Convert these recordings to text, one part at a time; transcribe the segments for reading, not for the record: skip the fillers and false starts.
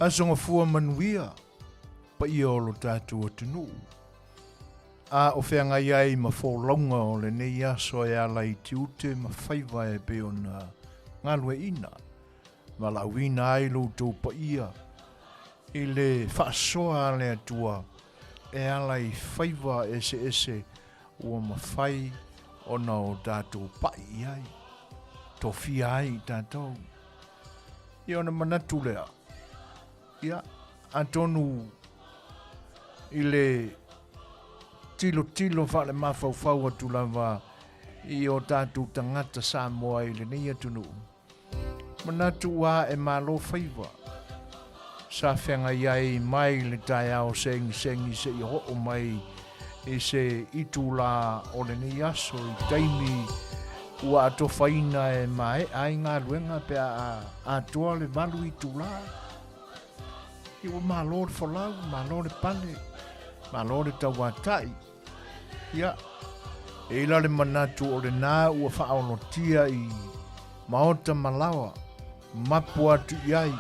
Aso Gafua manuia, paia o lo tatou atunuu. A o feagai ai ma folauga o lenei aso e ala i tiute ma faiva e pei ona galueaiina, valaauina ai lo outou paia i le faasoa a le Atua e ala i faiva eseese ua mafai ona o tatou pa'i i ai, tofia ai i tatou. Ia ona manatu lea, ia, atonu i le tilotilo faalemafaufau atu lava i o tatou tagata Samoa i lenei atunuu, Manatu ua ae malo faiva sa feagai ai mai le taeao segisegi seia oo mai i se itulā o lenei aso i taimi ua atofaina e maea ai galuega pe a atoa le 8 itulā. Ia ua malo le folau, malo le pale, malo le tauatai. Ia, e i la le manatu o lena ua faaolotia i maota ma laoa, mapu atu i ai,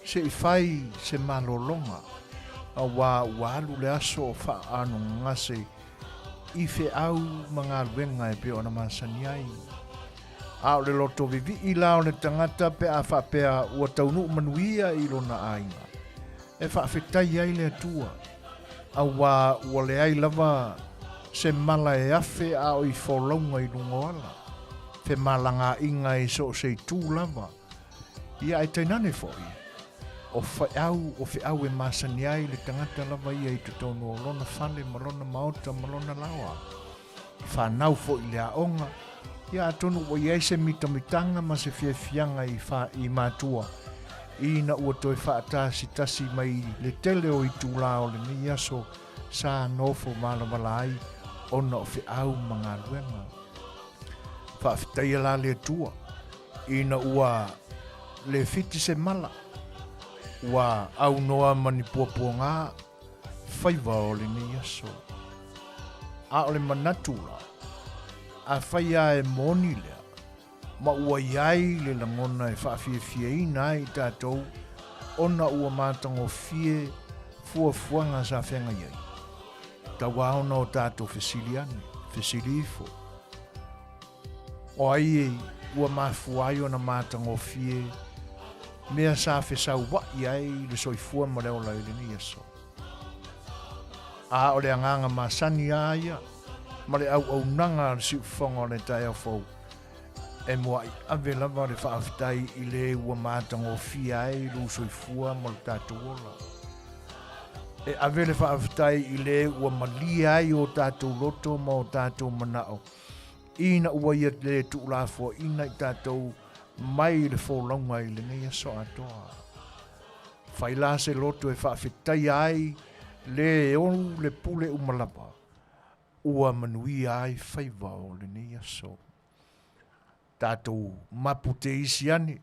se i fai se malologa, auā ua alu le aso o faaanogagase i feau ma galuega e pei ona masani ai. A o le loto vivii la o le tagata pe a faapea ua taunuu manuia i lona aiga, E faafetai ai le Atua, auā ua leai lava se mala e afe a o i folauga i luga o ala, femalagaaiga i so o se itu lava, ia ae tainane foi, o feau o feau e masani ai le tagata lava ia i totonu o lona fale ma lona maota ma lona laoa. Whanau foi i le aoga, ia atonu ua i ai se mitamitaga ma se fiafiaga i fa, i matua, ina ua toe faatasitasi mai le tele o itulā o lenei aso sa nofo malavala ai ona o feau ma galuega. Faafetaia la le Atua, ina ua le fiti se mala, ua aunoa ma ni puapuaga faiva o lenei aso. A o le manatu la, afai lava e moni lea, ma ua i ai le lagona e faafiafiaina ai i tatou ona ua matagofie fuafuaga sa feagai ai, tau lava ona o tatou fesili ane, fesili ifo, O ai ua mafua ai ona matagofie mea sa fesaua'i ai le soifua ma le ola i lenei aso? A o le agaga masani a ia ma le auaunaga a le siufofoga o le taeao fou, e mua'i ave lava le faafetai i le ua matagofie ai lou soifua ma lo tatou ola. E ave le faafetai i le ua malie ai o tatou loto ma o tatou manao Ina ua ia le tuulafoaiina i tatou mai le folauga i lenei aso atoa. Fai la se loto e faafetaia ai le e ou le pule uma lava, ua manuia ai faiva o lenei aso. Tatou mapu te isi ane,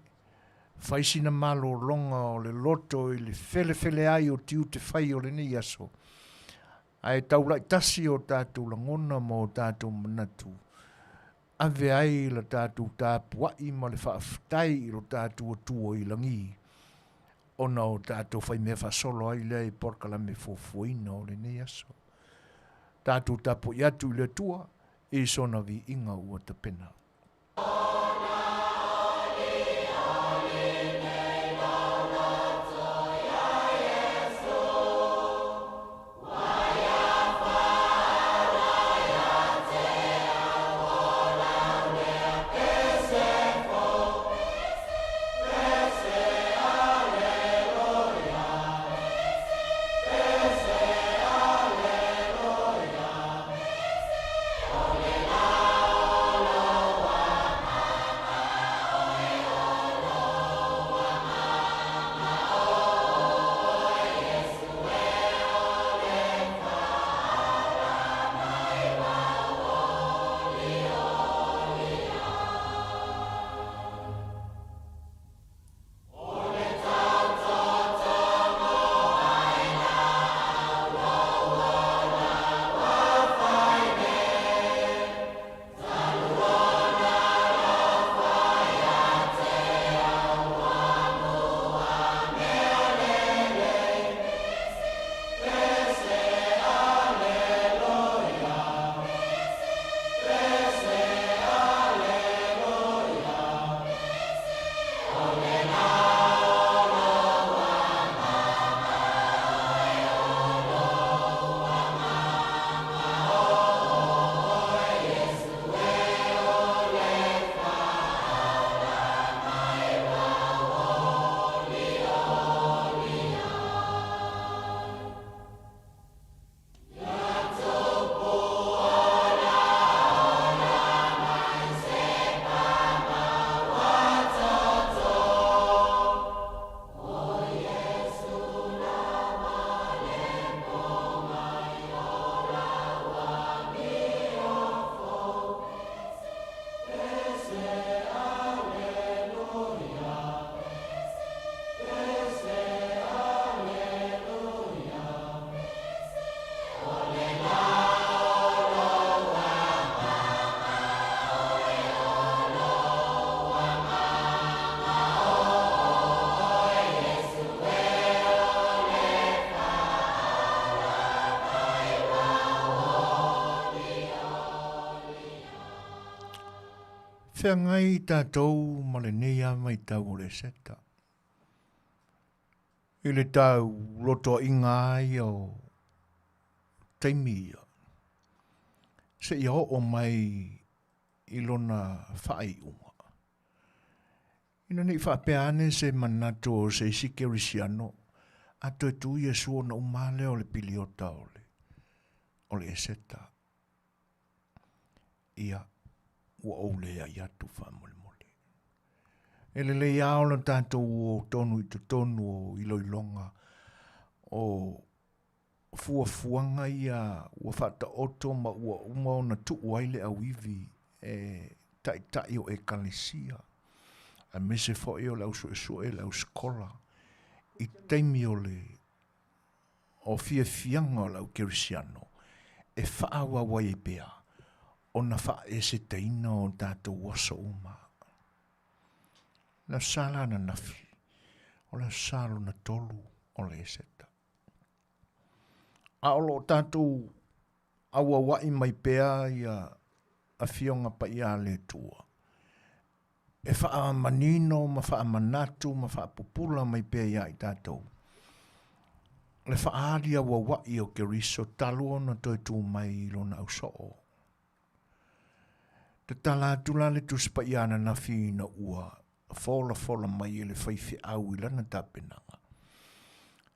fai sina malologa o le loto i le felefele ai o tiute fai o lenei aso, Ae taulai tasi o tatou lagona ma o tatou manatu, ave ai la tatou tapuai ma le faafetai i lo tatou Atua i lagi, ona o tatou faimea faasolo ai lea i polokalame fuafuaina o lenei aso. Tatou tapuai atu i le Atua i sona viiga ua tapena. Feagai tatou ma lenei lava vaitau o le Eseta. I le tau lotoaʻiga lava ia o taimi ia, seia oo mai i lona faaiuga. Ina ne i faapea ane se manatu o se isi kerisiano, a toe tu Iesu ona uma lava lea o le piliota o le, o le Eseta. Ia, ua ou leai atu faamolemole. E lelei lava ona tatou o tonu i totonu o iloiloga o fuafuaga ia ua faataoto ma ua uma ona tuu ai le auivi e taitai o ekalesia, aemaise foi o le au suesue, le au sikola, i taimi o le o fiafiaga o le au kerisiano e faaauau ai pea ona faaesetaina o tatou aso uma. Le Aso Sa la ananafi, o le Aso Sa lona tolu o le Eseta. A o lo o tatou auauai mai pea ia Afioga Paia a le Atua, e faamanino ma faamanatu ma faapupula mai pea iā i tatou le faaali auauai o Keriso talu ona toe tu mai i lona ausoo. Tatala atu la le Tusi Paia ananafi ina ua folafola mai e le faifeau i lana tapenaga,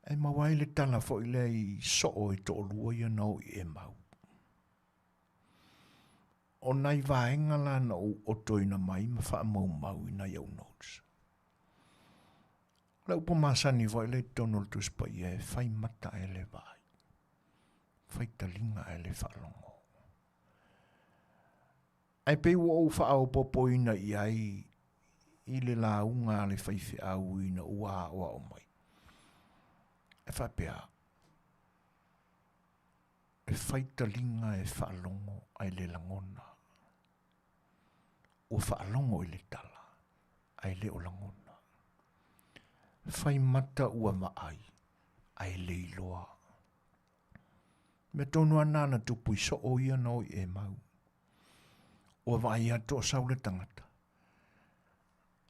e maua ai le tala foi lea i soo e toalua ia na o i Emau. O nai vaega la na ou otoina mai ma faamaumau i nai au notes. O le upu masani foi lea i totonu o le Tusi Paia e fai mata ae le vaai, fai taliga ae le faalogo. Ae pei ua ou faaopoopoina i ai i le lauga a le faifeau ina ua aoao mai. E faapea, e fai taliga e faalogo ae le lagona. Ua faalogo i le tala ae le o lagona. Fai mata ua vaai ae le iloa. Mea tonu lava na na tupu i soo ia na o i Emau. Ua vaai atu o sau le tagata,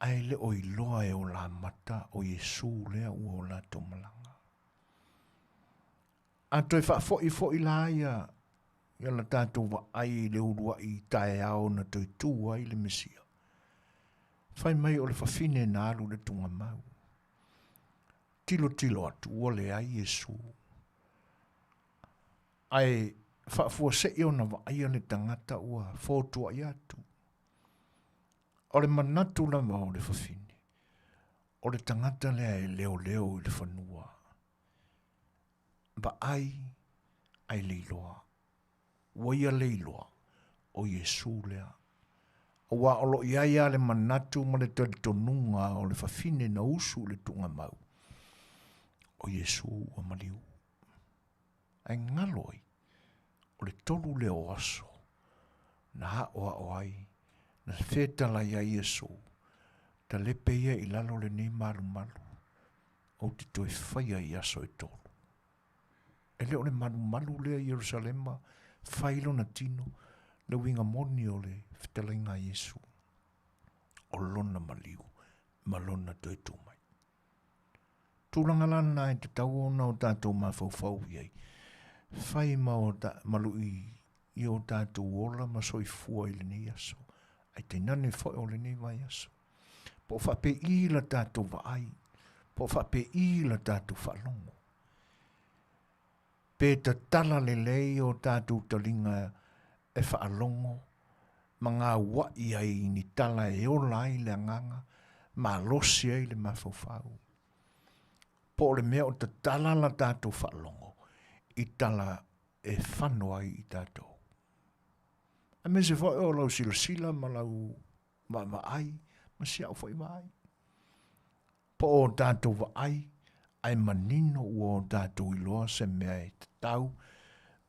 ae le o iloa e o la mata o Iesu lea ua o latou malaga. A toe faafoi foi la ia ia la tatou vaai i le uluai taeao na toe tu ai le Mesia. Fai mai o le fafine na alu i le tugamau. Tilotilo atu ua leai Iesu. Ae faafuasei ona vaaia le tagata ua fotuai atu. O le manatu lava o le fafine, o le tagata lea e leoleo i le fanua. Vaai ae le iloa. Ua ia le iloa, o Iesu lea. Aua o lo o i ai lava le manatu ma le talitonuga o le fafine na usu i le tuugamau, o Iesu ua maliu. Ae galo ai, o le tolu lea o aso na aoao ai, na fetalai ai Iesu, talepe ia i lalo lenei malumalu, ou te toe faia i aso e tolu. E le o le malumalu lea i Ierusalema, fai lona tino, le uiga moni o le fetalaiga a Iesu, o lona maliu ma lona toe tu mai. Tulaga la lena e tatau ona o tatou mafaufau i ai, fai ma, o ta, ma lui i o tatou ola ma soifua i lenei aso, ae tainane foi o lenei vaiaso. Po o faapei la tatou vaai, po o faapei la tatou faalogo. Pe tatala lelei o tatou taliga e faalogo ma gauaʻi ai i ni tala e ola ai le agaga, malosi ai le mafaufau. Po o le mea o tatala la tatou faalogo i tala e fano ai i tatou. Aemaise foi o lau silasila ma lau vaavaai ma si au foi vaai. Po o tatou vaai ae manino ua o tatou iloa se mea e tatau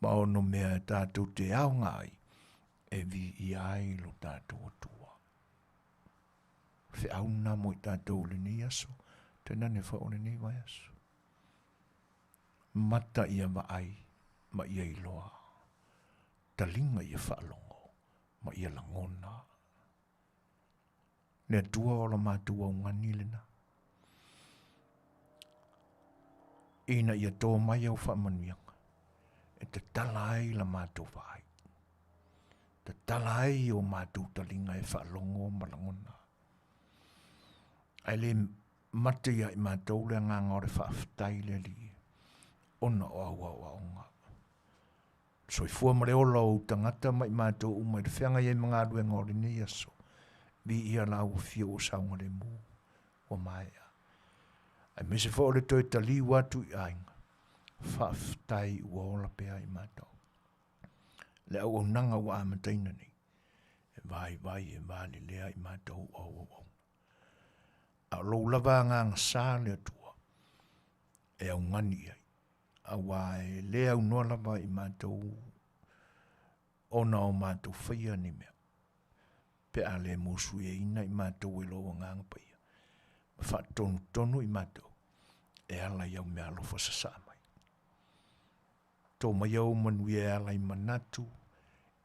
ma ono mea e tatou te aoga ai e viia ai lo tatou Atua. Feau lena mo i tatou i lenei aso, tainane foi o lenei vaiaso. Mata ia vaai ma ia iloa, taliga ia faalogo ma ia lagona. Le Atua o la matou augani lena. Ina ia tō mai au faamanuiaga e tatala ai la matou vaai. Tatala ai o matou taliga e faalogo ma lagona. Ae le mate ia i matou le agaga o le faafetai le Alii ona o au aoaoga. Soifua ma le ola o ou tagata ma i matou uma i le feagai ai ma galuega o lenei aso. Viia lau afio ua saogalemu, ua maea. Aemaise foi o le toe taliu atu i aiga, faafetai ua ola pea i matou. Le auaunaga ua amataina nei, e vaivai e valelea i matou o au auauna. A o lou lava agaga sa le Atua, e augani i ai, aua e le aunoa lava i matou ona o matou faia ni mea, pe a le musuiaina i matou e lou Agaga Paia, ma faatonutonu i matou e ala i au meaalofa sasaa mai. Tō mai au manuia e ala i manatu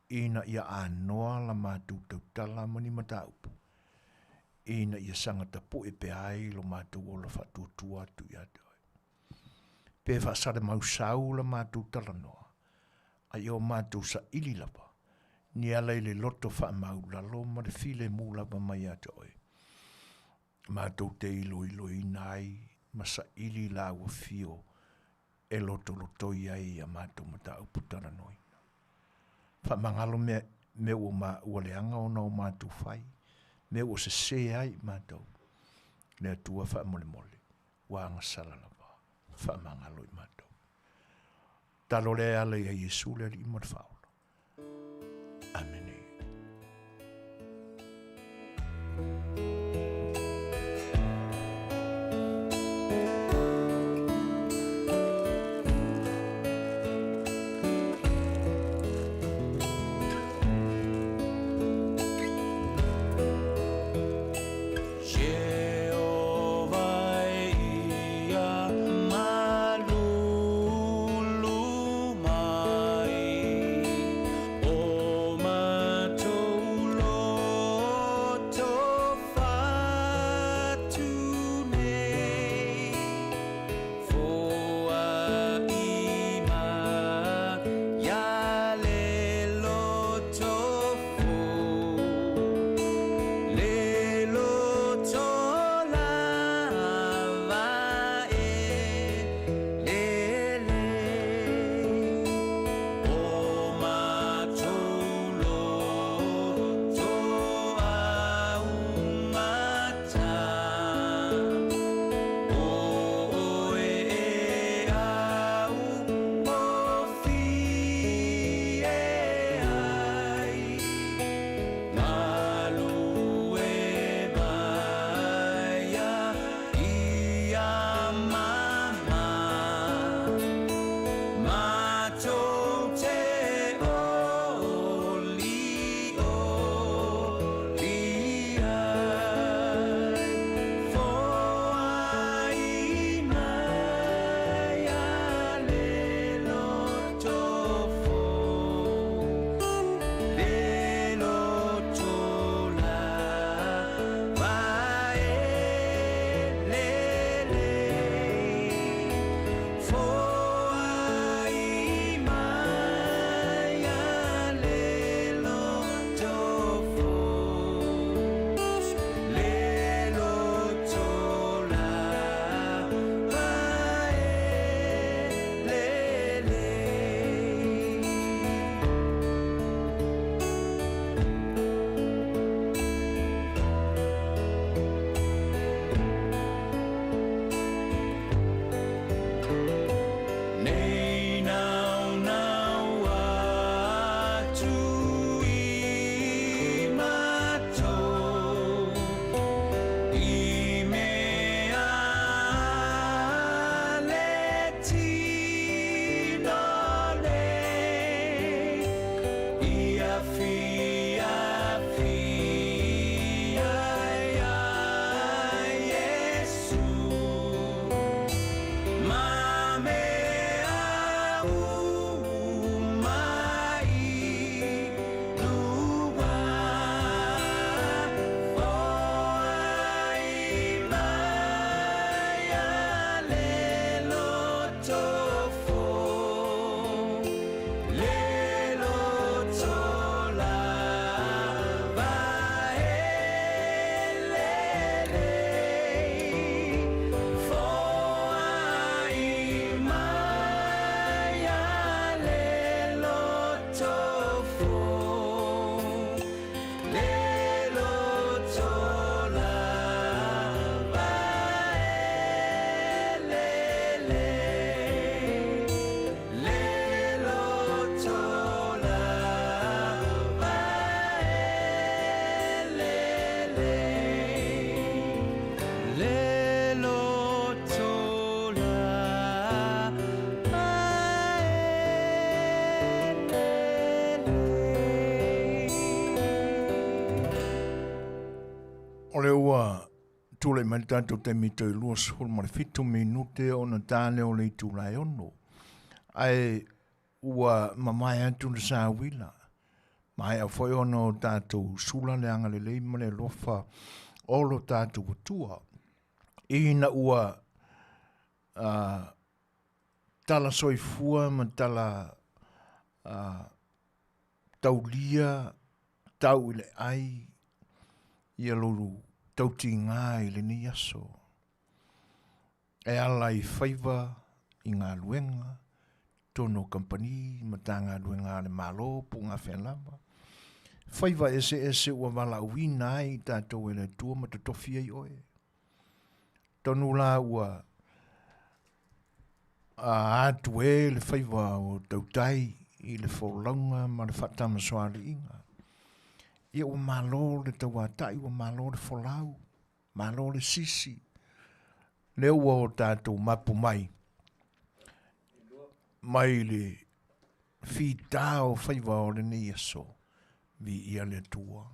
ina ia anoa la matou tautala ma ni mataupu, ina ia saga tapue pea ai lo matou ola faatuatua atu ia te oe. Pe faasalamausau la matou talanoa, a ia o matou saili lava, ni ala i le loto faamaulalo ma le filemu lava mai ia te oe. Matou te iloiloina ai ma saili lau afio e lotolotoi ai ia matou mataupu talanoaina. Faamagalo mea, mea ua, ma, ua leaga ona o matou fai, mea ua sese ai i matou. Le Atua faamolemole, ua agasala lava, faamagalo i matou. Talo lea e ala ia Iesu le Alii ma le Faaola. Amene. O lea ua tulai mai le tatou taimi toe 27 minute ona ta lea o le itula e 6. Ae ua mamae atu le sauila, maea foi ona o tatou sula le agalelei ma le alofa o lo tatou Atua, ina ua tala soifua ma tala taulia tau i le ai ia lou tautiga i lenei aso e ala i faiva i galuega totonu o kamupani, Matagaluega a le Malo po o gafea lava. Faiva eseese ua valaauina ai i tatou e le Atua ma totofi ai oe. Tonu la ua atu e le faiva o tautai i le folauga ma le faatamasoaliiga. Ia ua malo le tauatai, ua malo le folau, malo le sisi. Lea ua o tatou mapu mai mai le fita o faiva o lenei aso, viia le Atua.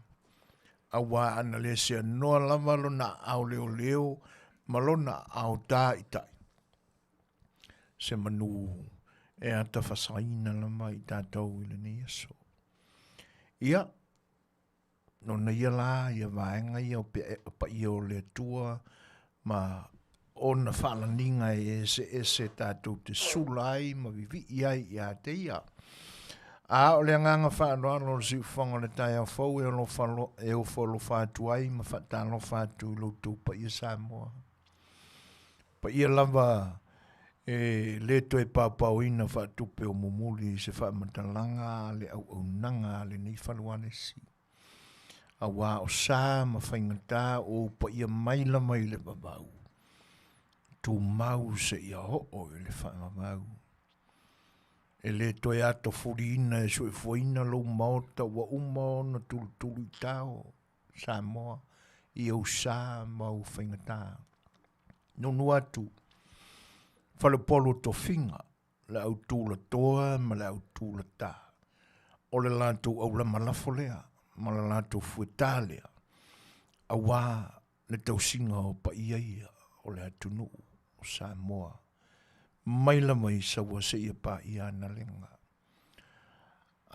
Auā ana le seanoa lava lona aao leoleo ma lona aao tāita'i, se manu e atafasaina lava i tatou i lenei aso. Ia, Nona ia la ia vaega ia o paia o le Atua ma ona faalaniga e eseese tatou te sula ai ma vivii ai ia te ia. A o le agaga faaaloalo o le siufofoga o le taeao fou e alofa e ofo alofa atu ai ma faatalofa atu i lo outou paia Samoa. Paia lava e le toe paopaoina faatupe o mumuli i se faamatalaga a le auaunaga a lenei fale ualesi. Auā o sa ma faigata o ou paia mai lava i le vavau, tumau seia oo i le faavavau. E le toe atofuliina e soifuaina lou maota ua uma ona tulutulu i tao, Samoa, i ou sa ma ou faigata. Nuunuu atu, faleupolu o tofiga, le au tulatoa ma le au tulatā. O le latou aulama lafo lea ma le latou fuetā lea, auā le tausiga o paia ia o le atunuu o Samoa, mai lava i Saua seia paia Analega.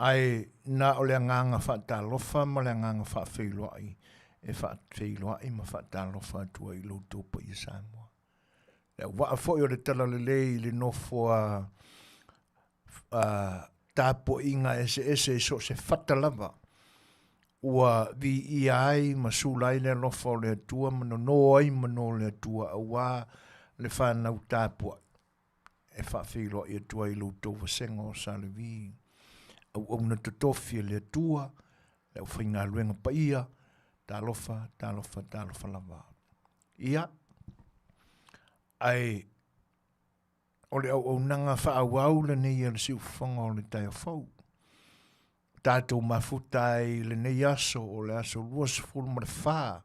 Ae na o le agaga faatalofa ma le agaga faafeiloai e faafeiloai ma faatalofa atu ai i lo outou paia Samoa. Le auvaa foi o le talalelei i le nofo a tapuaiga eseese i so o se fata lava ua viia ai ma sula ai le alofa o le Atua ma nono ai manu o le Atua auā le fanau tapuai e faafeiloai atu ai i lo outou vasega o Sa Levi, auauna totofi a le Atua, le aufaigaluega paia, talofa, talofa, talofa lava. Ia, ae o le auaunaga faaauau lenei a le siufofoga o le taeao fou. Tatou mafuta ai i lenei aso o le aso 24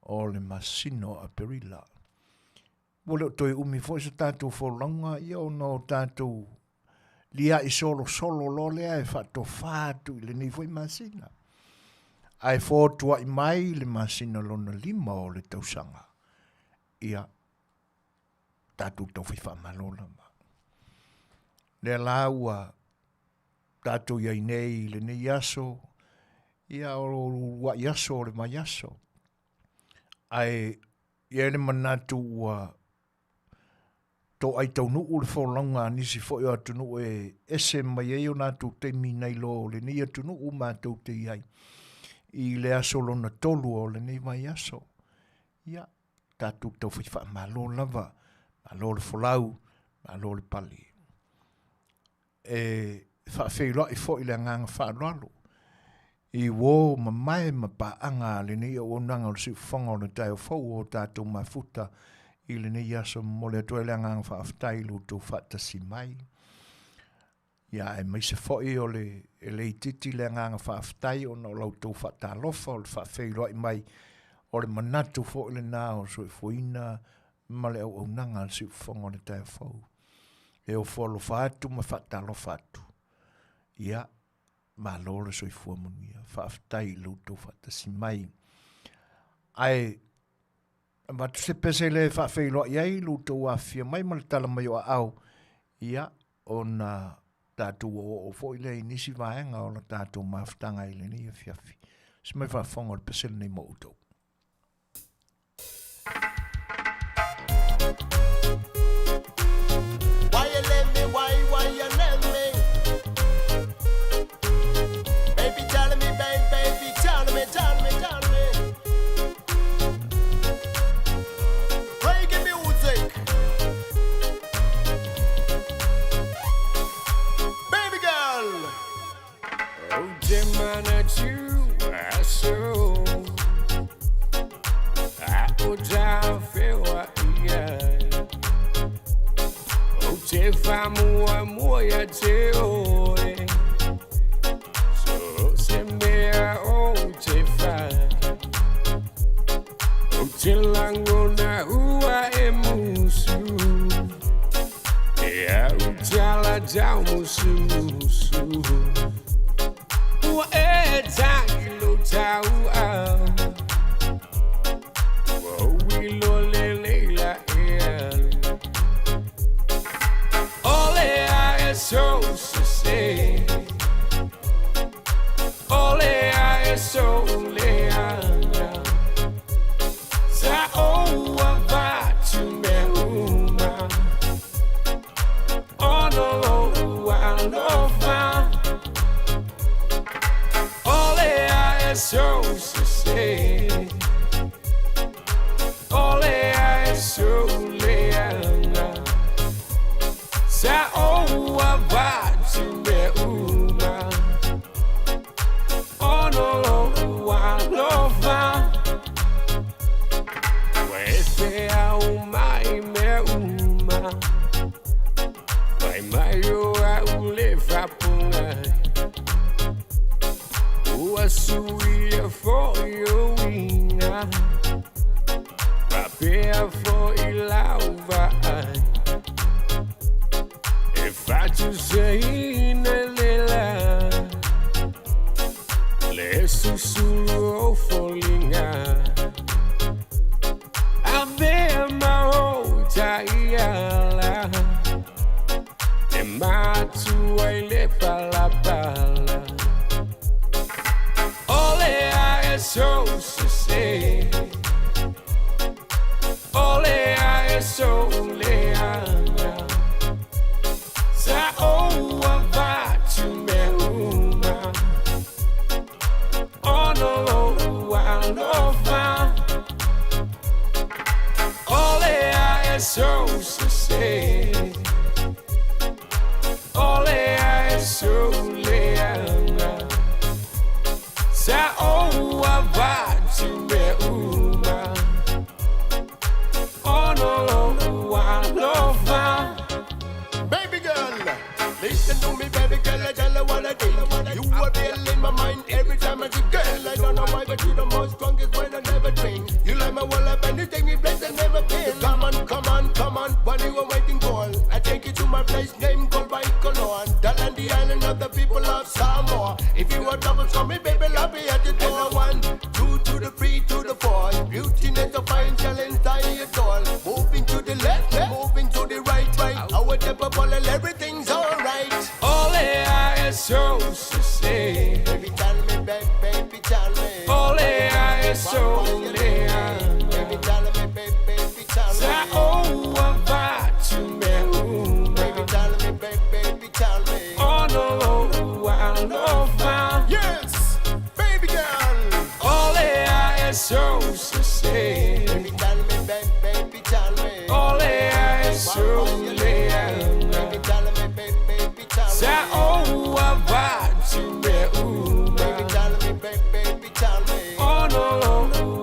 o le masina o Aperila. Ua le o toe umi foi se tatou folauga, ia ona o tatou lia'i solosolo loa lea e faatofa atu i lenei foi masina. Ae fotua'i mai le masina lona lima o le tausaga, ia tatou taufai faamalo lava. Lea la ua tatou i ai nei i lenei aso, ia o ulua'i aso o le vaiaso. Ae i ai le manatu ua toai taunuu le folauga a nisi foi o atunuu e ese mai ai o latou taimi nai lo lenei atunuu matou te i ai i le aso lona tolu o lenei vaiaso. Ia, tatou taufai faamalo lava, malo le folau, malo le pale. E faafeiloai foi le agaga faaaloalo i uo mamae ma paaga a lenei auaunaga o le siufofoga o le taeao fou o tatou mafuta i lenei aso. Momoli atu ai le agaga faafetai i lo outou faatasi mai. Ia aemaise foi o le e le itiiti le agaga faafetai ona o la outou faatalofa o le faafeiloai mai o le manatu foi lena o soifuaina ma le auaunaga a le siufofoga o le taeao fou. E ofo alofa atu ma faatalofa atu. Ia, malo le soifua manuia. Faafetai i lo outou faatasi mai. Ae avatu se pese lea e faafeiloai ai lo outou afifio mai ma le tala mai o aao, ia, ona tatou oooo foi lea i nisi vaega o la tatou mafutaga i lenei afiafi. Se mai faafofoga o le pese lenei mo outou. Why you let me, why you let me? Baby, tell me, baby, baby, tell me, tell me, tell me. Reggae music. Baby girl. Ou te manatu aso a o tāwhewa ia. Ou te whamua mua ia te oe. So se mea o te whai. O te langona ua e musu. E au tala tau musu musu. Ua e taki lo tau au. Ua ui lo le leila e alu. Ole a e so se se. Ole a e so le anga. Sa o a vatu me uma. Ono lo ua lofa. Ole a e so se se. Ole a e so le anga. Sa o a vatu me uma. Ono lo ua lofa. Ua e au mai me uma. Vai mai o a ule fapunga. Ua suia foi o inga. Papea foi lauva ai. E fatu se ina lela. Le susulu o folinga. Avea maota iala. E matua i le palapala. Ole a e so se se. Ole a e so le anga. Sa o a vatu me uma. Ono lo ua lofa. Ole a e so se se. Ole a e so le anga. Sa o a vatu me uma. Ono lo ua lofa. Baby girl, listen to me, baby girl, I tell you what I think. You are real in my mind every time I see girl. I don't know why, but you the most strongest when I never drink. You like my wall up and you take me place I never been. Come on, come on, come on, what you are waiting for? I take you to my place named called Waikoloan, the land, the island of the people of Samoa. If you are trouble, call me, baby, love me at the door. 1, 2 to the 3 to the 4. Beauty is a fine challenge, I adore. Moving to the left, moving to the right, right. Our temple ball and everything's alright. Ole a e so se se. Baby, tell me, baby, baby, tell me. Ole a e so le anga. Baby, tell me, baby, baby, tell Sa me. o a vatu me uma. Baby, tell me, baby, baby, tell me. Ono lo ua lofa. Yes, baby girl. Ole a e so se se. Baby, tell me, baby, baby, tell me. Ole a e so le anga. Baby, tell me, baby, baby, tell Sa me. o a vatu me uma. Baby, tell me, baby, baby, tell me. Ono lo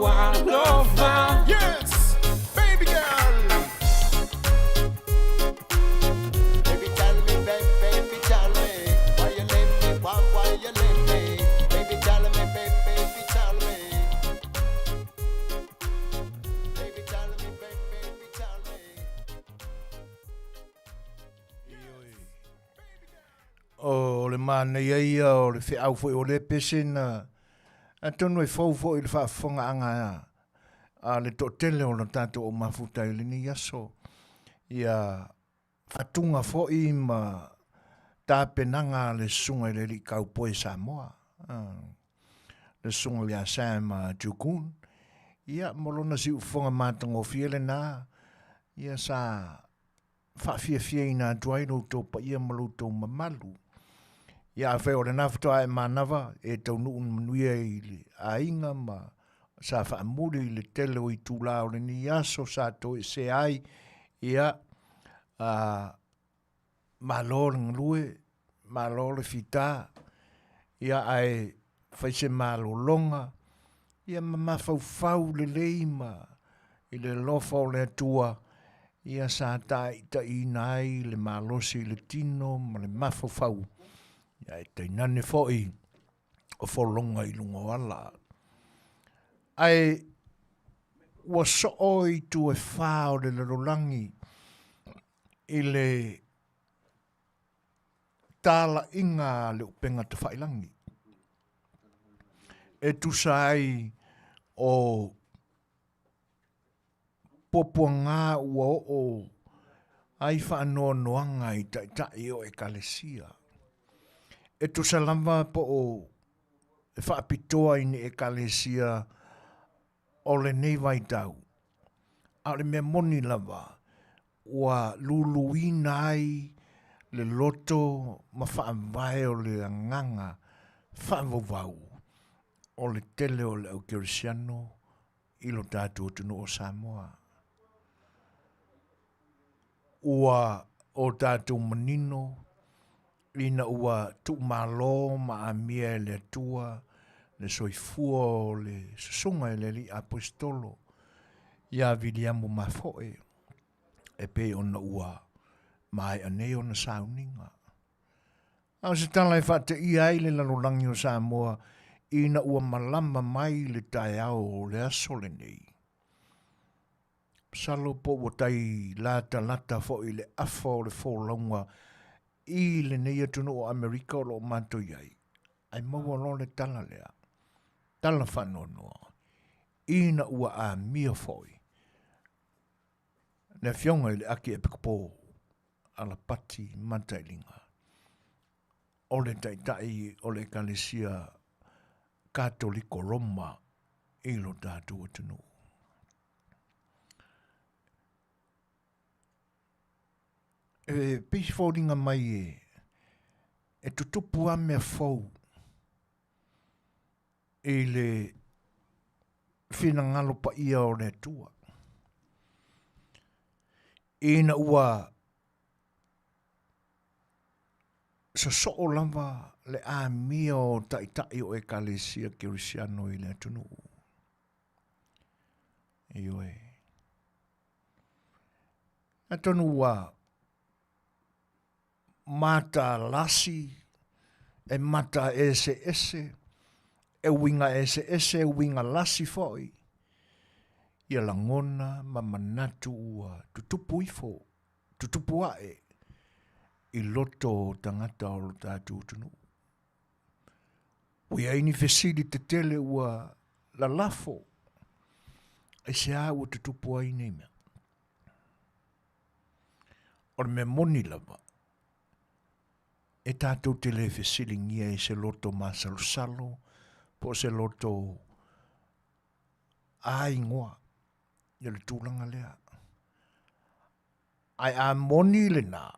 ua lofa. Yes, baby girl. Baby, tell me, baby, baby, tell me. Why you leave me? Why you leave me? Baby, tell me, baby, baby, tell me. Baby, tell me, baby, baby, tell me. O le manaia ia o le feau foi o le pese na atonu e fou foi i le faafofoga aga. a le toatele o le tatou au mafuta i lenei aso. Ia faatuga foi ma tapenaga a le susuga i le alii kaupoe Samoa, le susuga ia Sam Tukun, ia mo lona siufofoga matagofie lena, ia sa faafiafiaina atu ai lo outou paia ma lo outou mamalu. Ia afai o lena faatoa e manava e taunuu manuia i le aiga ma sa faamuli i le tele o itula o lenei aso sa toesea ai, ia, malo le galue, malo le fita, ia ae fai se malologa, ia ma mafaufau lelei ma i le alofa o le Atua, ia sa taitaiina ai le malosi i le tino ma le mafaufau, ia ae tainane foi o fologa i luga o ala. Ae ua soo i itu e fa o le lalolagi i le talaiga a le upega tafailagi e tusa ai o puapuaga ua oo ai faanoanoaga i taitai o Ekalesia. E tusa lava po o e faapitoa i ni Ekalesia o lenei vaitau, a o le mea moni lava, ua luluina ai le loto ma faavae o le agaga faavauvau o le tele o le au kerisiano i lo tatou atunuu o Samoa. Ua o tatou manino ina ua tuumalo ma amia e le Atua le soifua o le susuga i le Alii Aposetolo ia Viliamu Mafoe e pei ona ua maea nei ona sauniga. A o se tala e faateia ai le lalolagi o Samoa ina ua malama mai le taeao o le aso lenei. Masalo po ua tai latalata foi le afa o le folauga i lenei atunuu o Amerika o lo o matou i ai, ae maua loa le tala lea, tala faanoanoa, ina ua amia foi le afioga i le Akiepikopo Alapati Matailiga, o le taitai o le Ekalesia Katoliko Roma i lo tatou atunuu. E pei se foliga mai e, e tutupu lava mea fou i le finagalo paia o le Atua. Ina ua sosoo lava le amia o taitai o Ekalesia Kerisiano i le atunuu. Ioe. Atonu ua matalasi, e mata eseese, e uiga eseese, e uiga lasi foi, ia lagona ma manatu ua tutupu ifo, tutupu ae i loto o tagata o lo tatou atunuu. Ua i ai ni fesili tetele ua lalafo, aisea ua tutupu ai nei mea? O le mea moni lava, e tatou te le fesiligia i se loto masalosalo po o se loto a igoa i le tulaga lea. Ae a moni lena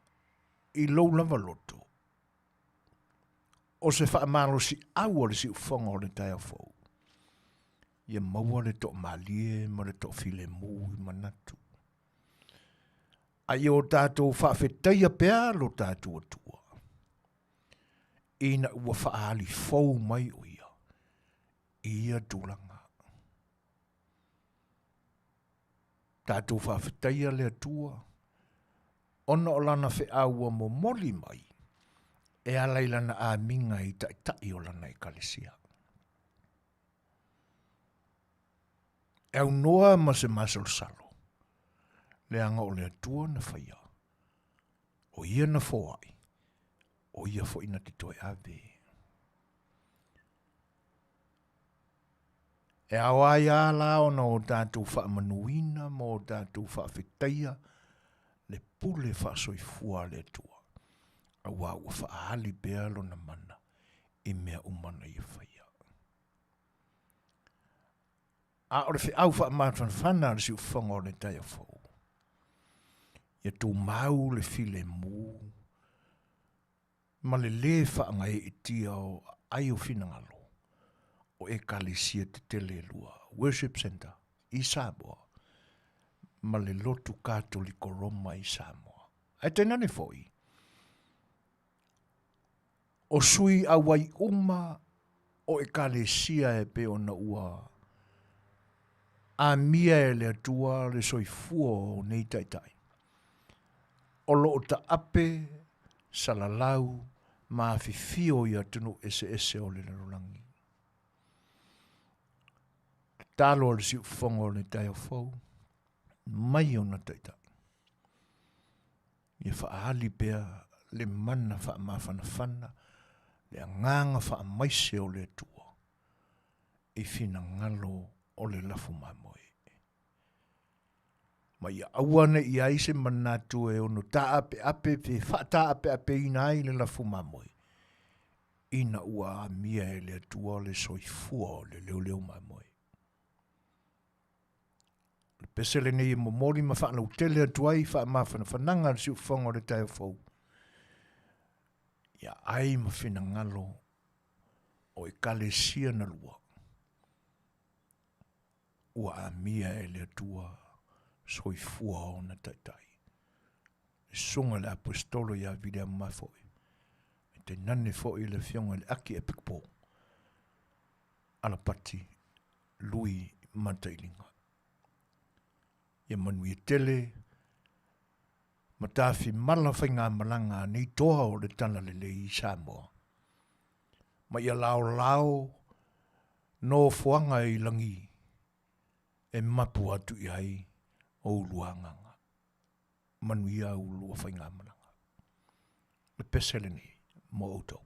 i lou lava loto, o se faamalosiau o le siufofoga o le taeao fou, ia maua le toamalie ma le toafilemu i manatu. A ia o tatou faafetaia pea lo tatou Atua, ina ua faaali fou mai o ia i ia tulaga. Tatou faafetaia le Atua, ona o lana feau ua momoli mai e ala i lana amiga i taitai o lana ekalesia. E aunoa ma se masalosalo, leaga o le Atua na faia, o ia na foai, o ia foi na te toe ave. E ao ai a la ona o tatou faamanuina ma o tatou faafetaia le pule faasoifua a le Atua, auā ua faaali pea lona mana i mea uma na ia faia. A o le feau faamafanafana a le siufofoga o le taeao fou, ia tumau le filemu ma le lē faagaeetia o aai o finagalo o Ekalesia tetele e lua, Worship Centre i Samoa ma le Lotu Katoliko Roma i Samoa. Ae tainane foi, o sui auai uma o Ekalesia e pei ona ua amia e le Atua le soifua o nei taitai. O lo o taape, salalau ma afifio i atunuu eseese o le lalolagi. Tatalo a le siufofoga o le taeao fou, mai ona taitai. Ia faaali pea le mana faamafanafana, le agaga faamaise o le Atua i finagalo o le lafu mamoe. Ma ia aua ne i ai se manatu e ono taapeape pe faataapeapeina ai le lafu mamoe, ina ua amia e le Atua le soifua o le leoleo mamoe. O le pese lenei e momoli ma faalautele atu ai faamafanafanaga a le siufofoga o le taeao fou, ia ai ma finagalo o Ekalesia na lua, ua amia e le Atua soifua ona taitai. Le susuga i le Aposetolo ia Viliamu Mafoe, e tainane foi le afioga i le Akiepikopo Alapati Lui Matailiga. Ia manuia tele ma tafimala faigamalaga a nei toa o le Talalelei i Samoa. Ma ia laolao nofoaga i lagi e mapu atu i ai o ulua agaga. Manuia ulua faigamalaga. Le pese lenei mo outou.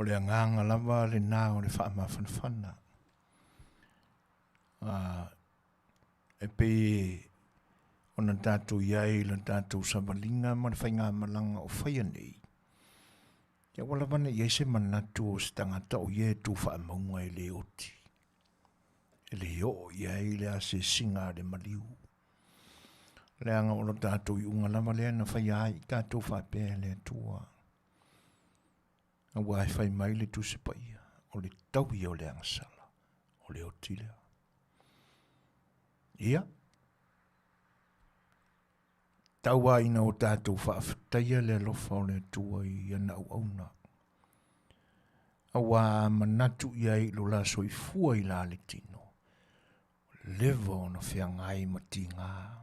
O le agaga lava lena o le faamafanafana. E pei ona tatou i ai i le tatou savaliga ma le faigamalaga o faia nei, ia ua lava ne i ai se manatu o se tagata o ia e tu faamauga e le oti, e le oo i ai le asiasiga a le maliu. Leaga o lo tatou iuga lava lea na faia ai i tatou faapea e le Atua. Aua e fai mai le Tusi Paia, o le taui o le agasala, o le oti lea. Ia, tau lava ina o tatou faafetaia le alofa o le Atua i ana auauna. Aua a manatu i ai i lo la soifua i la le tino, leva ona feagai ma tiga.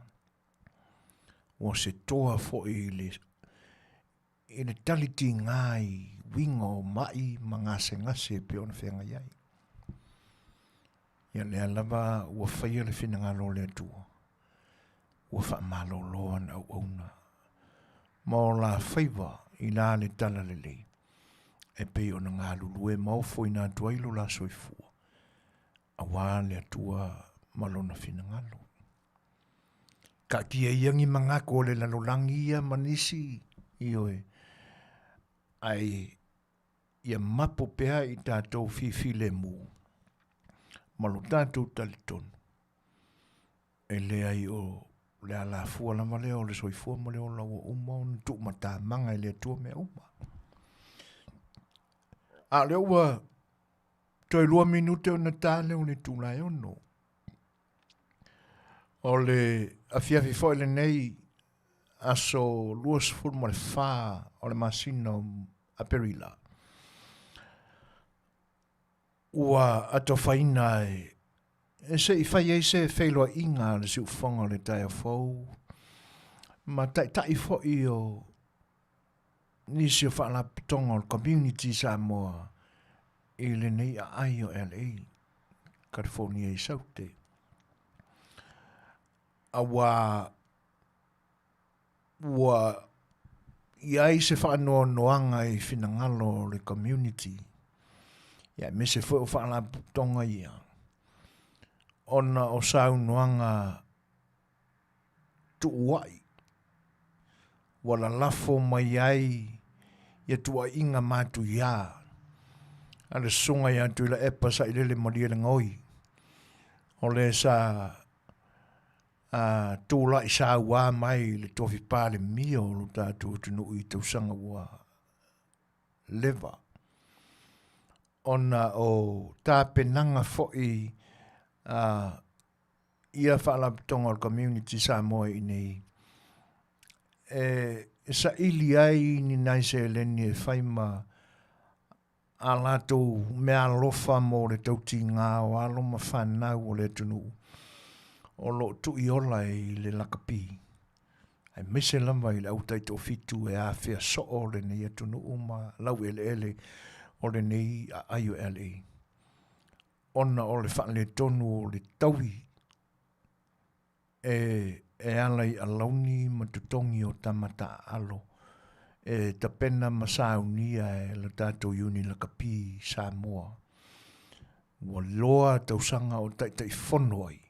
Ua se toa foi i le i le tali tiga i uiga o ma'i ma gasegase e pei ona feagai ai. Ia lea lava ua faia le finagalo o le Atua, ua faamalolo ana auauna ma o la faiva i la le talalelei e pei ona galulue ma ofoina atu ai lo la soifua aua le Atua ma lona finagalo. Taatia ia ni manatu o le lalolagi ia ma nisi, ioe, ae ia mapo pea i tatou fifilemu ma lo tatou talitonu, e leai o le alafua lava lea o le soifua ma le ola ua uma ona tuumatamaga e le Atua mea uma. A o lea ua toe 2 minute ona ta lea o le itula e 6. O le afiafi foi lenei aso 24 o le masina o Aperila, ua atofaina e e se i fai ai se feiloaiga a le siufofoga o le taeao fou ma taitai foi o nisi o faalapotopotoga o le community Samoa i lenei aai o LA, California i Saute. Aua ua i ai se faanoanoaga i finagalo o le community, ia aemaise foi o faalapotopotoga ia, ona o saunoaga tuua'i ua lalafo mai ai ia tuuaiga matuiā a le Susuga ia Tuilaepa Sailele Malielegaoi, o le sa a tulai sauā mai i le tofi Palemia o lo tatou atunuu i tausaga ua leva, ona o tapenaga foi a ia Faalapotopotoga o le Community Samoa i inei e saili ai ni nai seleni e fai ma a latou meaalofa mo le tautiga o alo ma fanau o le atunuu o lo o tuiola i le lakapi, aemaise lava i le au taitoafitu e afea soo lenei atunuu ma laueleele o lenei aai o LA. ona o le faaletonu o le taui e e ala i alauni ma totogi o tama taaalo e tapena ma saunia e le tatou Iuni Lakapi Samoa. Ua loa tausaga o Taitaifono ai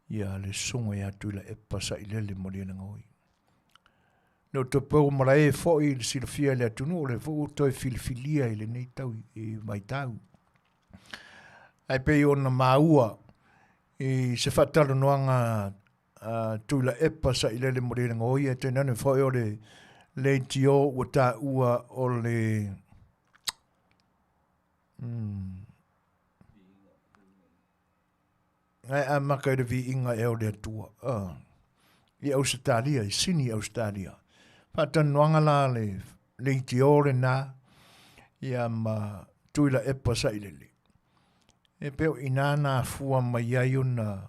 ia le Susuga ia Tuilaepa Sailele Malielegaoi. Ne o toe pau malae foi i le silafia e le atunuu, o lea foi ua toe filifilia i lenei tau i vaitau. Ae pei ona maua i se faatalanoaga a Tuilaepa Sailele Malielegaoi, ae tainane foi o le leitio ua taua o le Ae amata i le viiga ea o le Atua. I Ausetalia, i Sini, Ausetalia. Faatalanoaga la le leitio lena ia ma Tuilaepa Sailele. E pei o i ina na afua mai ai ona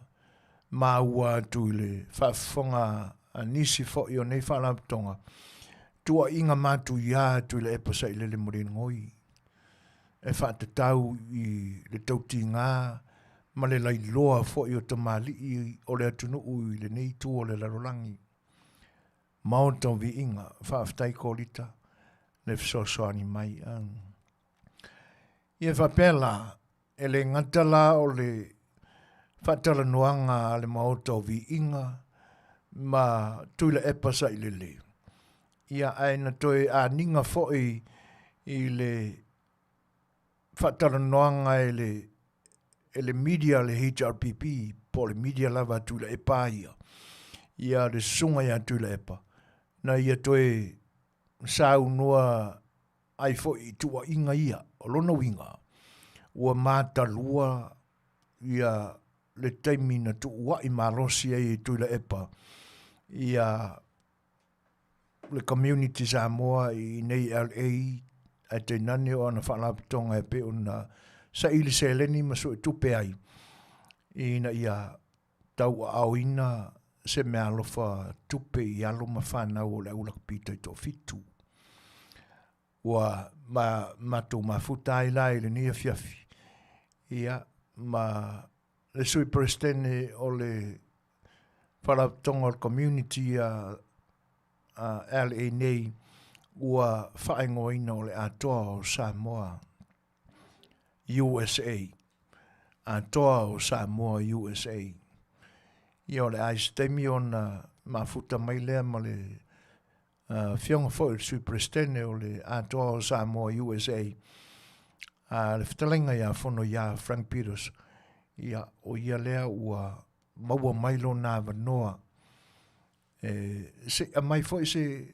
maua atu i le faafofoga a nisi foi o nei faalapotopotoga, tuuaiga matuia a Tuilaepa Sailele Malielegaoi e faatatau i le tautiga ma le lailoa foi o tamalii o le atunuu i lenei itu o le lalolagi. Maota o Viiga, faafetai Kolita le fesoasoani mai. Ia faapea la, e le gata la o le faatalanoaga a le Maota o Viiga ma Tuilaepa Sailele, ia ae na toe aniga foi i le faatalanoaga e le e le media a le HRPP po o le media lava a Tuilaepa ia, ia le susuga ia Tuilaepa, na ia toe saunoa ai foi i tuuaiga ia. O lona uiga, ua matalua ia le taimi na tuuai malosi ai e Tuilaepa ia le community Samoa i inei LA ae tainane o ana faalapotopotoga e pei ona saili seleni ma suetupe ai ina ia tauaaoina se meaalofa tupe i alo ma fanau o le au lakapi taitoafitu. Ua ma matou mafuta ai la i lenei afiafi, ia, ma le Sui Peresetene o le Faalapotopotoga o le Community a LA nei ua faaigoaina o le Atoa o Samoa USA. Atoa o Samoa USA. Ia o le a i se taimi ona mafuta mai lea ma le Afioga foi o le Sui Peresetene o le Atoa o Samoa USA, a le fetalaiga ia Fono ia Frank Peters, ia, o ia lea ua maua mai lona avanoa e se i aumai foi se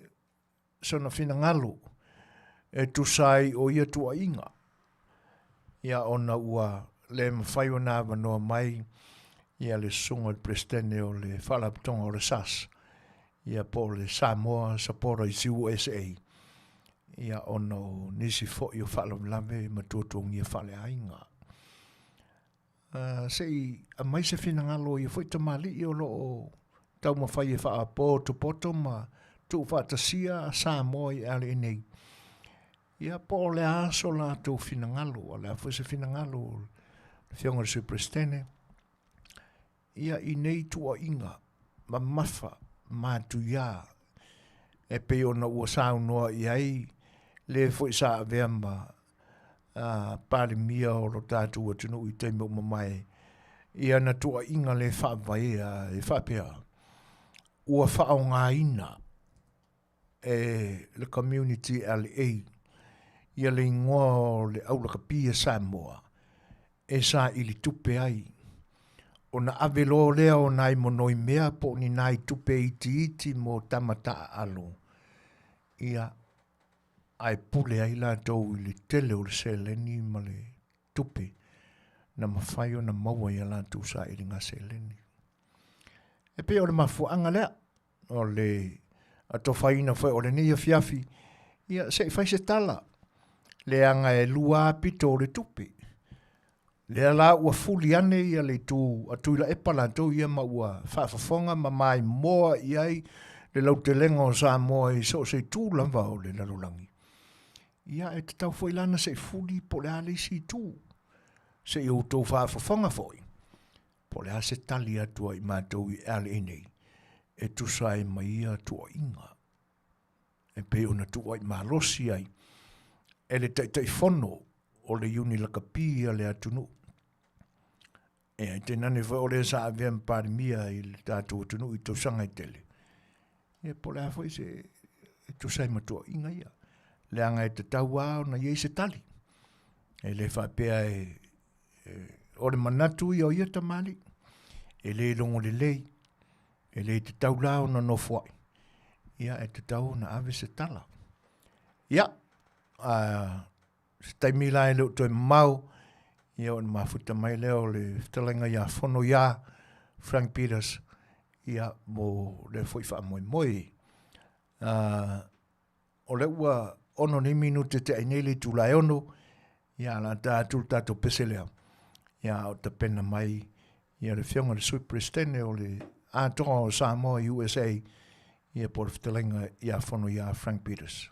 sona finagalo e tusa ai o ia tuuaiga, ia ona ua le mafai ona avanoa mai ia le susuga i le Peresetene o le Faalapotopotoga o le SAS, ia po o le Samoa Supporters USA, ia ona o nisi foi o faalavelave ma tuatuagia faaleaiga. Se i aumai se finagalo o ia foi tamalii o lo o taumafai e faapotopoto ma tuufaatasia Samoa i LA nei. Ia po o le a so latou finagalo, o le a foi se finagalo o le Afioga i le Sui Peresetene, ia i nei tuuaiga mamafa matuia e pei ona ua saunoa i ai le foi sa avea ma Palemia o lo tatou atunuu i taimi ua mavae i ana tuuaiga le faavaea e faapea, ua faaaogaina e le community LA ia le igoa o le aulakapi a Samoa e saili tupe ai. Ona ave loa lea o nai monoi mea po o ni nai tupe itiiti mo tama taaalo, ia, ae pule ai latou i le tele o le seleni ma le tupe na mafai ona maua i a latou sailiga seleni. E pei o le mafuaaga lea o le atofaina foi o lenei afiafi, ia se i fai se tala, leaga e lua lava pito o le tupe. Lea la ua fuli ane ia le itu a Tuilaepa latou ia ma ua faafofoga ma maimoa i ai le lautelega o Samoa i so o se itu lava o le lalolagi. Ia e tatau foi la ona se i fuli po o le a le isi itu. Se i outou faafofoga foi po o le a se tali atu a i matou i LA nei e tusa ai ma ia tuuaiga e pei ona tuuai malosi ai e le Taitaifono o le Iuni Lakapi a le atunuu. E ai tainane foi o lea sa avea ma Palemia i le tatou atunuu i tausaga e tele. Ia po o le a foi se e tusa ai ma tuuaiga ia. Leaga e tatau lava ona i ai se tali. E le faapea e o le manatu ia o ia tamalii, e le logo lelei, e le tatau la ona nofoai, ia e tatau ona ave se tala. Ia, se taimi la e le o toe mamao, ia ona mafuta mai lea o le fetalaiga ia Fono ia Frank Peters, ia mo lea foi faamoemoe. O lea ua ono nei minute te ai nei le itula e ono, ia la ta atu le tatou pese lea. Ia o tapena mai ia le afioga i le Sui Peresetene o le Atoa o Samoa USA, ia po o le fetalaiga ia Fono ia Frank Peters.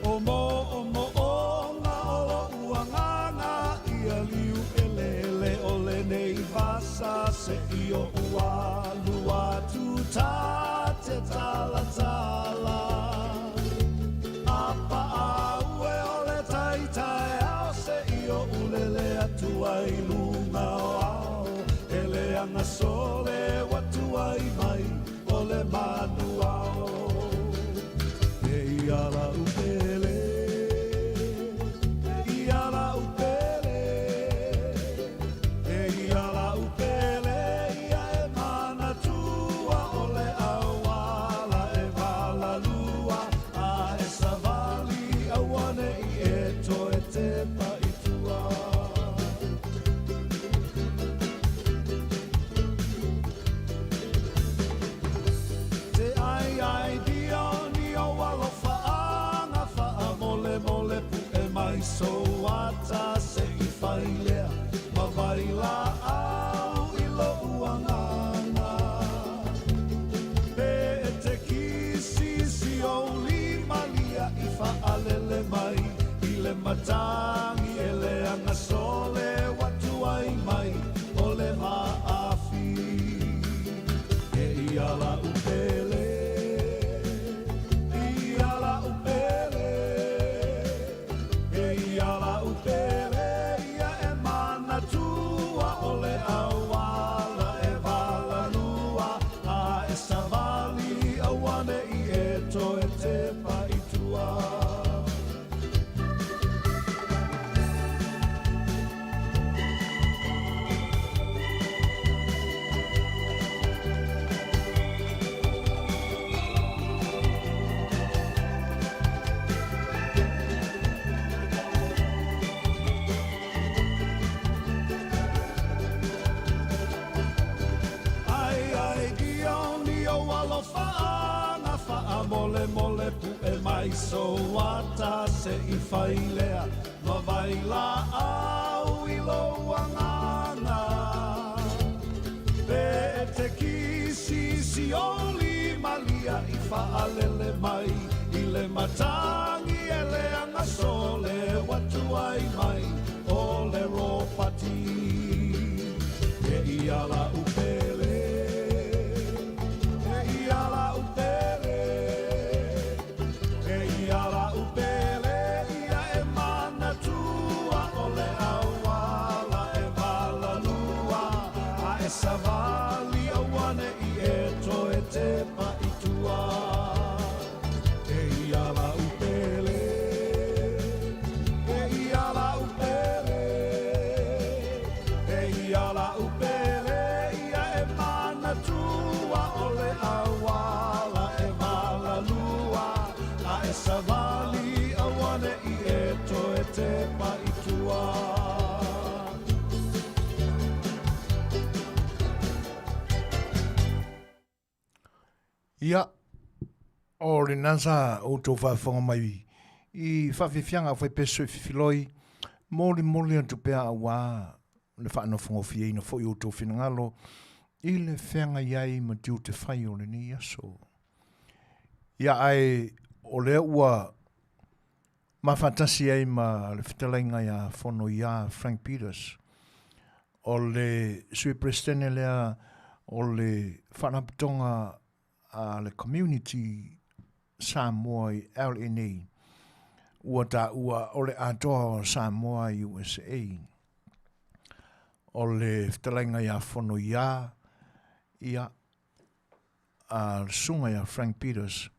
O mo o mo o nga o loʻu agaga. se i oʻu alu atu ta te talatala. A paʻa ue o le tai taeao se i oʻu lele atu ai i luga o ao. E leaga sole ua tuai mai o le manu ao. E ia la'u pele, e ia la'u pele, e ia la'u pele ia e manatua o le auala e valalua a e savali auane'i e toe tepa i tua. Te ai ai dia o ni o alofaaga faamolemole puʻe mai sou ata se i fai lea ma vai laau i loʻu agaga. Pe e te kisi si ou lima lia i faalele mai i le matagi e leaga sole ua tuai mai o le vaafi. E ia la'u pele, ia la'u pele, e ia la'u pele ia e manatua o le auala e valalua a e savali auane'i e toe tepa i tua. Ai ai dia o ni ou alofaaga faamolemole puʻe mai sou ata se i fai lea ma vai laau i lou agaga. Pe e te kisi si ou lima lia i faalele mai i le matagi e leaga sole ua tuai mai o le ropati. E ia la'u pele, e ia la'u pele, e ia la'u pele ia e manatua o le auala e valalua a e savali auane'i e toe tepa i tua. E ia la'u pele, e ia la'u pele, e ia la'u pele ia e manatua o le auala e valalua a e savali auane'i e toe tepa i tua. Ia, o lena sa outou faafofoga mai i faafiafiaga a faipeso i Fifiloi, molimoli atu pea auā le faanofogofieina foi o outou finagalo i le feagai ai ma tiute fai o lenei aso. Ia, ae o lea ua mafaatasi ai ma le fetalaiga iā Fono iā Frank Peters, o le Sui Peresetene lea o le Faalapotopotoga a le Community Samoa i LNA, ua taua o le atoa o Samoa i USA. O le fetalaiga iā Fono iā, ia, a le susuga ia Frank Peters,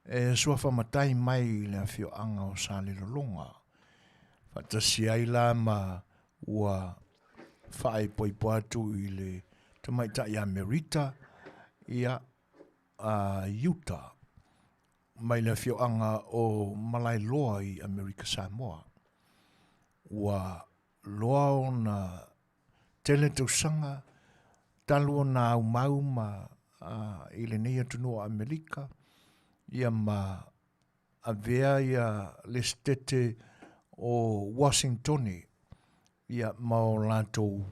e suafa matai mai i le afioaga o Salelologa. Faatasi ai la ma ua faaipoipo atu i le tamaitai Amerita, ia, a Utah, mai le afioaga o Malaeloa i Amerika Samoa. Ua loa ona tele tausaga talu ona aumau ma i lenei atunuu o Amerika, ia ma avea ia le setete o Washingtone ia ma o latou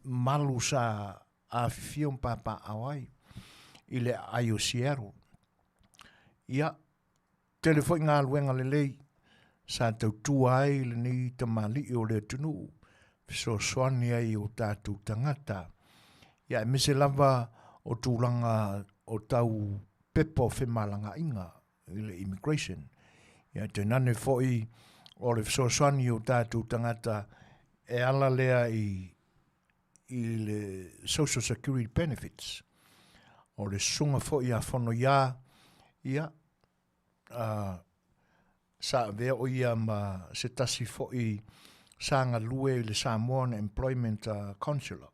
malu sa afifio ma papaaao ai i le aai o Seattle. Ia, tele foi galuega lelei sa tautua ai lenei tamalii o le atunuu, fesoasoani ai i o tatou tagata. Ia aemaise lava o tulaga o tau pepa o femalagaaiga i le immigration. Ia tainane foi o le fesoasoani i o tatou tagata e ala lea i i le Social Security Benefits. O le susuga foi a Fonoiā, ia, sa avea o ia ma se tasi foi sa galue i le Samoan Employment Consular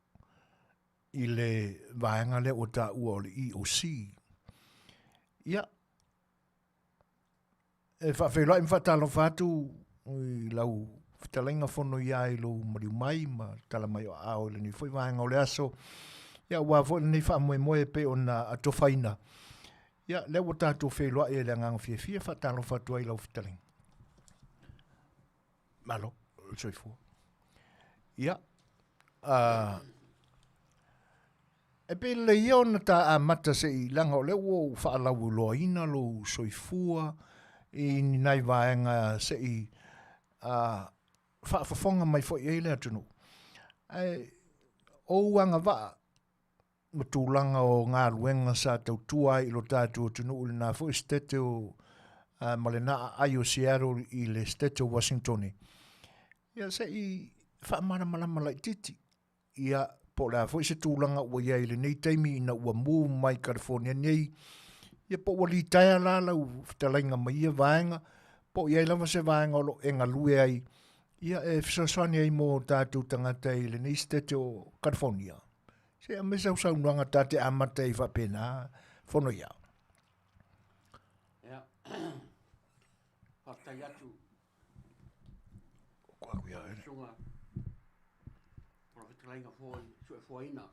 i le vaega lea ua taua o le EOC. Ia, e faafeiloai ma faatalofa atu i lau fetalaiga Fonoiā i lou maliu mai ma tala mai o aao i lenei foi vaega o le aso. Ia, aua foi lenei faamoemoe e pei ona atofaina. Ia, lea ua tatou feiloai i le agaga fiafia, faatalofa atu ai i lau fetalaiga. Malo, le soifua. Ia, e pei lelei ia ona ta amata se i leaga o lea ua ou faalauiloaina lou soifua i ni nai vaega se i faafofoga mai foi ai le atunuu. Ae o ou agavaa ma tulaga o galuega sa tautua ai i lo tatou atunuu i lena foi Setete o ma lena aai o Seattle i le Setete o Uasintone, ia se i faamalamalama laitiiti, ia po o le a foi se tulaga ua i ai i lenei taimi ina ua move mai California nei, ia po ua litaea la lau fetalaiga ma ia vaega, po o i ai lava se vaega o lo o e galue ai, ia e fesoasoani ai mo tatou tagata i lenei Setete o California. Se aumai sau saunoaga ta te amata ai faapena, Fonoia. Ia, faafetai atu Ko aku ia ele. Susuga o le fetalaiga foi suefuaina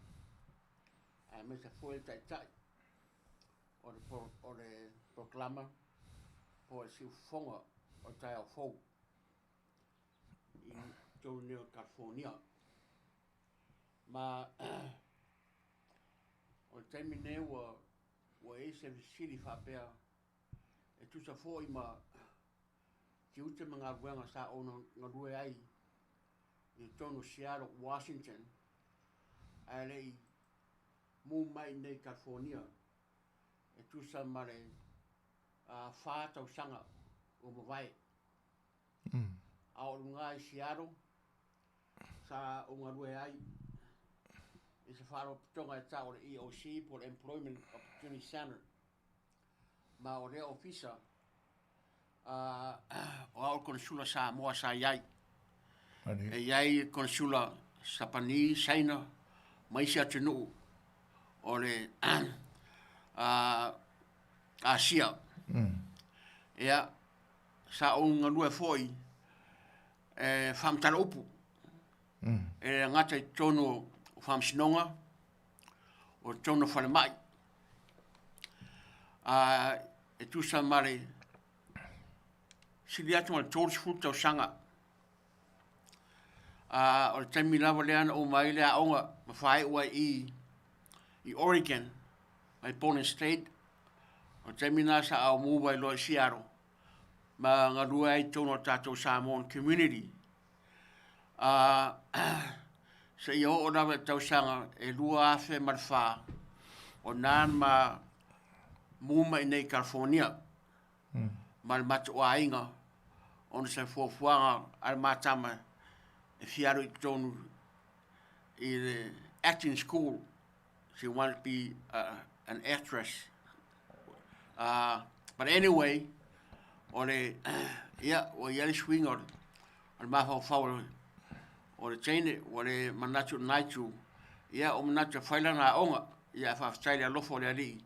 aemaise foi le taitai o le, o le polokalama po o le siufofoga o le taeao fou i totonu nei o California. Ma o le taimi nei ua ua i ai se fesili faapea e tusa foi ma tiute ma galuega sa ou galue ai i totonu o Seattle, Washington, ae le i mu mai i inei i California e tusa ma le 4 tausaga ua mavae. A o luga i Seattle, sa ou galue ai i se faalapotopotoga e tau o le EOC po o le Employment Opportunity Center. Ma o lea ofisa, o au le konesula Samoa sa i ai. E i ai konesula Sapani, Saina, ma isi atunuu o le Asia. Ia, sa ou galue foi e faamatala upu e le gata i totonu o faamasinoga, o totonu o falemai. A e tusa ma le sili atu ma le 30 tausaga. A o le taimi lava lea na uma ai le aoga ma faaiu ai i i Oregon mai Portland State. O le taimi lena sa ou move ai loa i Seattle ma galue ai i totonu o le tatou Samoan community. Seia oo lava i le tausaga e 2004, o na ma mu mai i inei i California ma le matou aiga ona o se fuafuaga a le ma tama e fia alu i totonu i le acting school. She wanted to be an actress. But anyway, o le, ia, ua i ai le suiga o le mafaufau o le teine, ua le manatu i lena itu, ia ua manatu e fai lana aoga, ia ae faafetai i le alofa o le Alii,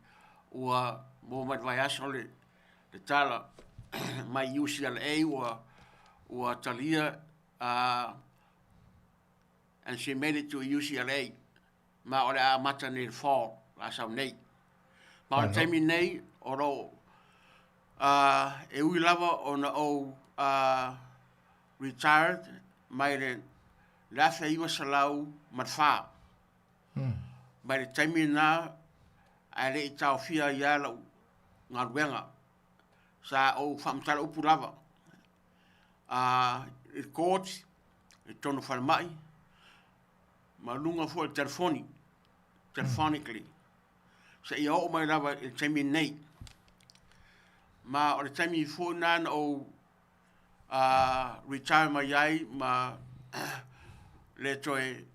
ua maua mai i le vaiaso le tala mai UCLA ua talia, and she made it to UCLA. Ma o le a amata nei i le fall, o le a sau nei. Ma o le taimi nei, o lo o, e ui lava ona ou retired mai le 1904. Mai le taimi lena, ae le i taofia ai lava lau galuega. Sa ou faamatala upu lava i le court, i totonu o falemai. ma luga foi o le telefoni, telephonically, seia oo mai lava i le taimi lenei. Ma o le taimi foi lena na ou retire mai ai ma le toe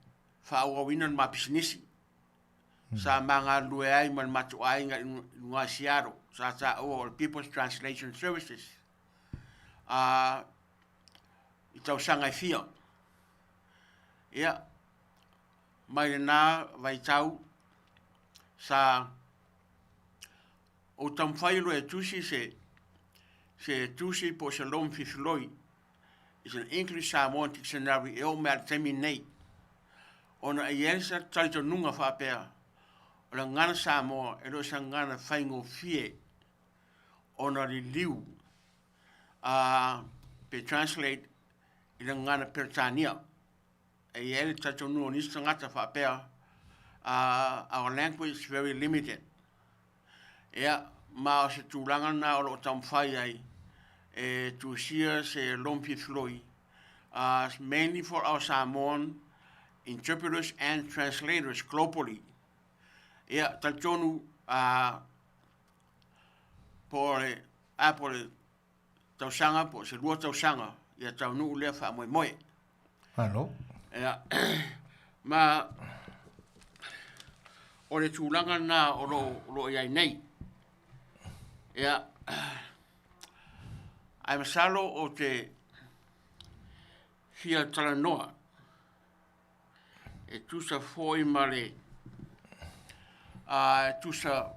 faaauauina le ma pisinisi. Sa ma galulue ai ma le matou aiga i luga i Seattle, sa taua o le People's Translation Services i tausaga e fia. Ia, mai lena vaitau sa ou taumafai loa e tusi se se tusi po o se loan fifiloi is an English Samoan dictionary e oo mai lava i le taimi lenei, ona e i ai se talitonuga faapea, o le gagana Samoa e le o se gagana faigofie ona liliu pe translate i le gagana Peretania. E i ai le talitonuga o nisi tagata faapea, our language is very limited. Ia, ma o se tulaga lena o lo o taumafai ai e tusia se loan fifiloi, mainly for our Samoan interpreters and translators globally. Ia, talitonu po o le a po o le tausaga po o se lua tausaga ia taunuu lea faamoemoe. Malo. Ia, ma o le tulaga lena o lo o i ai nei. Ia, ae masalo o te fia talanoa e tusa foi ma le e tusa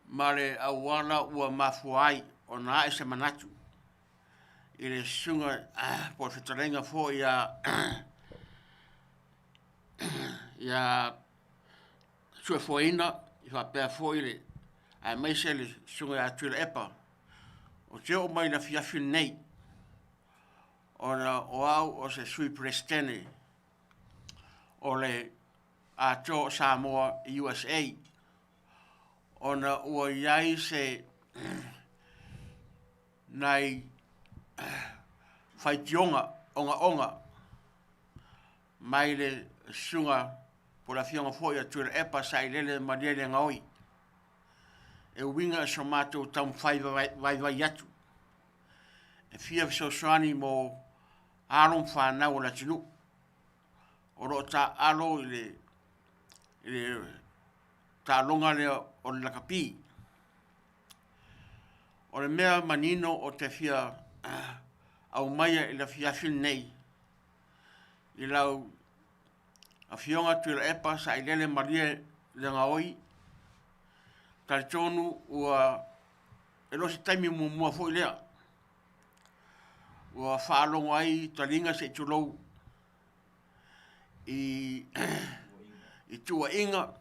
ma le auala ua mafua ai ona ae se manatu i le susuga po o le fetalaiga foi ia Suefoeina i faapea foi le aemaise le susuga ia Tuilaepa. Ou te oo mai i le afiafi lenei ona o au o se Sui Peresetene o le Atoa o Samoa USA ona ua i ai se nai faitioga ogaoga mai le susuga po o le afioga foi a Tuilaepa Sailele Malielegaoi e uiga i so matou taumafai vaivai atu e fia fesoasoani mo alo ma fanau o le atunuu o lo o taaalo i le taaloga lea o le lakapi. O le mea manino o te fia aumaia i le afiafi lenei i lau Afioga Tuilaepa Sailele Malielegaoi, talitonu ua e le o se taimi muamua foi lea ua faalogo ai taliga se i tulou i tuuaiga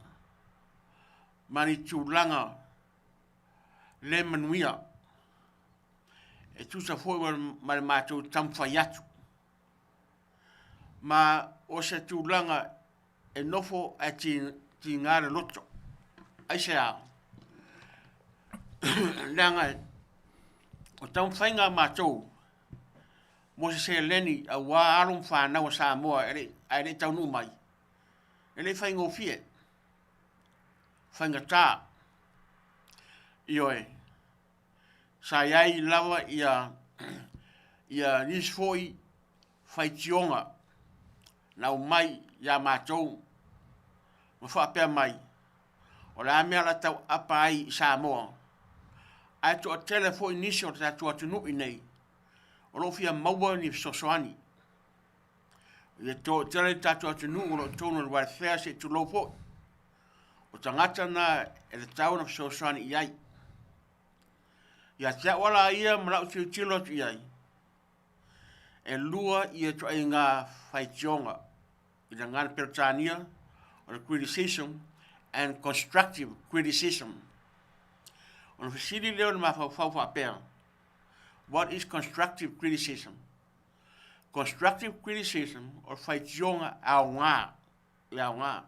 ma ni tulaga le manuia e tusa foi ma le matou taumafai atu. Ma o se tulaga e nofo ae tiga le loto. Aisea? Leaga o taumafaiga a matou mo se seleni aua alo ma fanau a Samoa ae le i taunuu mai, e le i faigofie, faigata. Ioe, sa i ai lava ia nisi foi faitioga na aumai ia matou ma faapea mai, o le a mea o le a tau aapa ai i Samoa, ae toatele foi nisi o le tatou atunuu i inei o lo o fia maua ni fesoasoani. E toatele le tatou atunuu o lo o i totonu o le welfare se i tulou foi. O tagata na e tatau ona fesoasoani i ai. Ia te au la ia ma lau tilotilo atu i ai, e lua ia ituaiga faitioga i le gagana Peretania, o le criticism and constructive criticism. Ona fesili lea o le mafaufau faapea, what is constructive criticism? Constructive criticism o le faitioga aoga, e aoga.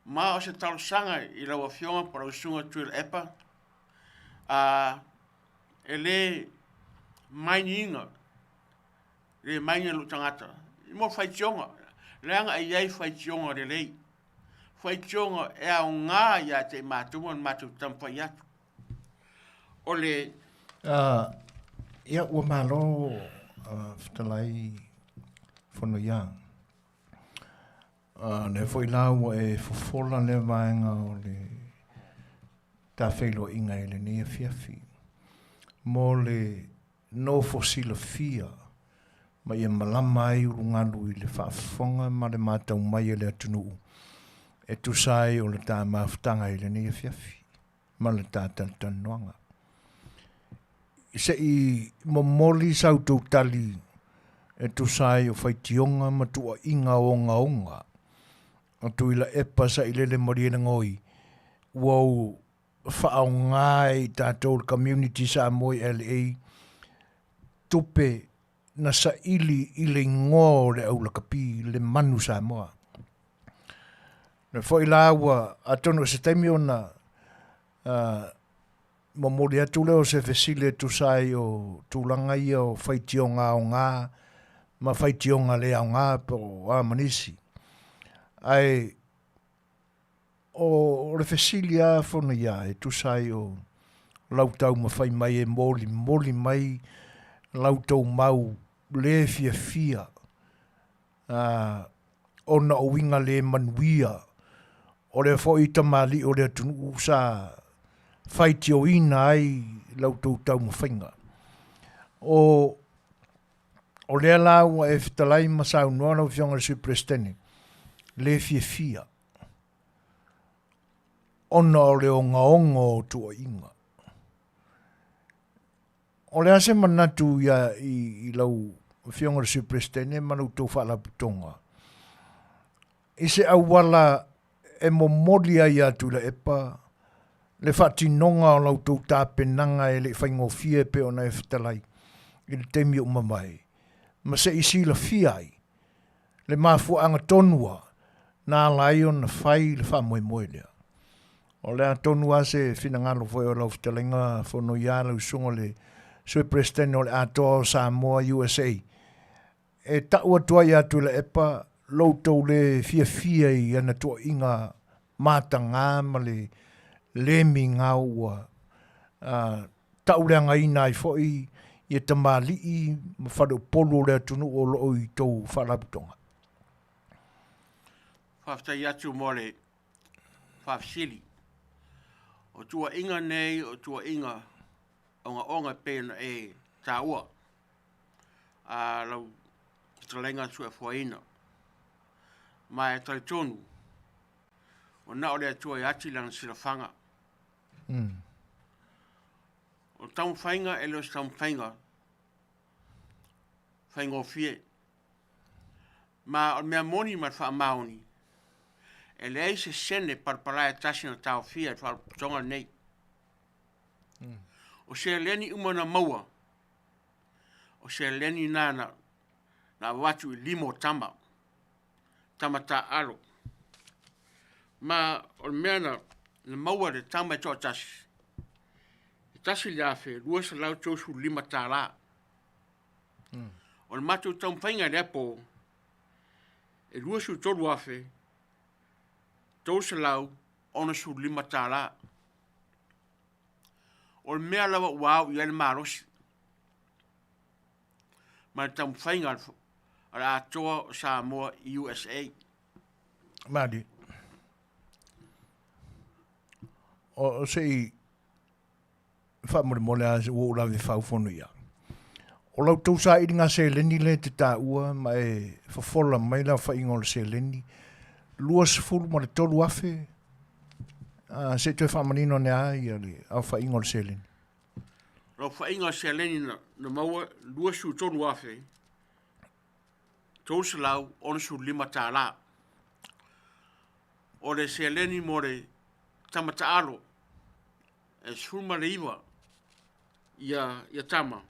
Ma o se talosaga i lau Afioga po o lau Susuga Tuilaepa, e le mainiina, le maini lou tagata mo faitioga. Leaga e i ai faitioga lelei, faitioga e aoga ia te i matou ma le matou taumafai atu. O le. Ia, ua malo fetalai Fonoia. O lea foi la ua e fofola lea vaega o le ta feiloaiga i lenei afiafi mo le nofo silafia ma ia malama ai ulugalu i le faafofoga ma le matau mai a le atunuu e tusa ai o le ta mafutaga i lenei afiafi ma le ta talatalanoaga. Se i momoli sa outou tali e tusa ai o faitioga ma tuuaiga ogaoga a Tuilaepa Sailele Malielegaoi ua ou faaaoga e i tatou le community Samoa i LA tupe na saili i le igoa o le aulakapi le manu Samoa. Na foi la ua atonu o se taimi ona momoli atu lea o se fesili e tusa ai o tulaga ia o faitioga aoga ma faitioga le aoga po o a ma nisi. Ae o le fesili lava Fonoia e tusa ai o lau taumafai mai e molimoli mai la outou mau le fiafia ona o uiga le manuia o lea foi tamalii o le atunuu sa faitioina ai la outou taumafaiga. O o lea la ua e fetalai ma saunoa lau Afioga i le Sui Peresetene, le fiafia ona o le ogaoga o tuuaiga. O le a se manatu ia i, i lau Afioga i le Sui Peresetene ma la outou Faalapotopotoga i se auala e momoli ai ia Tuilaepa le faatinoga o la outou tapenaga e le i faigofie e pei ona e fetalai i le taimi ua mavae, ma se i silafia ai le mafuaaga tonu lava na ala ai ona fai le faamoemoe lea. O le a tonu lava se finagalo foi o lau fetalaiga Fonoia lau susuga i le Sui Peresetene o le Atoa o Samoa USA, e tau atu ai ia Tuilaepa lo outou le fiafia i ana tuuaiga mataga ma le le migao ua tauleagaina ai foi ia tamalii ma faleupolu o le atunuu o lo o i tou faalapotopotoga. Faafetai atu mo le faafesili. O tuuaiga nei o tuuaiga ogaoga e pei ona e taua a lau fetalaiga Suefuaina. Ma e talitonu, o na o le Atua e ati lana silafaga. O le taumafaiga e le o se taumafaiga faigofie. Ma o le mea moni ma le faamaoni, e leai se sene palapala e tasi na taofia i le faalapotopotoga lenei. O seleni uma na maua, o seleni na na avatu i lima o tama, tama taaalo. Ma o le mea na maua e le tama e toatasi, e $1,235. O le matou taumafaiga i lea po, e $23,365. O le mea lava ua ao i ai le malosi ma le taumafaiga a le Atoa o Samoa USA. Malie. O se i faamolemole lava ua ou lave fau fono ia. O la outou sailiga seleni lea e te taua ma e fofola mai le aofaiga o le seleni, 23,000, se i toe faamanino ane lava ia le aofaiga o le seleni. O le aofaiga o le seleni na maua, $23,365. O le seleni mo le tama taalo, e 19 ia tama,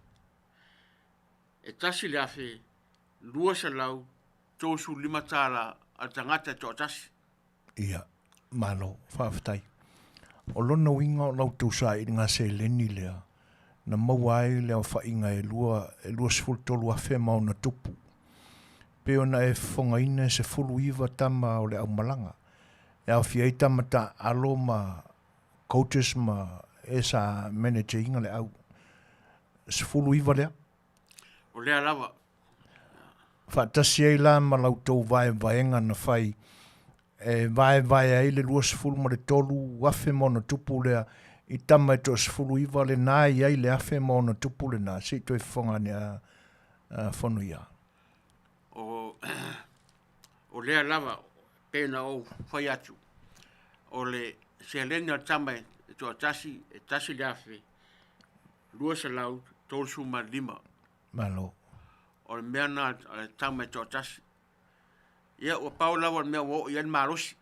e $1,235 a le tagata e toatasi. Ia, malo, faafetai. O lona uiga o la outou sailiga seleni lea na maua ai le aofaiga e 23,000 ma ona tupu. Pei ona e fofogaina e 19 tama o le aumalaga, e aofia ai tama taaalo ma coaches ma e sa manage ina le au. 19 lea. O lea lava. Faatasi ai la ma la outou vaevaega na fai e vaevae ai le 23,000 ma ona tupu lea i tama e toa-19 lena e i ai le 1,000 ma ona tupu lena, se i toe fofoga ane a, a Fonoia. O, o lea lava, pei ona ou fai atu, o le seleni a le tama e toatasi, e 1,235. Malo. O le mea lena a le tama e toatasi. Ia, ua pau lava o le mea ua oo i ai le malosi.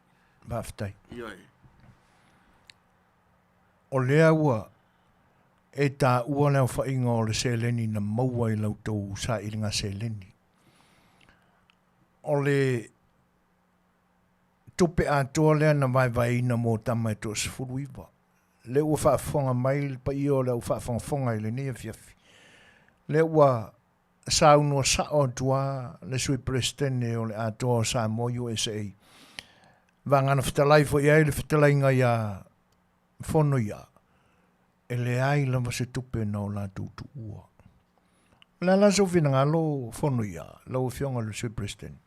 Faafetai. Ioe. O lea ua e taua le aofaiga o le seleni na maua i la outou sailiga seleni. O le tupe atoa lea na vaevaeina mo tama e toa-19. Lea ua faafofoga mai le paia o le au faafogafoga i lenei afiafi. Lea ua saunoa sa'o atu a le Sui Peresetene o le Atoa o Samoa USA. Vagana fetalai foi ai le fetalaiga iā Fono ia, e leai lava se tupe na o latou tuua. O le a la sou finagalo Fono ia, lau Afioga i le Sui Peresetene?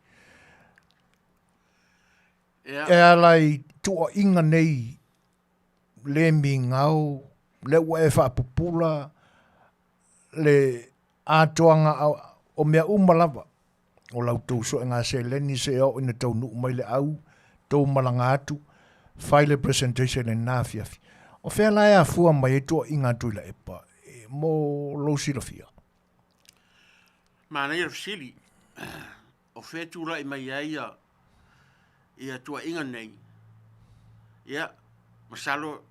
E ala i tuuaiga nei le migao, lea ua e faapupula le atoaga o mea uma lava o la outou suega seleni seia oo ina taunuu mai le au, tou malaga atu, fai le presentation i lena afiafi. O fea la e afua mai ai tuuaiga a Tuilaepa mo lou silafia? Manaia le fesili, o fea e tulai mai ai ia, ia tuuaiga nei? Ia, masalo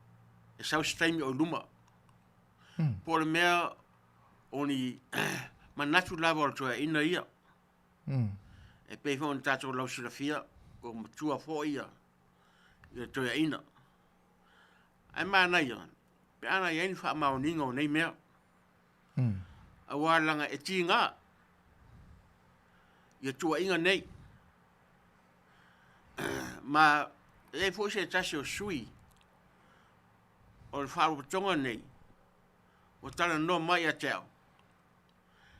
e sau se taimi o i luma. Po o le mea o ni manatu lava o le toeaina ia. E pei foi ona tatou lausilafia, ua matua foi ia, ia toeaina. Ae manaia, pe ana i ai ni faamaoniga o nei mea. Aua leaga e tiga ia tuuaiga nei. Ma e i ai foi se tasi o sui o le faalapotopotoga nei, ua talanoa mai ia te au,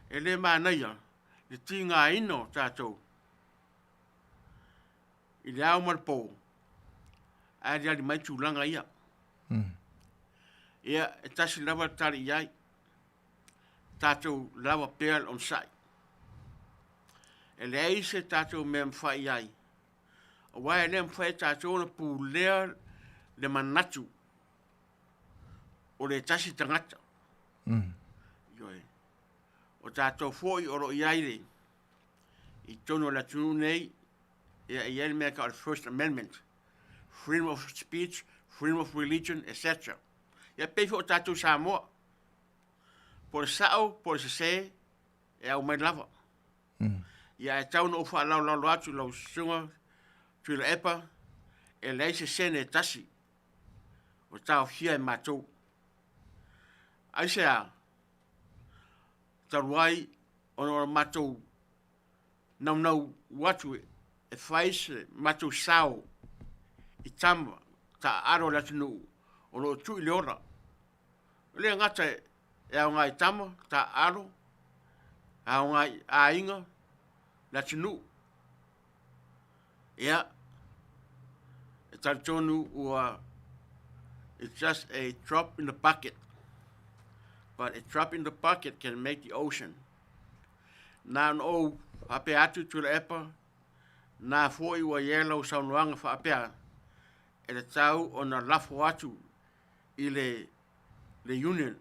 e le manaia le tigaina o tatou i le ao ma le po, ae aliali mai tulaga ia. Ia, e tasi lava le tali i ai, tatou lava pea le onosai. E leai se tatou mea e mafai i ai, aua e le mafai e tatou ona pulea le manatu o le tasi tagata. Ioe. O tatou foi o lo o i ai le, i totonu o le atunuu nei, ia e i ai le mea e tau o le First Amendment, freedom of speech, freedom of religion, etc. Ia pei foi o tatou Samoa, po o le sao, po o le sese, e aumai lava. Ia ae tau ona ou faalaolalo atu i lau susuga Tuilaepa, e leai se sene e tasi o taofia e matou. Aisea? Talu ai ona o le matou naunau atu e fai se matou sao i tama taaalo a le atunuu o lo o tuu i le ola. E le gata e aoga i tama taaalo, aoga i aiga, le atunuu. Ia, e talitonu ua it's just a drop in the bucket. But a drop in the bucket can make the ocean. Na ona ou faapea atu Tuilaepa, na foi ua i ai lau saunoaga faapea, e tatau ona lafo atu i le, le union,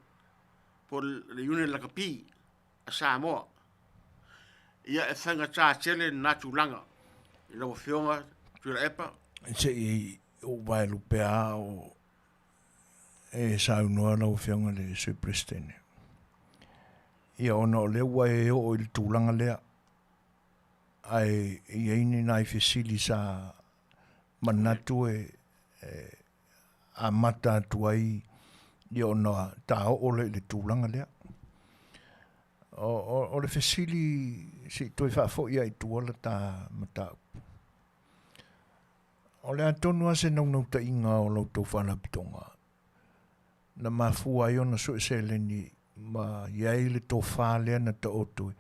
po le union lakapi a Samoa. Ia e faigata tele lena tulaga i lau Afioga Tuilaepa. Se i ou vaelupe a o e saunoa lau Afioga i le Sui Peresetene. Ia ona o lea ua e oo i le tulaga lea, ae e i ai ni nai fesili sa manatu e amata atu ai ia ona taoo lea i le tulaga lea. O le fesili se i toe faafoi lava i tua le ta mataupu. O le a tonu lava se naunautaiga o la outou Faalapotopotoga na mafua ai ona sue seleni ma i ai le tofa lea na taoto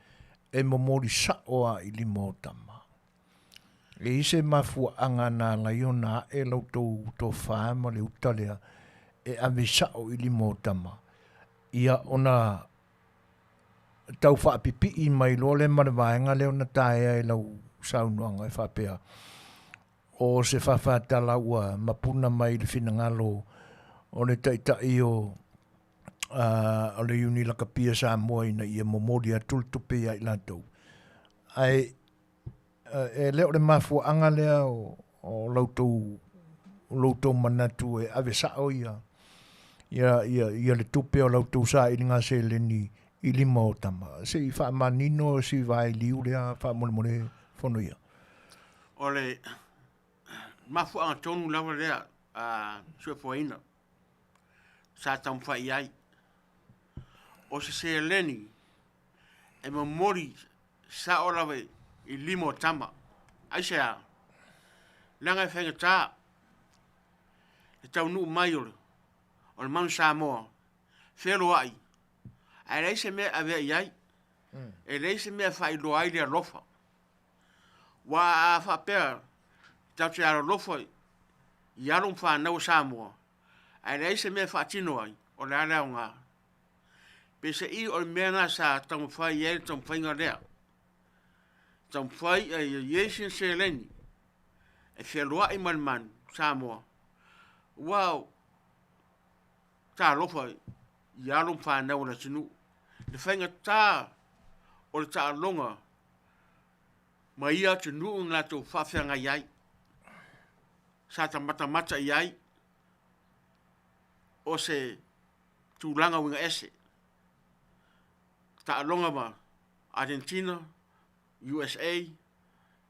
e momoli sao lava i lima o tama. E i ai se mafuaaga na ala ai ona ae la outou tofa ma le uta lea e ave sao i lima o tama, ia ona tau faapipii mai loa lea ma le vaega lea ona taea e lau saunoaga e faapea, o se faafatala ua mapuna mai i le finagalo o le Taitai o o le Iuni Lakapia Samoa ina ia momoli atu le tupe ia i latou. Ae e le o le mafuaaga lea o, o la outou, lo outou manatu e ave sao ia, ia, ia, ia le tupe o la outou sailiga seleni i lima o tama. Se i faamanino si vailiu lea faamolemole fono ia. O le mafuaaga tonu lava lea a suefuaina sa taumafai i ai. O se seleni e momoli sao lava i lima o tama. Aisea? Leaga e faigata le taunuu mai o le manu Samoa, feloai, ae leai se mea e avea i ai. E leai se mea e faailoa ai le alofa. Ua a faapea tatou te alolofa i alo ma fanau a Samoa, ae leai se mea e faatino ai, o le a le aoga? Peiseai o le mea lena sa taumafai i ai le taumafaiga lea. Taumafai ia i ai sina seleni e fealuai ma le manu Samoa, ua talofa i alo ma fanau a le atunuu. Le faigata o le taaloga ma ia atunuu na latou faafeagai ai, sa ta matamata i ai o se tulaga uiga ese. Taaloga ma Argentina, USA,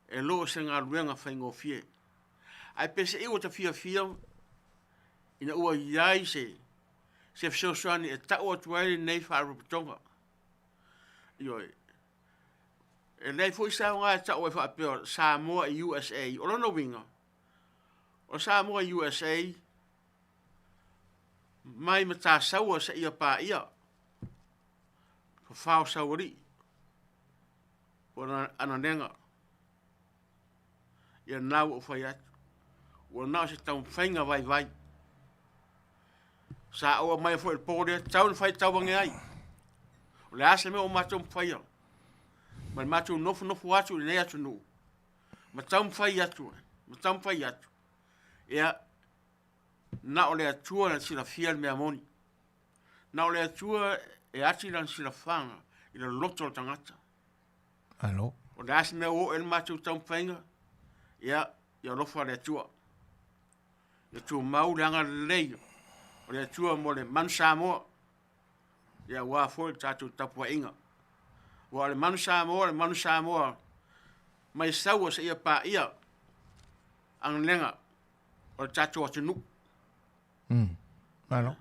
e le o se galuega faigofie. Ae peiseai ua ta fiafia ina ua i ai se se fesoasoani e tau atu ai lenei faalapotopotoga. Ioe. E leai foi se aoga e tau ai faapea Samoa i USA. O lona uiga, o Samoa i USA mai Matasaua seia paia fafao saualii po o ananega. Ia lena ua ou fai atu, ua na o se taumafaiga vaivai. Sa ou aumaia foi i le po lea, tau ina faitau ane ai. O le a se mea ua matou mafaia ma le matou nofonofo atu i lenei atunuu, ma taumafai atu, ma taumafai atu, ia, na o le Atua na silafia le mea moni. Na o le Atua e ati lana silafaga i le loto o le tagata. Malo. O le a se mea ua oo i ai le matou taumafaiga, ia, ia alofa le Atua. Ia tumau le agalelei o le Atua mo le manu Samoa, ia aua foi le tatou tapuaiga. Aua o le manu Samoa, o le manu Samoa mai Saua seia paia agalega o le tatou atunuu. Malo.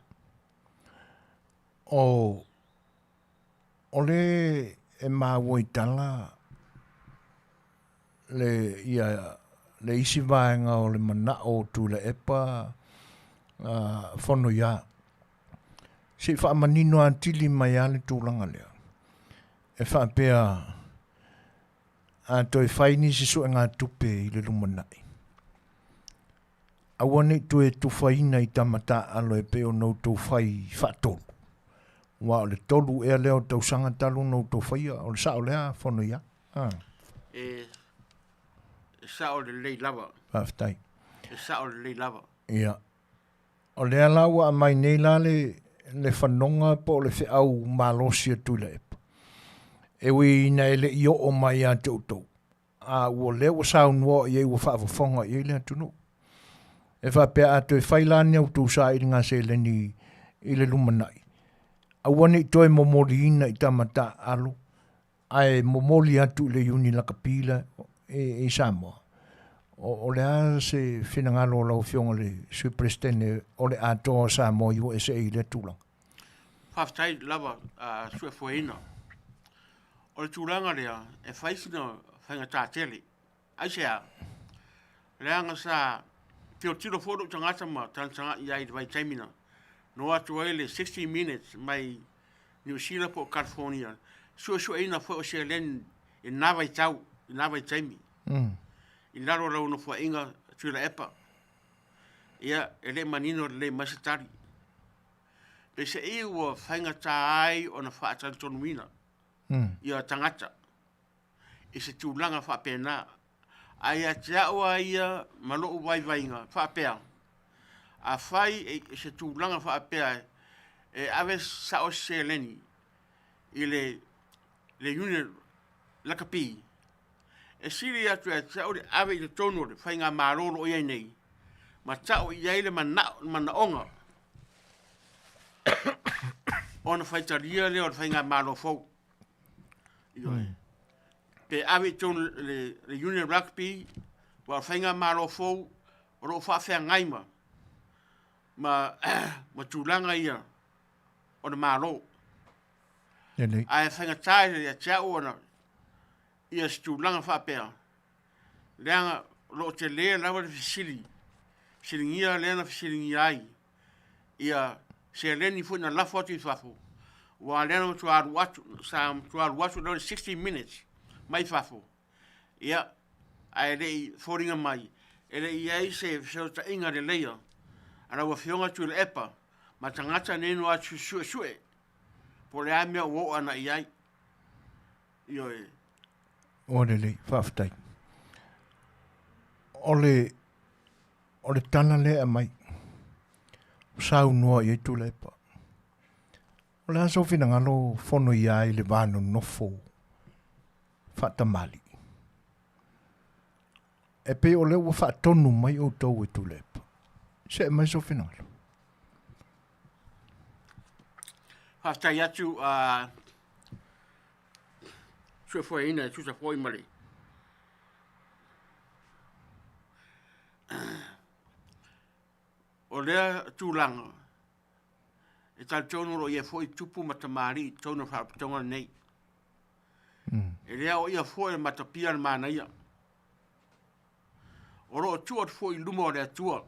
O, o le e maua i tala le, ia, le isi vaega o le manao o Tuilaepa fono ia. Se i faamanino atili mai lava le tulaga lea. E faapea, a toe fai nisi suegatupe i le lumanai, aua ne i toe tufaina i tama taaalo e pei ona outou fai faatolu. Aua o le tolu ea lea o tausaga talu ona outou faia, o le sao lea, fono ia. E sao lelei lava. Faafetai. E sao lelei lava. Ia. O lea la ua aumai nei la le, le fanoga po o le feau malosi a Tuilaepa, e ui ina e le i oo mai ia te outou, a ua lea ua saunoa i ai ua faafofoga i ai le atunuu. E faapea a toe fai la ni a outou sailiga seleni i le lumanai, aua ne i toe momoliina i tama taaalo, ae momoli atu i le Iuni Lakapi la i Samoa. O le a se finagalo o lau Afioga i le Sui Peresetene o le Atoa o Samoa USA i lea tulaga? Faafetai lava suefueina. O le tulaga lea, e fai sina faigata tele. Aisea? Leaga sa tilotilo foi lou tagata ma tagatagai ai i le vaitaimi na na o atu ai le 60 Minutes mai Niu Sila po o California, suesueina foi o seleni i lena vaitau, i lena vaitaimi. I lalo o lau nofoaiga Tuilaepa. Ia, e le i manino lelei mai se tali. Peiseai ua faigata ai ona faatalitonuina ia tagata i se tulaga faapena. Ae ia te au lava ia ma lou vaivaiga faapea, afai i se tulaga faapea e ave sao se seleni i le Union Lakapi, e sili atu ia te au le ave i totonu o le faigamalo o lo o i ai nei ma tau i ai le manaoga ona faitalia lea o le faigamalo fou. Ioe. Pe ave i totonu le Union Rugby, aua o le faigamalo fou o lo o faafeagai ma ma tulaga ia o le Malo. Lelei. Ae faigata ia te au ona ia se tulaga faapea, leaga o lo o tele lava le fesili, fesiligia lea na fesiligia ai ia seleni foi na lafo atu i fafo, aua o lea na matua alu atu, sa matua alu atu lea o le 60 minutes mai fafo, ia, ae le i foliga mai, e le i i ai se fesootaiga leleia a lau Afioga Tuilaepa ma tagata nei na o atu suesue po o le a mea ua oo ana i ai. Ioe. Ua lelei, faafetai. O le, o le tala lea e aumai, saunoa i ai Tuilaepa. O le a sou finagalo fono i ai le va nonofo faatamalii? E pei o lea ua faatonu mai outou e Tuilaepa. See mai sou finagalo. Faafetai atu a suefueina e tusa foi ma le o lea tulaga e talitonu o lo o i ai foi tupu ma tamalii i totonu o le Faalapotopotoga lenei. E le aoaia foi e le matapia le manaia. O lo o tuu atu foi i luma o le Atua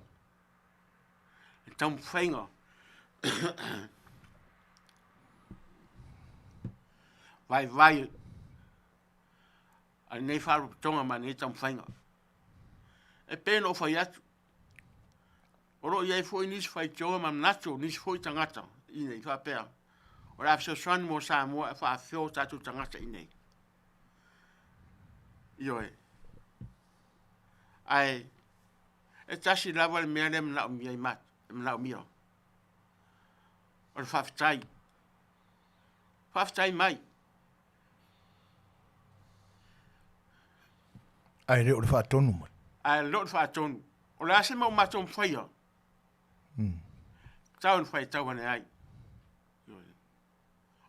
le taumafaiga vaivai a lenei Faalapotopotoga ma lenei taumafaiga. E pei ona ou fai atu, o lo o i ai foi nisi faitioga ma manatu o nisi foi tagata i inei faapea, o le a fesoasoani mo Samoa e faafefea o tatou tagata i inei. Ioe. Ae e tasi lava le mea lea e manaomia i e manaomia. O le faafetai. Faafetai mai. Ae le o le faatonu mai. Ae le o le faatonu. O le a se mea ua matou faia? Tau ina fai tau ane ai.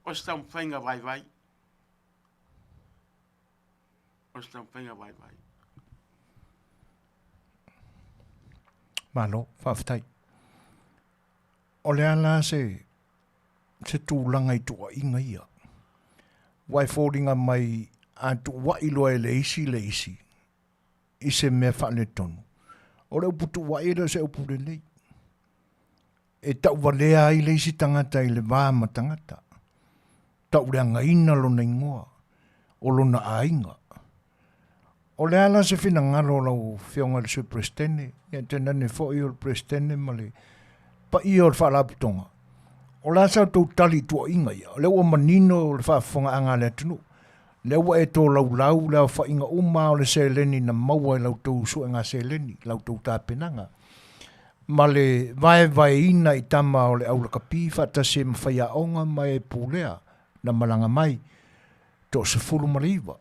O se taumafaiga vaivai. O se taumafaiga vaivai. Malo, faafetai. O le a la se, se tulaga i tuuaiga ia? Ua e foliga mai a tuuai loa e le isi le isi i se mea faaletonu. O le upu tuuai e le o se upu lelei. E tauvalea ai le isi tagata i le va ma tagata. Tauleagaina lona igoa, o lona aiga. O le a la se finagalo o lau Afioga i le Sui Peresetene, ia tainane foi o le Peresetene ma le paia o le Faalapotopotoga, o le a sa outou tali i tuuaiga ia? O lea ua manino le faafofogaaga a le atunuu, lea ua e tolaulau le aofaiga uma o le seleni na maua i la outou suega seleni, la outou tapenaga, ma le vaevaeina i tama o le aulakapi faatasi ai ma faiaoga ma e pulea na malaga mai, 19.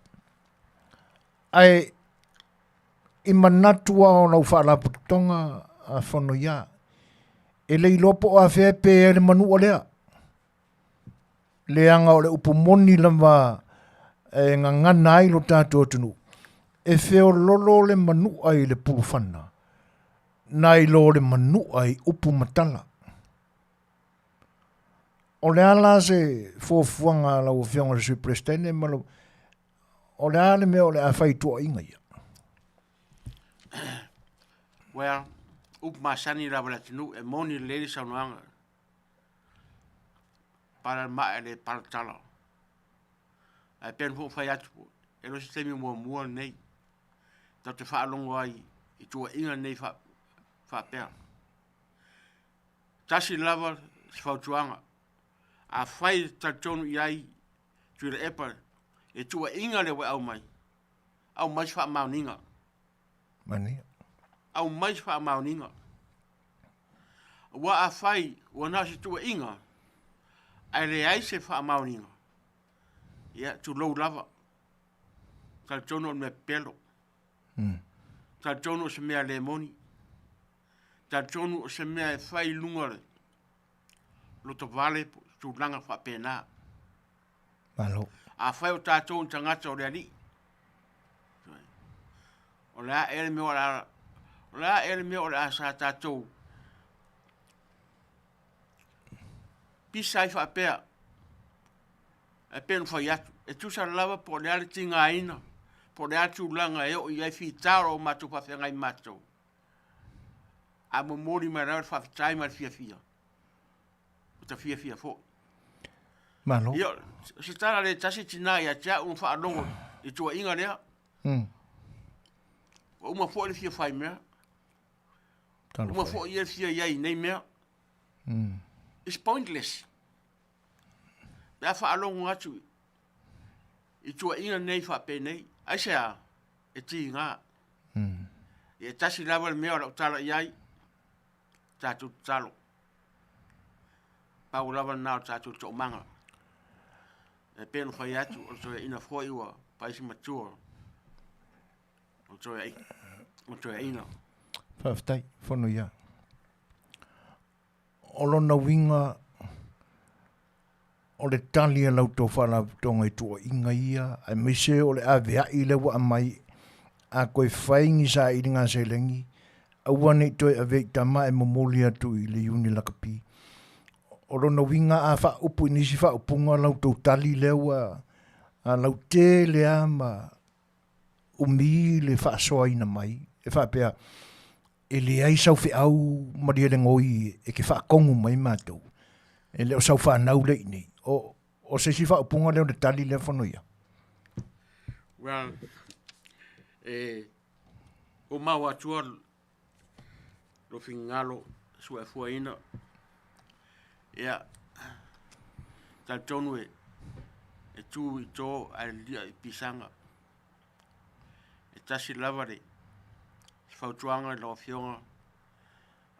Ae i manatu lava o lau faalapotopotoga a fono ia, e le iloa po o afea pe ai le manua lea. Leaga o le upu moni lava e gagana ai lo tatou atunuu, e feololo le manua i le pulufana, nai lo le manua i upu ma tala. O le a la se fuafuaga a lau Afioga i le Sui Peresetene ma lau... O le a le mea o le a fai i tuuaiga ia? Well, upu masani lava le atunuu e moni lelei le saunoaga. Pala le maa e le pala tala. Ae pei ona foi fai atu, e le o se taimi muamua lenei. Tatou te faalogo ai i tuuaiga nei faapea. Tasi lava se fautuaga, afai e talitonu i ai Tuilaepa i tuuaiga lea ua e aumai, aumai se faamaoniga. Manaia. Aumai se faamaoniga. Aua afai ua na o se tuuaiga ae leai se faamaoniga, ia tulou lava, talitonu o le mea pepelo. Talitonu o se mea le moni. Talitonu o se mea e fai i luga o le lotovale po o tulaga faapena. Malo. Afai o tatou ni tagata o le Alii, o le a ea le mea o le a, o le a ea le mea o le a sa tatou pisa ai faapea, ae pei ona fai atu, e tusa lava po o le a le tigaina, po o le a le tulaga e oo i ai fita o lo o matou faafeagai matou, a momoli mai lava le faafetai ma le fiafia, ua ta fiafia foi. Malo. Ia, o se tala le tasi tina ia te au na faalogo i tuuaiga lea. Ua uma foi le fia fai mea. Uma foi ia le fia i ai i nei mea. It's pointless. Pe a faalogo atu i tuuaiga nei faapenei, aisea? E tiga. Ia e tasi lava le mea o lau tala i ai, tatou tatalo. Pau lava lena o le tatou toomaga. E pei ona fai atu, o le toeaina foi ua paisi matua o le toeaina. Faafetai, fono ia. O lona uiga, o le tali a la outou faalapotopotoga i tuuaiga ia, aemaise o le aveai lea ua aumai, a toe fai ni sailiga seleni, aua ne i toe avea i tama ae momoli atu i le Iuni Lakapi. O lona uiga a faaupu i nisi faaupuga la outou tali lea ua lautele lava ma umi le faasoaina mai, e faapea, e leai sau feau malielegaoi e te faatonu mai matou, e le o sau fanau lea i inei. O, o se isi faaupuga lea o le tali lea Fonoia. Well, e ua maua atua lo finagalo suefuaina. Ia, talitonu e, e tu i tō ae lia i pisaga. E tasi lava le fautuaga i lau Afioga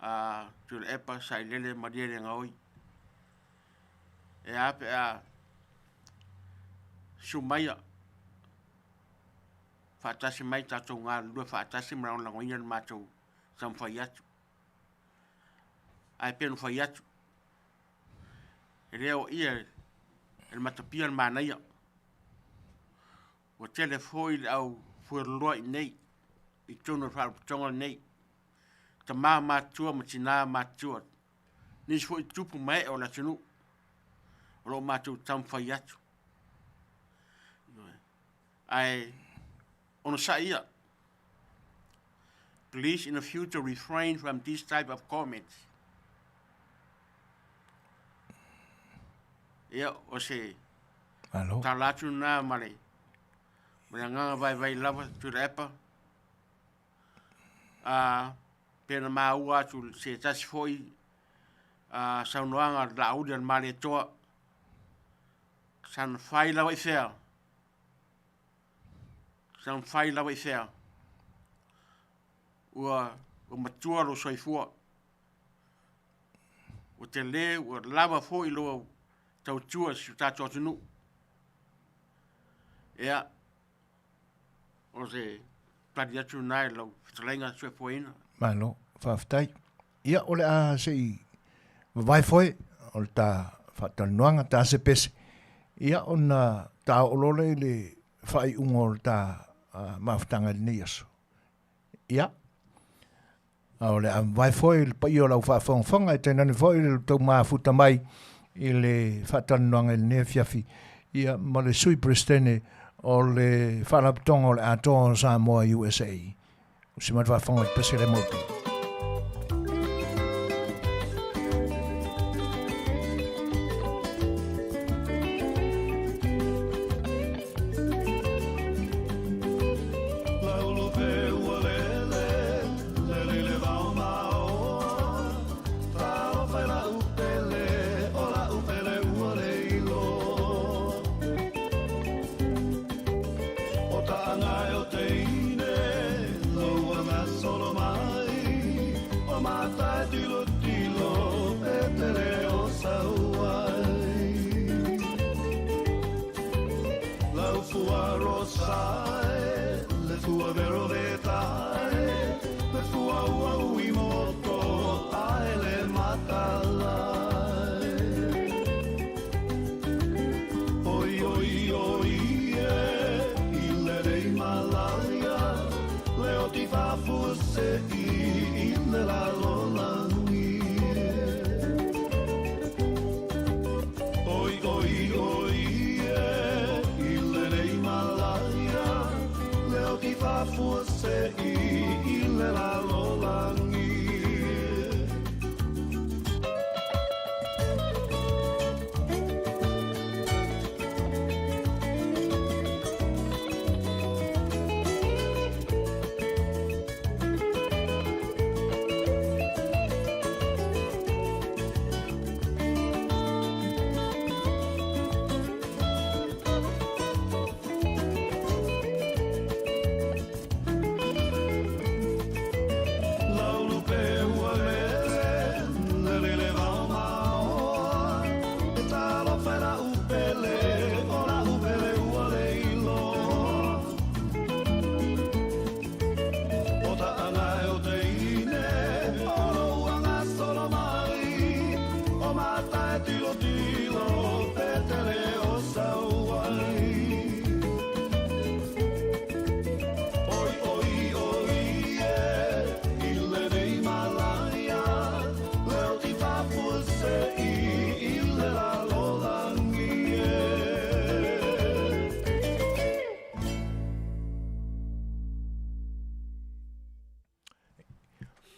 a Tuilaepa Sailele Malielegaoi, e a pe a susu maia faatasi mai tatou galulue faatasi ma lagolagoina le matou taumafai atu. Ae pei ona fai atu, e le o ia e le matapia le manaia. Ua tele foi le au fueloloa i inei i totonu o le Faalapotopotoga lenei, tama matutua ma tina matutua, nisi foi tupu ma ee o le atunuu o lo o matou taumafai atu. Ae onosai ia, please in the future refrain from this type of comments. Ia, o se Malo. Tala atu lena ma le ma le agaga vaivai lava Tuilaepa. A pe na maua atu se tasi foi a saunoaga a le Laauli a le Malietoa, sana fai lava i fea? Sana fai lava i fea? Ua, ua matua lou soifua. Ua tele, ua lava foi lou tautua i si o tatou atunuu. Ia, o se tali atu lena i lau fetalaiga soifuaina. Malo, faafetai. Ia, o le a se i vavae foe o le ta faatalanoaga, ta se pese, ia ona ta oo loa lea i le faaiuga o le ta mafutaga i lenei aso. Ia, A o le a mavae foi le paia o lau faafogafoga e tainane foi le tou mafuta mai i le faatalanoaga i lenei afiafi ia ma le Sui Peresetene o le Faalapotopotoga o le Atoa o Samoa USA. O si matu faafofoga i le pese le mautu.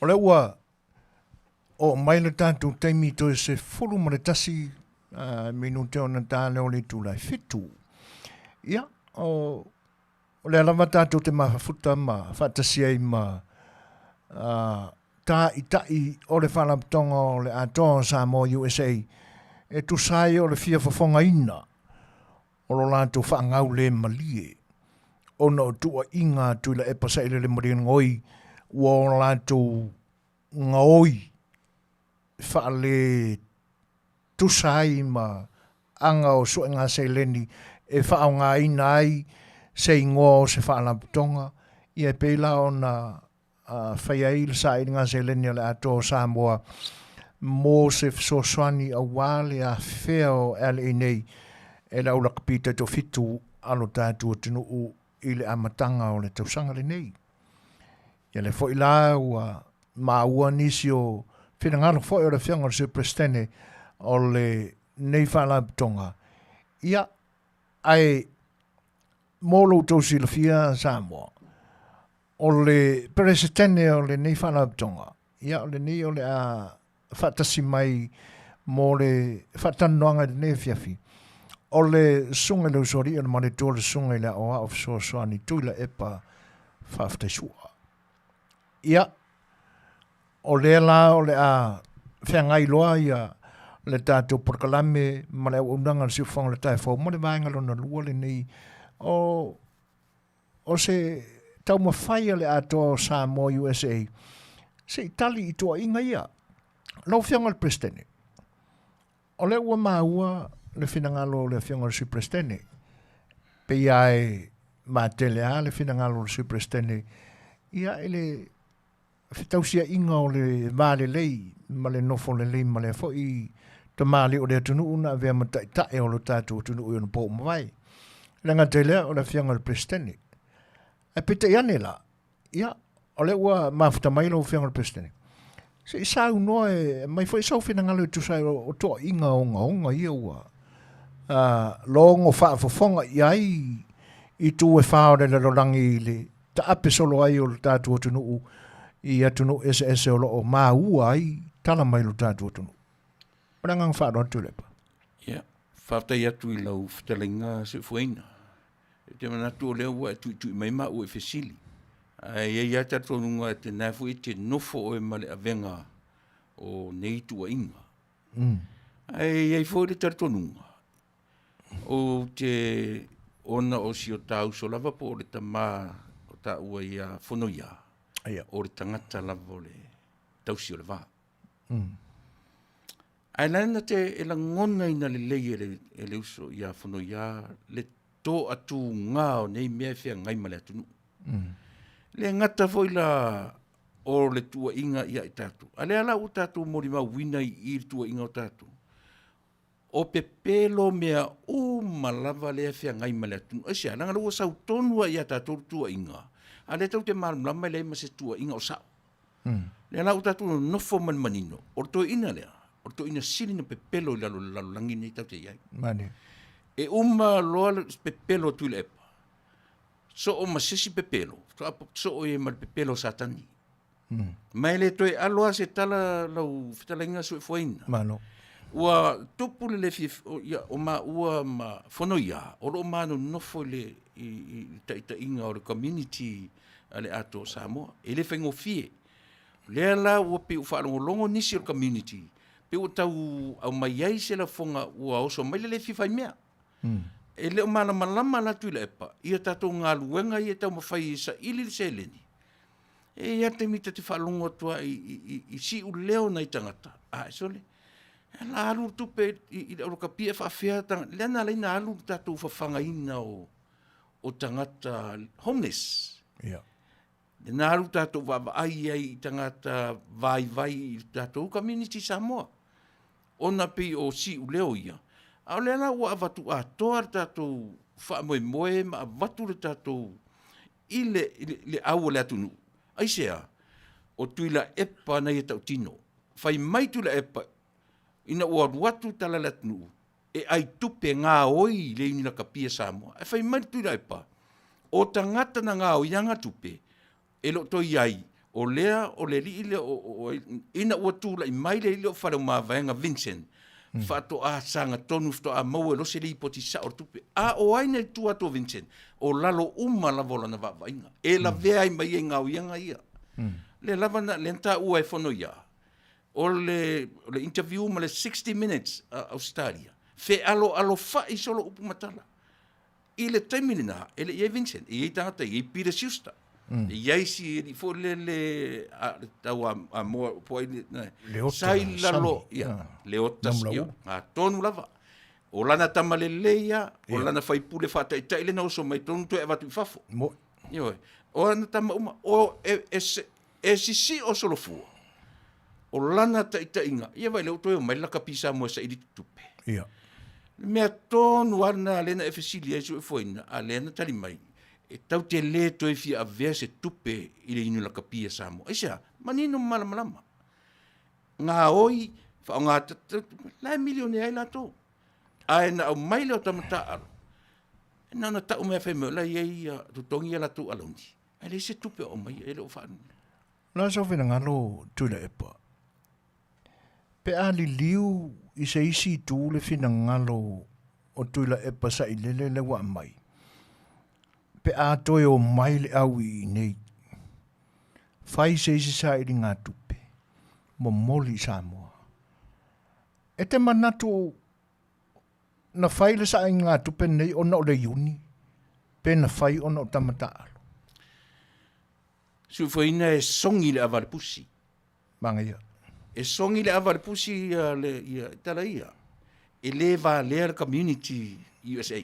O lea ua oo mai le tatou taimi toe 11 minute ona ta lea o le itula e 7. Ia, o lea lava tatou te mafafuta ma faatasi ai ma Taitai o le Faalapotopotoga o le Atoa o Samoa USA e tusa ai o le fia fofogaina o lo latou faagau le malie ona o tuuaiga a Tuilaepa Sailele Malielegaoi ua o latou gaoi faale tusa ai ma aga o suega seleni e faaaogaina ai se igoa o se faalapotopotoga, ia e pei la ona fai ai le sailiga seleni a le Atoa o Samoa mo se fesoasoani aua le afea o LA nei e le au lakapi taitoafitu a lo tatou atunuu i le amataga o le tausaga lenei. Ia lea foi la ua maua nisi o finagalo foi o le Afioga i le Sui Peresetene o lenei Faalapotopotoga, ia ae mo lo outou silafia Samoa, O le Peresetene o lenei Faalapotopotoga, ia o lenei o le a faatasi mai mo le faatalanoaga i lenei afiafi, o le Susuga i le Usoalii o le Malietoa le Susuga i le Aoao Fesoasoani Tuilaepa Faafetaisua. Ia, o lea la o le a feagai loa ia le tatou polokalame ma le auaunaga a le Siufofoga o le Taefou mo le vaega lona lua lenei o O se taumafai a le Atoa o Samoa USA se i tali i tuuaiga ia. Lau Afioga i le Peresetene, o lea ua maua le finagalo o le Afioga i le Sui Peresetene, pei lava e matele lava le finagalo o le Sui Peresetene ia i le fetausiaiga o le va lelei ma le nofo lelei ma lea foi tamalii o le atunuu na avea ma taitai o lo tatou atunuu i ona po ua mavae. Le gata i lea o le Afioga i le Peresetene. Ae peitai ane la, ia, o lea ua mafuta mai lau Afioga i le Peresetene, se i saunoa e aumai foi sau finagalo e tusa ai o toaiga ogaoga ia ua logo faafofoga i ai itu e whā o le lalolagi i le taape solo ai o le tatou atunuu i atunuu eseese o loo maua ai tala mai lo tatou atunuu. O le agaga faaaloalo Tuilaepa. Ia, faafetai atu i lau fetalaiga Seufuaina. Ou te manatu o lea ua e tuitui mai maua i fesili. Ae i ai lava talitonuga e te na foi e te nofo oe ma le avega o nei tuuaiga. Ae i ai foi le talitonuga, ou te ona o si o ta uso lava po o le tama o taua ia Fonoia, Ia. o le tagata lava o le tausi o le va. Ae la na te e lagonaina lelei e le, e le uso ia Fonoia le toatuga o nei mea e feagai ma le atunuu. Le gata foi la o le tuuaiga ia i tatou. A lea la ua tatou molimauina i i le tuuaiga o tatou, o pepelo mea uma lava lea e feagai ma le atunuu. Aisea? Leaga lea ua sau tonu lava ia tatou le tuuaiga, a lea tatou te malamalama e leai ma se tuuaiga o sao. Lea la ua tatou nonofo ma le manino, o le toeaina lea, o le toeaina sili na pepelo i lalo o le lalolagi lenei tatou te i ai. Mani. E uma loa le pepelo a Tuilaepa, soo ma se isi pepelo, faatoa soo ai ma le pepelo o Satani. Ma e le toe alo lava se tala lau fetalaiga soifuaina. Malo. Ua tupu le le fia, o, ia, o maua ma Fonoia, o lo o manonofo i le, i, i le taitaiga o le community a le Atoa o Samoa. E le faigofie. O lea la ua pei ua faalogologo nisi o le community, pei ua tau aumai ai se lafoga ua oso mai le le fia faimea. E le o malamalama la Tuilaepa i a tatou galuega ia e taumafai e saili le seleni. E i ai lava le taimi ta te faalogo atu ai i siu leo o nai tagata, a sole, e la alu le tupe i le aulokapia e faafefea tagata, lea na ala ai ona alu le tatou fafagaina o tagata homeless. Ia. Lena alu tatou vaavaai ai i tagata vaivai i le tatou community Samoa. Ona pei o siuleo ia, a o lea la ua avatu atoa le tatou faamoemoe ma avatu le tatou i le, i le, le au o le atunuu. Aisea? O Tuilaepa na ia tautino. Fai mai Tuilaepa ina ua alu atu tala le atunuu, e ai tupe gaoi le iuni lakapi a Samoa. Ae fai mai le Tuilaepa, o tagata na gaoiaga tupe, e le o toe i ai, o lea o le alii lea o, o, o, ina ua tulai mai le alii lea o Faleomavaega Vincent, faatoa sagatonu, faatoa maua e loa se lipoti sao o le tupe. A o ai na i tua atu o Vincent? O lalo uma lava o lana vaavaaiga. E lavea ai ma ia i gaoiaga ia. Lea lava na, lea na taua e Fonoia, o le, o le interview ma le 60 Minutes a Australia, fealoalofai solo upu ma tala. I le taimi lena, e le i ai Vincent, e i ai tagata, e i ai Peter Schuster. E i ai si alii foi lele a le tau a, a moa po ai le, Leota sa i lalo, Sami. ia, Ah. Leota, Namulaulu. ia, a tonu lava. O lana tama lelei ia, o lana faipule faataitai lena oso mai tonu toe avatu i fafo. Mo. Ioe. O ana tama uma, o e, e, se, e sisi o solofua. O lana taitaiga, ia vai lea ua toe omai le lakapi Samoa e saili tupe. Ia. Le mea tonu lava lena lea na e fesili ai Suefuaina, a lea na tali mai, e tau te le toe fia avea se tupe i le inu lakapi a Samoa. Aisea? Manino ma malamalama. Gaoi, faaaoga, la e milionea ai latou. Ae na aumai lea o tama taaalo, na ona tau mai fai mai, o la e i ai totogi a latou alauni, ae leai se tupe o aumaia, e le o faaaluina. O le a sou finagalo Tuilaepa? Pe a liliu i se isi itu le finagalo o Tuilaepa sailele lea ua aumai, pe a toe omai le au i inei, fai se isi sailiga tupe, momoli i Samoa. E te manatu na fai le sailiga tupe nei ona o le Iuni, pe na fai ona o tama taaalo? Suifoina e sogi le ava a le pusi. Manaia. E sogi le ava a le pusi ia le ia tala ia. E le valea le community USA.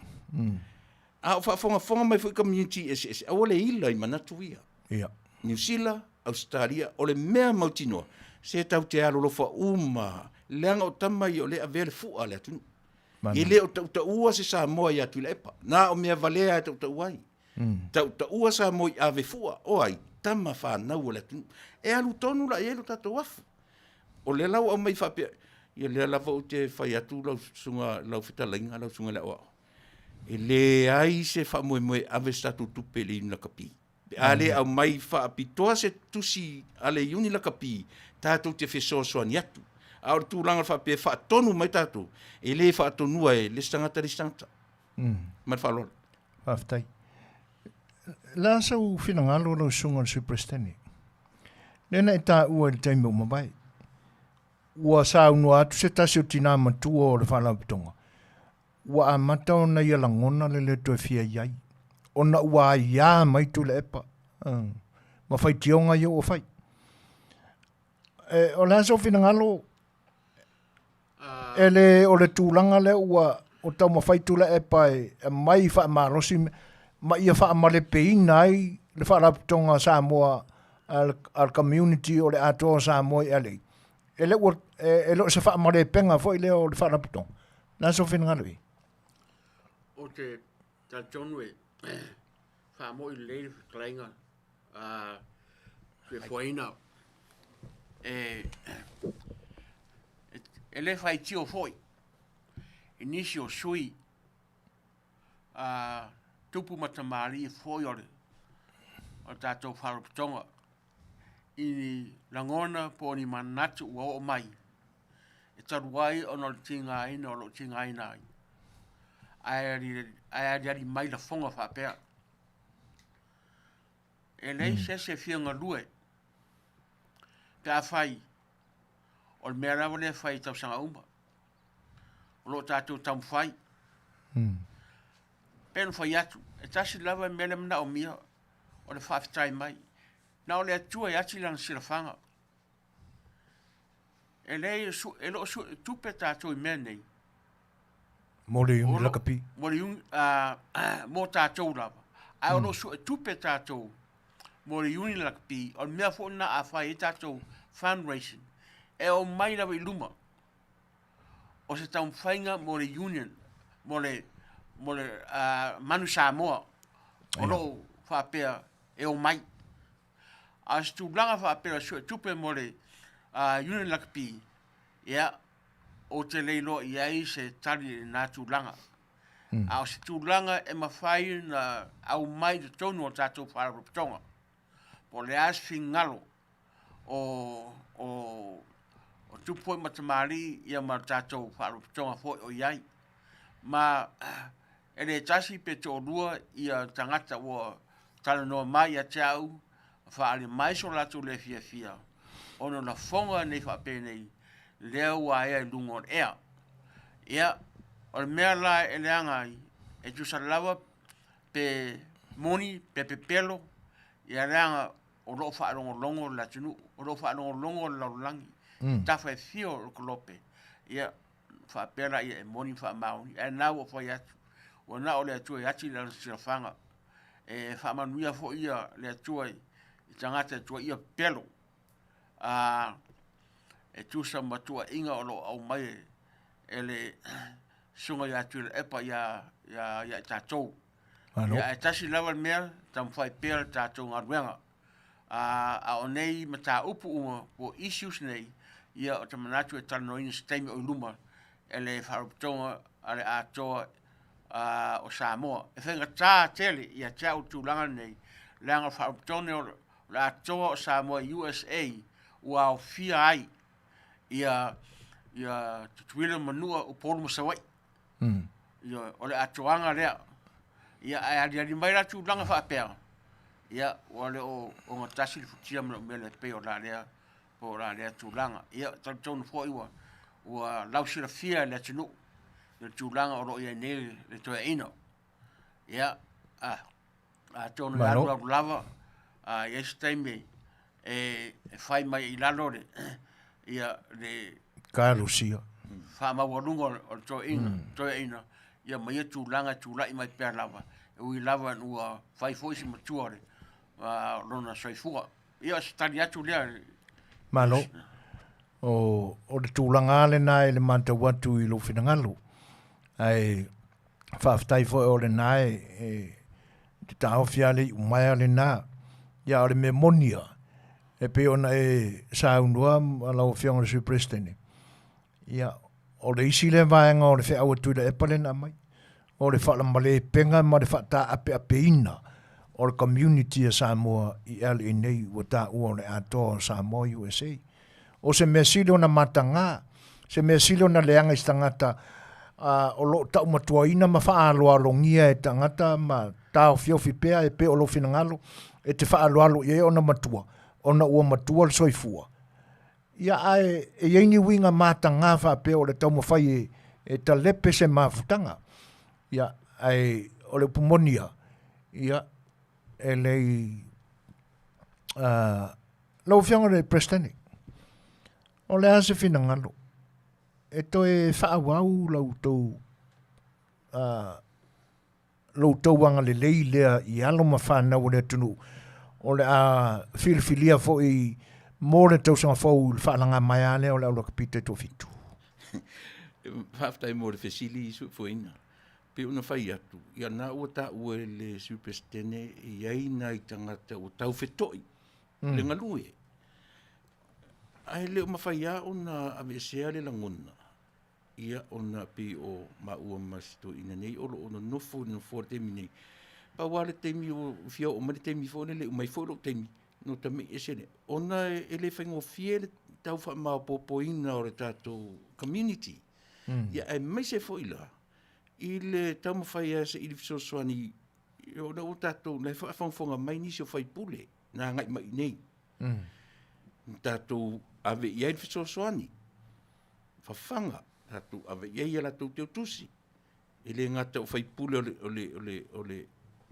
A o faafogafoga mai foi community eseese, aua le ila i manatu ia. Ia. Niu Sila, Australia, o le mea mautinoa, se tau te alolofa uma, leaga o tama ia o lea e avea le fua a le atunuu. E le o tautaua se Samoa ia Tuilaepa. Na o mea valea e tautaua ai. Tautaua Samoa i ave fua, o ai, tama fanau a le atunuu. E alu tonu la i ai lo tatou afu. O lea la ua aumai faapea, ia lea lava ou te fai atu lau susuga, lau fetalaiga, lau susuga i le aoao. E leai se faamoemoe e ave se tatou tupe i le Iuni Lakapi. Pe a le aumai faapitoa se tusi a le Iuni Lakapi, tatou te fesoasoani atu. A o le tulaga faapea e faatonu mai tatou, e le faatonua e le isi tagata le isi tagata. Ma le faaaloalo. Faafetai. La sau finagalo lau susuga i le Sui Peresetene. Lea na e taua i le taimi ua mavae. Ua saunoa atu se tasi o tinā matua o le Faalapotopotoga, ua amata ona ia lagona le le toe fia i ai, ona ua aiā mai Tuilaepa ma faitioga ia ua fai. E, o le a sou finagalo, e le o le tulaga lea ua o taumafai Tuilaepa e aumai faamalosi ma ia faamalepeina ai le Faalapotopotoga a Samoa a le community o le atoa o Samoa i LA. E le ua e le o se faamalepega foi lea o le Faalapotopotoga. O le a sou finagalo i ai? Ou te talitonu e faamo'i lelei le fetalaiga a Tuiafuaina e e le faitio foi i nisi o sui a tupu ma tamalii foi o le o tatou faalapotopotoga i ni lagona po o ni manatu ua oo mai e talu ai ona o le tigaina o lo o tigaina ai, ae aliali mai lafoga faapea. E leai se isi e fia galue pe afai o le mea lava lea e fai i tausaga uma. O lo o tatou taumafai. Pei ona fai atu, e tasi lava le mea lea e manaomia, o le faafetai mai. Na o le Atua e ati lana silafaga. E leai, e le o suetupe tatou i mea nei. Mo le iuni lakapi. Mo le iuni, mo tatou lava. Ae o lo o suetupe tatou mo le iuni lakapi. O le mea foi lena a fai ai tatou fundraising, e omai lava i luma o se taumafaiga mo le union, mo le, mo le Manu Samoa o lo o faapea e omai. A o se tulaga faapea o le suetupe mo le Union Rugby, ia, ou te le iloa i ai se tali i lena tulaga. A o se tulaga e mafai ona aumai i totonu o le tatou Faalapotopotoga, po o le a se finagalo o tupu foi ma tamalii ia ma le tatou Faalapotopotoga foi o i ai. Ma e le tasi pe toalua ia tagata ua talanoa mai ia te au, faaali mai so latou le fiafia ona o lafoga nei faapenei lea ua aea i luga o le ea. Ia, o le mea la e leaga ai, e tusa lava pe moni pe pepelo, ia leaga o lo o faalogologo le atunuu, o lo o faalogologo le lalolagi i tafa e fia o le kolope. Ia, faapea laia e moni ma faamaoni, ae na ua fai atu, ua na o le Atua e ati lana silafaga. E faamanuia foi ia le Atua i tagata e tuuaia pepelo, a e tusa ma tuuaiga o lo o aumai e le Susuga ia Tuilaepa ia i tatou. Ia, ae tasi lava le mea, taumafai pea le tatou galuega. A o nei mataupu uma po o issues nei, ia ou te manatu e talanoaina i se taimi o i luma e le Faalapotopotoga a le Atoa o Samoa. E faigata tele ia te au le tulaga lenei, leaga o le Faalapotopotoga lenei o le Atoa o Samoa USA ua aofia ai ia Tutuila ma Manua, Upolu ma Savaii. Ioe, o le atoaga lea. Ia, ae aliali mai la tulaga faapea, ia, ua le o ogatasi le futia ma le umele e pei o la lea, po o la lea tulaga. Ia, talitonu foi ua, ua lausilafia e le atunuu le tulaga o lo o i ai nei le toeaina. Ia, a, atonu e alualu lava, a i ai se taimi e fai mai i lalo le, ia, le Kalosia. Faamaualuga o le toeaina, toeaina, ia ma ia tulaga e tulai mai pea lava, e ui lava ina ua fai foi si matua o le, lona soifua. Ia, o se tali atu lea. Malo. O, o le tulaga lava lena i le matau atu i lou finagalo. Ae faafetai foi o lena e, e te taofi lava le iumaea lena. Ia, o le mea moni lava, e pei ona e saunoa lau Afioga i le Sui Peresetene, ia, o le isi lea vaega o le feau a Tuilaepa lea na aumai. o le faalamalēpega ma le faataapeapeina o le community a Samoa i LA nei ua taua o le atoa o Samoa USA. O se mea sili ona matagā, se mea sili ona leaga i se tagata o lo o taumatuaina ma faaaloalogia e tagata ma taofiofi pea e pei o lou finagalo e te faaaloalo i ai ona matua, ona ua matua le soifua. Ia ae e i ai ni uiga matagā faapea o le taumafai e, e talepe se mafutaga. Ia, ae o le upu moni ia, ia, e lei, uh, lau Afioga i le Peresetene, o le a se finagalo e toe faaauau la outou uh, lo outou agalelei lea i alo ma fanau o le atunuu o le a filifilia foi mo le tausaga fou i le faalagamaea lea o le aulakapi taitoafitu. Faafetai mo le fesili i suefueina. Pei ona fai atu, ia na ua taua e le Sui Peresetene e i ai nai tagata ua taufetoi le galue. Ae le o mafai lava ona aveesea le lagona Ia, ona pei o maua ma si toeaina nei o lo o nonofo i le nofoa i le taimi nei. Pau lava le taimi ua fia oo mai le taimi foi lele, uma ai foi lou taimi, ona tamei ese lea. Ona e le faigofie le tau faamaopoopoina o le tatou community. Ia, aemaise foi la i le taumafai lava e saili fesoasoani, o lea ua tatou, o la e faafogafoga mai nisi o faipule na agai mai i inei. Na tatou ave i ai le fesoasoani. fafaga, tatou ave i ai a latou teutusi. E le gata o faipule o le, o le, o le, o le,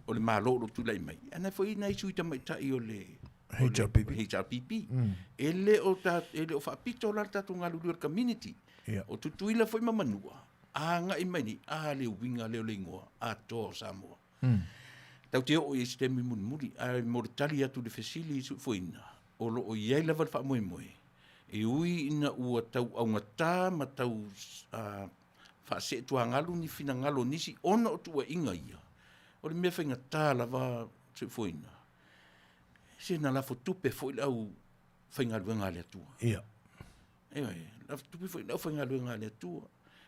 o le Malo o lo o tulai mai, ae na foi nai sui tamaitai o le HRPP. HRPP. E le o ta, e le o faapito la le tatou galulue o le community. Ia. O Tutuila foi ma Manua, agai mai nei, a le uiga lea o le igoa atoa o Samoa. Tatou te oo i se taimi mulimuli, ae mo le tali atu i le fesili i Suefueina, o lo o i ai lava le faamoemoe, e ui ina ua tau augatā ma tau faaseetuagalu ni finagalo o nisi ona o tuuaiga ia, o le mea faigata lava Suefueina, se na lafo tupe foi le au faigaluega a le Atua. Ia. Ioe, lafo tupe foi le aufaigaluega a le Atua.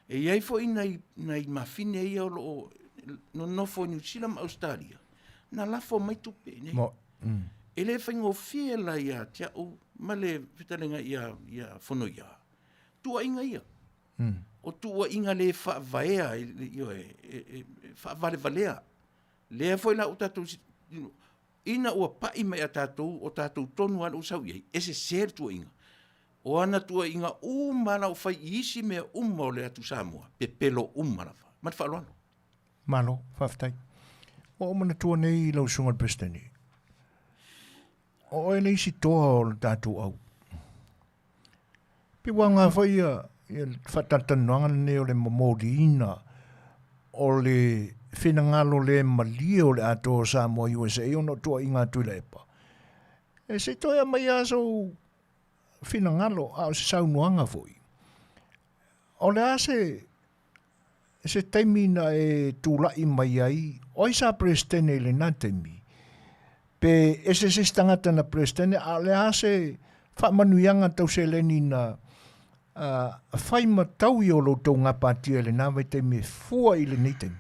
E i ai foi nai, nai mafine ia o lo o nonofo i Niu Sila ma Ausetalia, na lafo mai tupe i nei. Mo, E le faigofie la ia te au ma le fetalaiga ia, ia Fonoia. Tuuaiga ia. O tuuaiga le faavaea, ioe, e, e, e faavalevalea. Lea foi la ua tatou, ina ua pai mai ia tatou, o tatou tonu lava ua sau i ai, e sese le tuuaiga. O ana tuuaiga uma la ua fai i isi mea uma o le atu Samoa, pepelo uma lava. Ma le faaaloalo. Malo, faafetai. Ua ou manatua nei lau susuga i le Peresetene, o oe le isi toa o le tatou au. Pei ua aoga foi ia, ia le faatalatalanoaga lenei o le momoliina o le finagalo le malie o le atoa o Samoa USA ona o tuuaiga a Tuilaepa. E se i toe aumai lava sou finagalo, a o se saunoaga foi. O le a se, se taimi na e tulai mai ai, o ai sa Peresetene i lena taimi? Pe ese se isi tagata na Peresetene, a o le a se faamanuiaga tau seleni na uh, fai ma taui o lo outou gapatia i lena vaitaimi e fua i lenei taimi?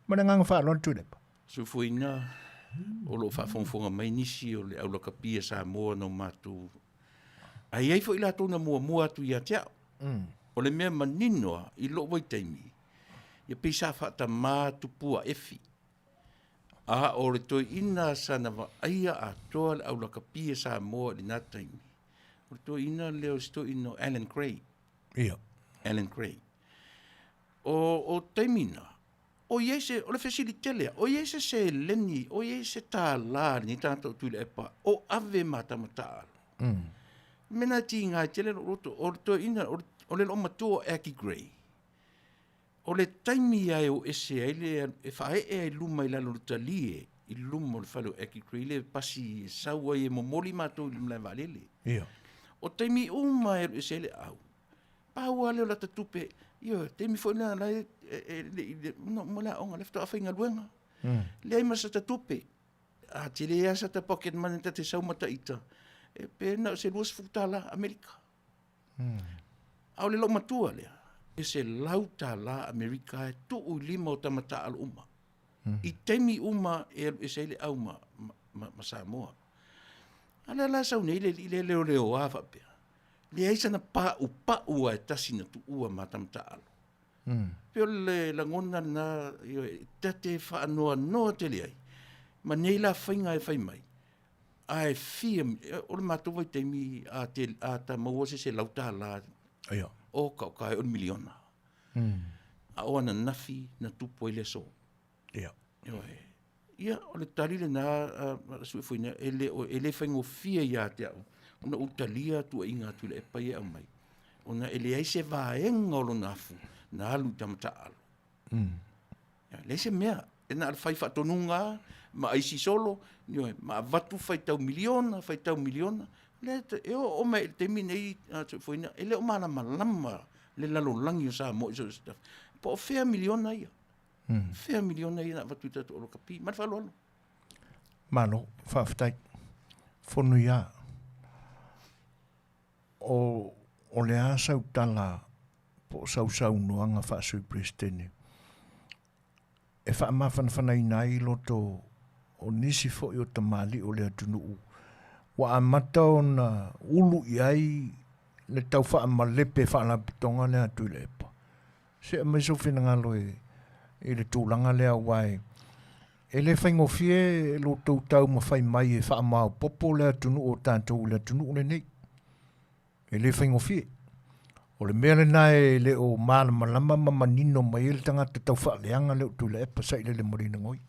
Ma le agaga faaaloalo Tuilaepa. Sufuina, o lo o faafogafoga mai nisi o le aulakapia Samoa na o matou. Ae i ai foi latou na muamua atu ia te au. O le mea manino lava i lou vaitaimi, ia pei sa faatamā Tupua Efi. A o le toeaina sana vaaia atoa le aulakapia Samoa i lena taimi, o le toeaina lea o si toeaina o Alan Gray. Ia. Alan Gray. O, o taimi na, o i ai se, o le fesili tele lava, o i ai se seleni, o i ai se tālā a lenei tagata o Tuilaepa o ave ma tama taaalo. Mea na tiga ai tele lou loto, o le toeaina, o le, o le loomatua o Aggie Gray, o le taimi lava e o ese ai le, e faaee ai luma i lalo o le talie, i luma o le fale o Aggie Gray, le pasi e sau ai e momoli matou i le malae vaalele. Ia. O taimi uma e alu ese ai le aau, Pau lava lea o lata tupe, ioe, taimi foi lena la e, e, e, le, le, no, ma le aoga, le faatoa faigaluega. Leai ma sata tupe. A tele lava sata pocket money ta te sau ma taita, e pe na o se $20 Amerika. A o le loomatua lea. E $100 Amerika e tuu i lima o tama taaalo uma. I taimi uma e alu ese ai le au ma, ma, ma Samoa. A lea la sau nei le alii lea leoleoa faapea, leai sana paupau lava e tasi na tuua ma tama taaalo. Pei o le lagona lena, ioe, ta te faanoanoa tele ai ma nei la faiga e fai mai, ae fia, o le matou vaitaimi a te, a ta maua se $100, Ia. Oka oka e o le miliona. A o ananafi na tupu ai le aso. Ia. Ioe. Ia, o le tali lena a Suefuina, e le, e le faigofie ia te au ona ou talia tuuaiga a Tuilaepa ia e aumai, ona e leai se vaega o lona afu na alu i tama taaalo. Ia, leai se mea, e na o le fai faatonuga lava ma aisi solo, ioe, ma avatu faitau miliona, faitau miliona. Lea e oo mai i le taimi nei a Suefuina, e le o malamalama le lalolagi o Samoa i so o se tafa, po o fea miliona ia. Fea miliona ia na avatu i tatou oloa kapi. Ma le faaaloalo. Malo, faafetai. Fono ia. O, o le a sau tala po o sau saunoaga faa-Sui Peresetene e faamafanafanaina ai loto o nisi foi o tamalii o le atunuu ua amata ona ulu i ai le tau faamalepe faalapotopotoga lea a Tuilaepa. Se aumai sou finagalo e, i le tulaga lea aua e, e le faigofie lo outou taumafai mai e faamaopoopo le atunuu o tatou i le atunuu lenei. E le faigofie. O le mea lena e le o malamalama ma manino mai ai le tagata tau faaleaga lea o Tuilaepa Sailele Malielegaoi.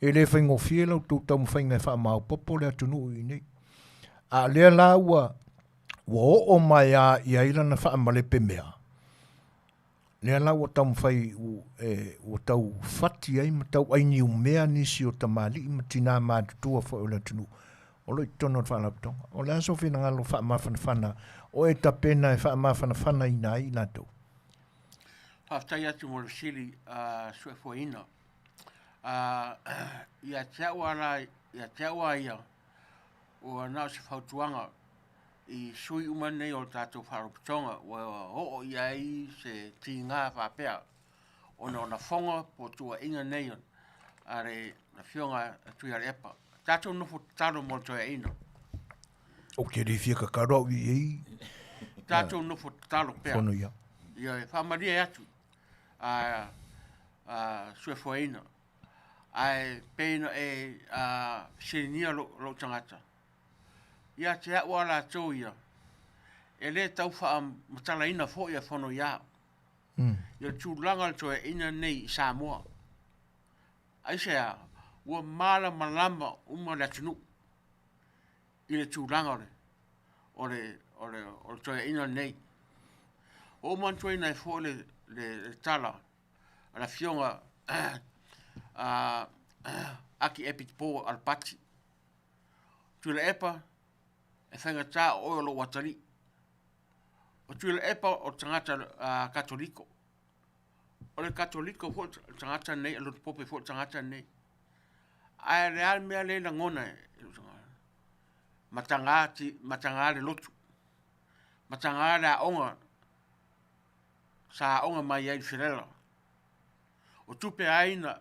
E le faigofie la outou taumafaiga e faamaopoopo le atunuu i inei. A o lea la ua ua oo mai lava i ai lana faamalepe mea, lea la ua taumafai ua tau fati ai ma tau ainiumea nisi o tamalii ma tinā matutua foi o le atunuu o lo o i totonu o le Faalapotopotoga. O le a sou finagalo faamafanafana o e tapena e faamafanafanaina ai i latou? Faafetai atu mo le fesili a Suefuaina. Ia te au lava ia te au lava ia, ua na o se fautuaga i sui uma nei o le tatou Faalapotopotoga ua oo i ai se tiga faapea ona o lafoga po o tuuaiga nei a le Afioga a Tuilaepa. Tatou nofo tatalo mo le toeaina. Ou te le fia tatalo au i ai. Tatou nofo tatalo pea. Fono ia. Ia e faamalie atu a a suefuaina. Ae pei ona e fesiligia lou tagata, ia te au lava latou ia, e le tau faamatalaina foi a Fonoia i le tulaga o le toeaina lenei i Samoa. Aisea? Ua malamalama uma le atunuu i le tulaga o le toeaina lenei. Ua ou manatuaina ai foi le tala a le Afioga a Aki Epitpo Alapati, Tuilaepa, e faigata o oe o lou atalii. O Tuilaepa o le tagata Katoliko. O le Katoliko foi le tagata lenei, o le lotu pope foi le tagata lenei. Ae o le a le mea lea e lagona e lou tagata? Mataga, mataga le lotu, mataga le aoga sa aoga mai ai i le Felela. O tupe a ai na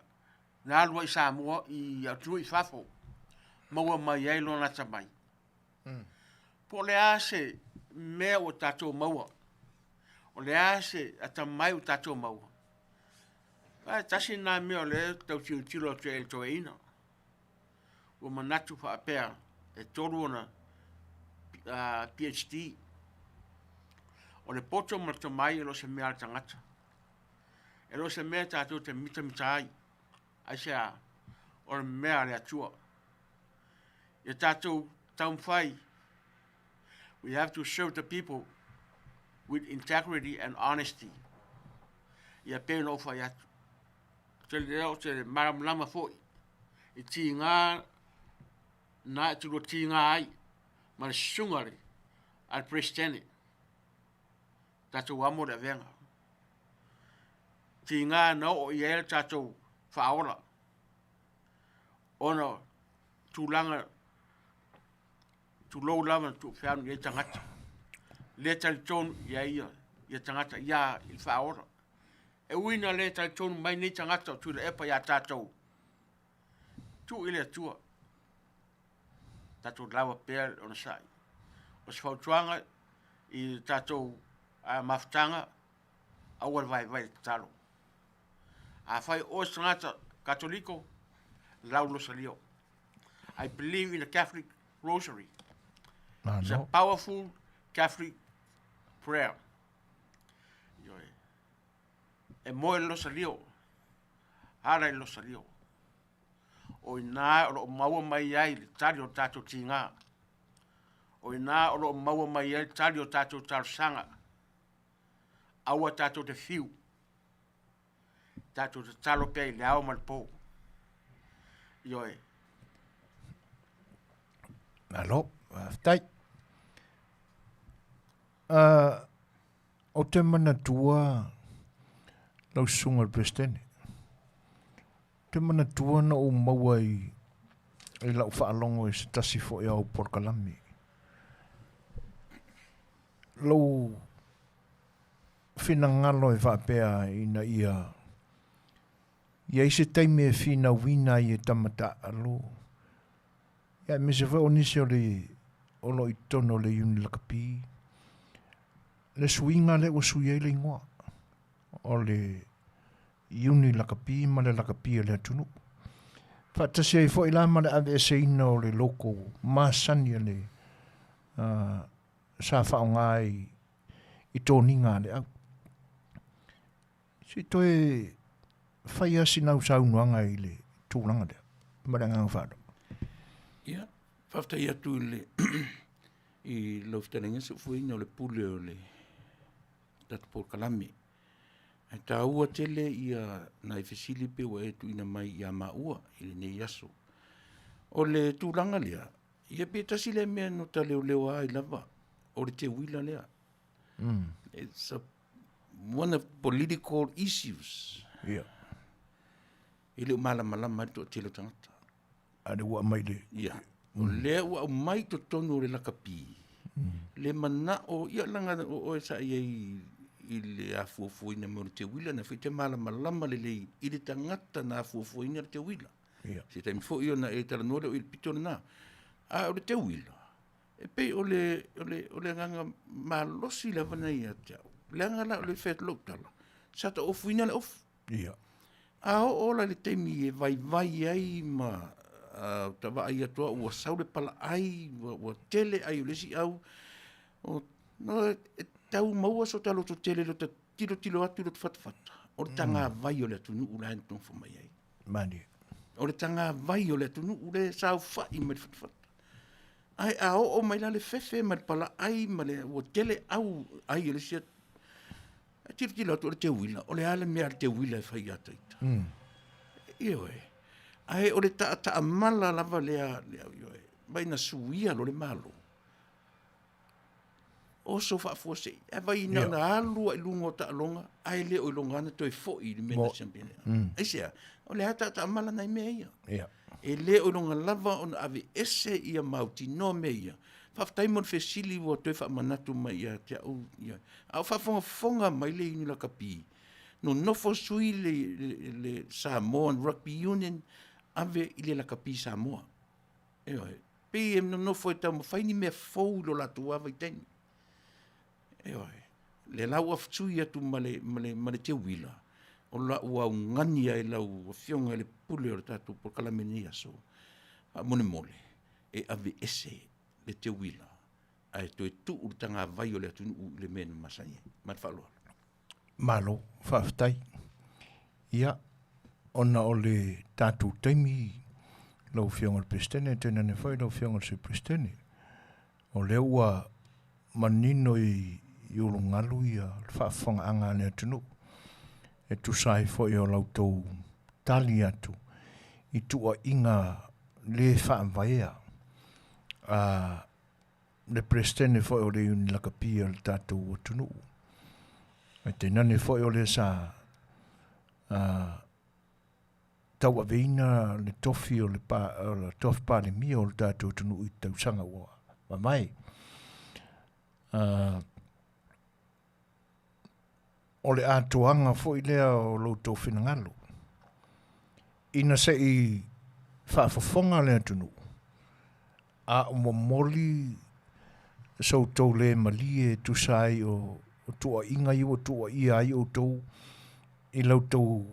alu ai i Samoa i atunuu i fafo, maua mai ai lona atamai. Po o le a se mea ua tatou maua, o le a se atamai ua tatou maua, ae tasi lena mea o lea e tau tilotilo atu i ai i le toeaina. Ua manatu faapea e 3 ona PhD. O le poto ma le tomai e le o se mea a le tagata. E le o se mea tatou te mitamita ai. Aisea? O le mea a le Atua. Ia tatou taumafai, we have to serve the people with integrity and honesty. Ia pei ona ou fai atu. Ou te leo, ou te malamalama foi i tiga na e tulua tiga ai ma le susuga a le Peresetene, tatou amo le avega. Tiga na oo i ai le tatou faaola ona o tulaga, tulou lava na tuufeanu i ai tagata, le talitonu i ai ia. ia tagata ia i le faaola. E ui ina le talitonu mai nei tagata o Tuilaepa ia tatou, tuu i le Atua, tatou lava pea le onosai. O se fautuaga i le tatou mafutaga, aua le vaivai le tatalo. Afai o oe o se tagata Katoliko, lau le Losalio. I believe in the Catholic Rosary. It's a powerful Catholic prayer. E moe le Losalio, ala i le Losalio. O ina o lo o maua mai ai le tali o tatou tiga. O ina o lo o maua mai ai le tali o tatou talosaga. Aua tatou te fiu. Tatou tatalo pea i le ao ma le po. Ioe. Malo, faafetai. Ou te manatua lau susuga i le Peresetene. Ou te manatua na ou maua i, i lau faalogo i se tasi foi o au polokalame. Lou finagalo e faapea ina ia i ai se taimi e finauina ai e tama taaalo, ia aemaise foi o nisi o le o lo o i totonu o le Iuni Lakapi, le suiga lea ua sui ai le igoa o le Iuni Lakapi ma le Lakapi a le atunuu. Faatasi ai foi la ma le aveeseina o le logo masani a le uh, sa faaaoga ai i toniga a le au. Se i toe fai lava sina au saunoaga i le tulaga lea ma le agaga faaaloalo. Ia, faafetai atu i le i lau fetalaiga Seufuaina o le pule o le tatou polokalame. Ae taua tele ia nai fesili pe ua e tuuina mai ia maua i lenei aso. O le tulaga lea, Ia pe tasi lea mea no ta leoleoa ai lava, o le teuila lea. It's a, one of political issues. Ia. E le o malamalama ai le toatele o tagata. A le ua aumai le... Ia. O lea ua aumai totonu o le lakapi, le manao, ia leaga o oe sa i ai i le afuafuaina mai o le teuila, na foi e te malamalama lelei i le tagata na afuafuaina le teuila. Ia. Se taimi foi ona e talanoa lea o i le pito lena. A o le teuila, e pei o le, o le, o le agaga malosi lava na ia te au. Leaga la o le fai atu lau tala, sa ta ofuina le ofu. Ia. A oo la i le taimi e vaivai ai ma uh, ta vaai atu au ua sau le palaai, ua, ua tele ai o le isi au, o, no, e tau maua so ta loto tele lo ta tilotilo atu i lo ta fatafata, o le tagavai o le atunuu la e nonofo mai ai. Malie. O le tagavai o le atunuu le saofai mai le fatafata. Ae a oo mai la le fefe ma le palaai ma le ua tele au ai o le isi atu. E tilotilo atu o le teuila, o le a le mea a le teuila e fai ia taita. Ioe. Ae o le taataamala lava lea, lea ioe, mai na suia lo le Malo. Oso faafuasei. Ae vai na ona alu ai luga o taaloga, ae le o iloga ana toe foi i le mea na champion ai. Aisea? O le a taataamala nai mea ia. E le o iloga lava ona aveese ia mautinoa mea ia. Faafetai mo le fesili ua toe faamanatu mai ia te au. Ia. A o faafogafoga mai le Iuni Lakapi, nonofo sui le, le, le Samoan Rugby Union ave i le Lakapi Samoa. Ioe. Pei e nonofo e taumafai ni mea fou i lo latou lava vaitaimi. Ioe. Le la ua fetui atu ma le, ma le, ma le teuila, o lau augani ai lau afioga i le pule o le tatou polokalame i lenei aso, faamolemole, e aveese le teuila ae toe tuu le tagavai o le atunuu i le mea na masani ai. Ma le faaaloalo. Malo, faafetai. Ia, ona o le tatou taimi, lau Afioga i le Peresetene, tainane foi lau Afioga i le Sui Peresetene, o lea ua manino i ulugalu ia le faafofogaaga a le atunuu, e tusa ai foi o la outou tali atu i tuuaiga le faavaea a le Peresetene foi o le Iuni Lakapi a le tatou atunuu. Ae tainane foi o lea sa tauaveina le tofi o le, pa, o le tofi Palemia o le tatou atunuu i tausaga ua mavae. O le atoaga foi lea o lo outou finagalo, ina se i faafofoga le atunuu, a o momoli so outou le malie e tusa ai o tuuaiga ia ua tuuaia ai outou i la outou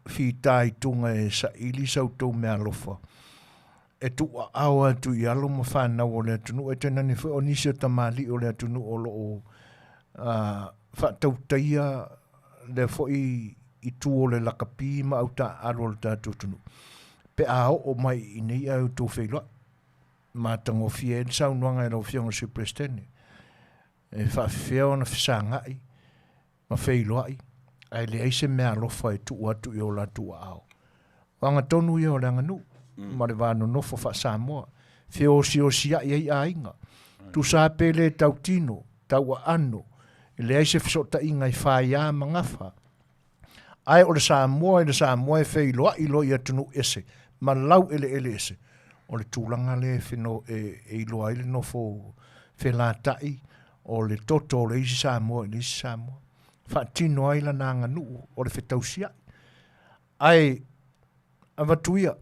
fitaituga e saili sa outou meaalofa e tuuaao atu i alo ma fanau o le atunuu, ae tainane foi o nisi o tamalii o le atunuu o lo o faatautaia lea foi itu o le lakapi ma autaaalo a le tatou atunuu, pe a oo mai i inei ae outou feiloai. Matagofie ai le saunoaga i lau Afioga i le Sui Peresetene, e faafefea ona fesagai ma feiloai ae leai se meaalofa e tuu atu i o latou aao. O agatonu ia o le aganuu ma le va nonofo faa-Samoa, feosiosiai ai aiga, tusa pe le tautino, tauaano, e leai se fesootaiga e faia ma gafa. Ae o le Samoa i le Samoa e feiloai loa i atunuu ese ma laueleele ese, o le tulaga lea e feno, e, e iloa ai le nofo felatai o le toto o le isi Samoa i le isi Samoa. Faatino ai lana aganuu o le fetausiai. Ae avatu ia,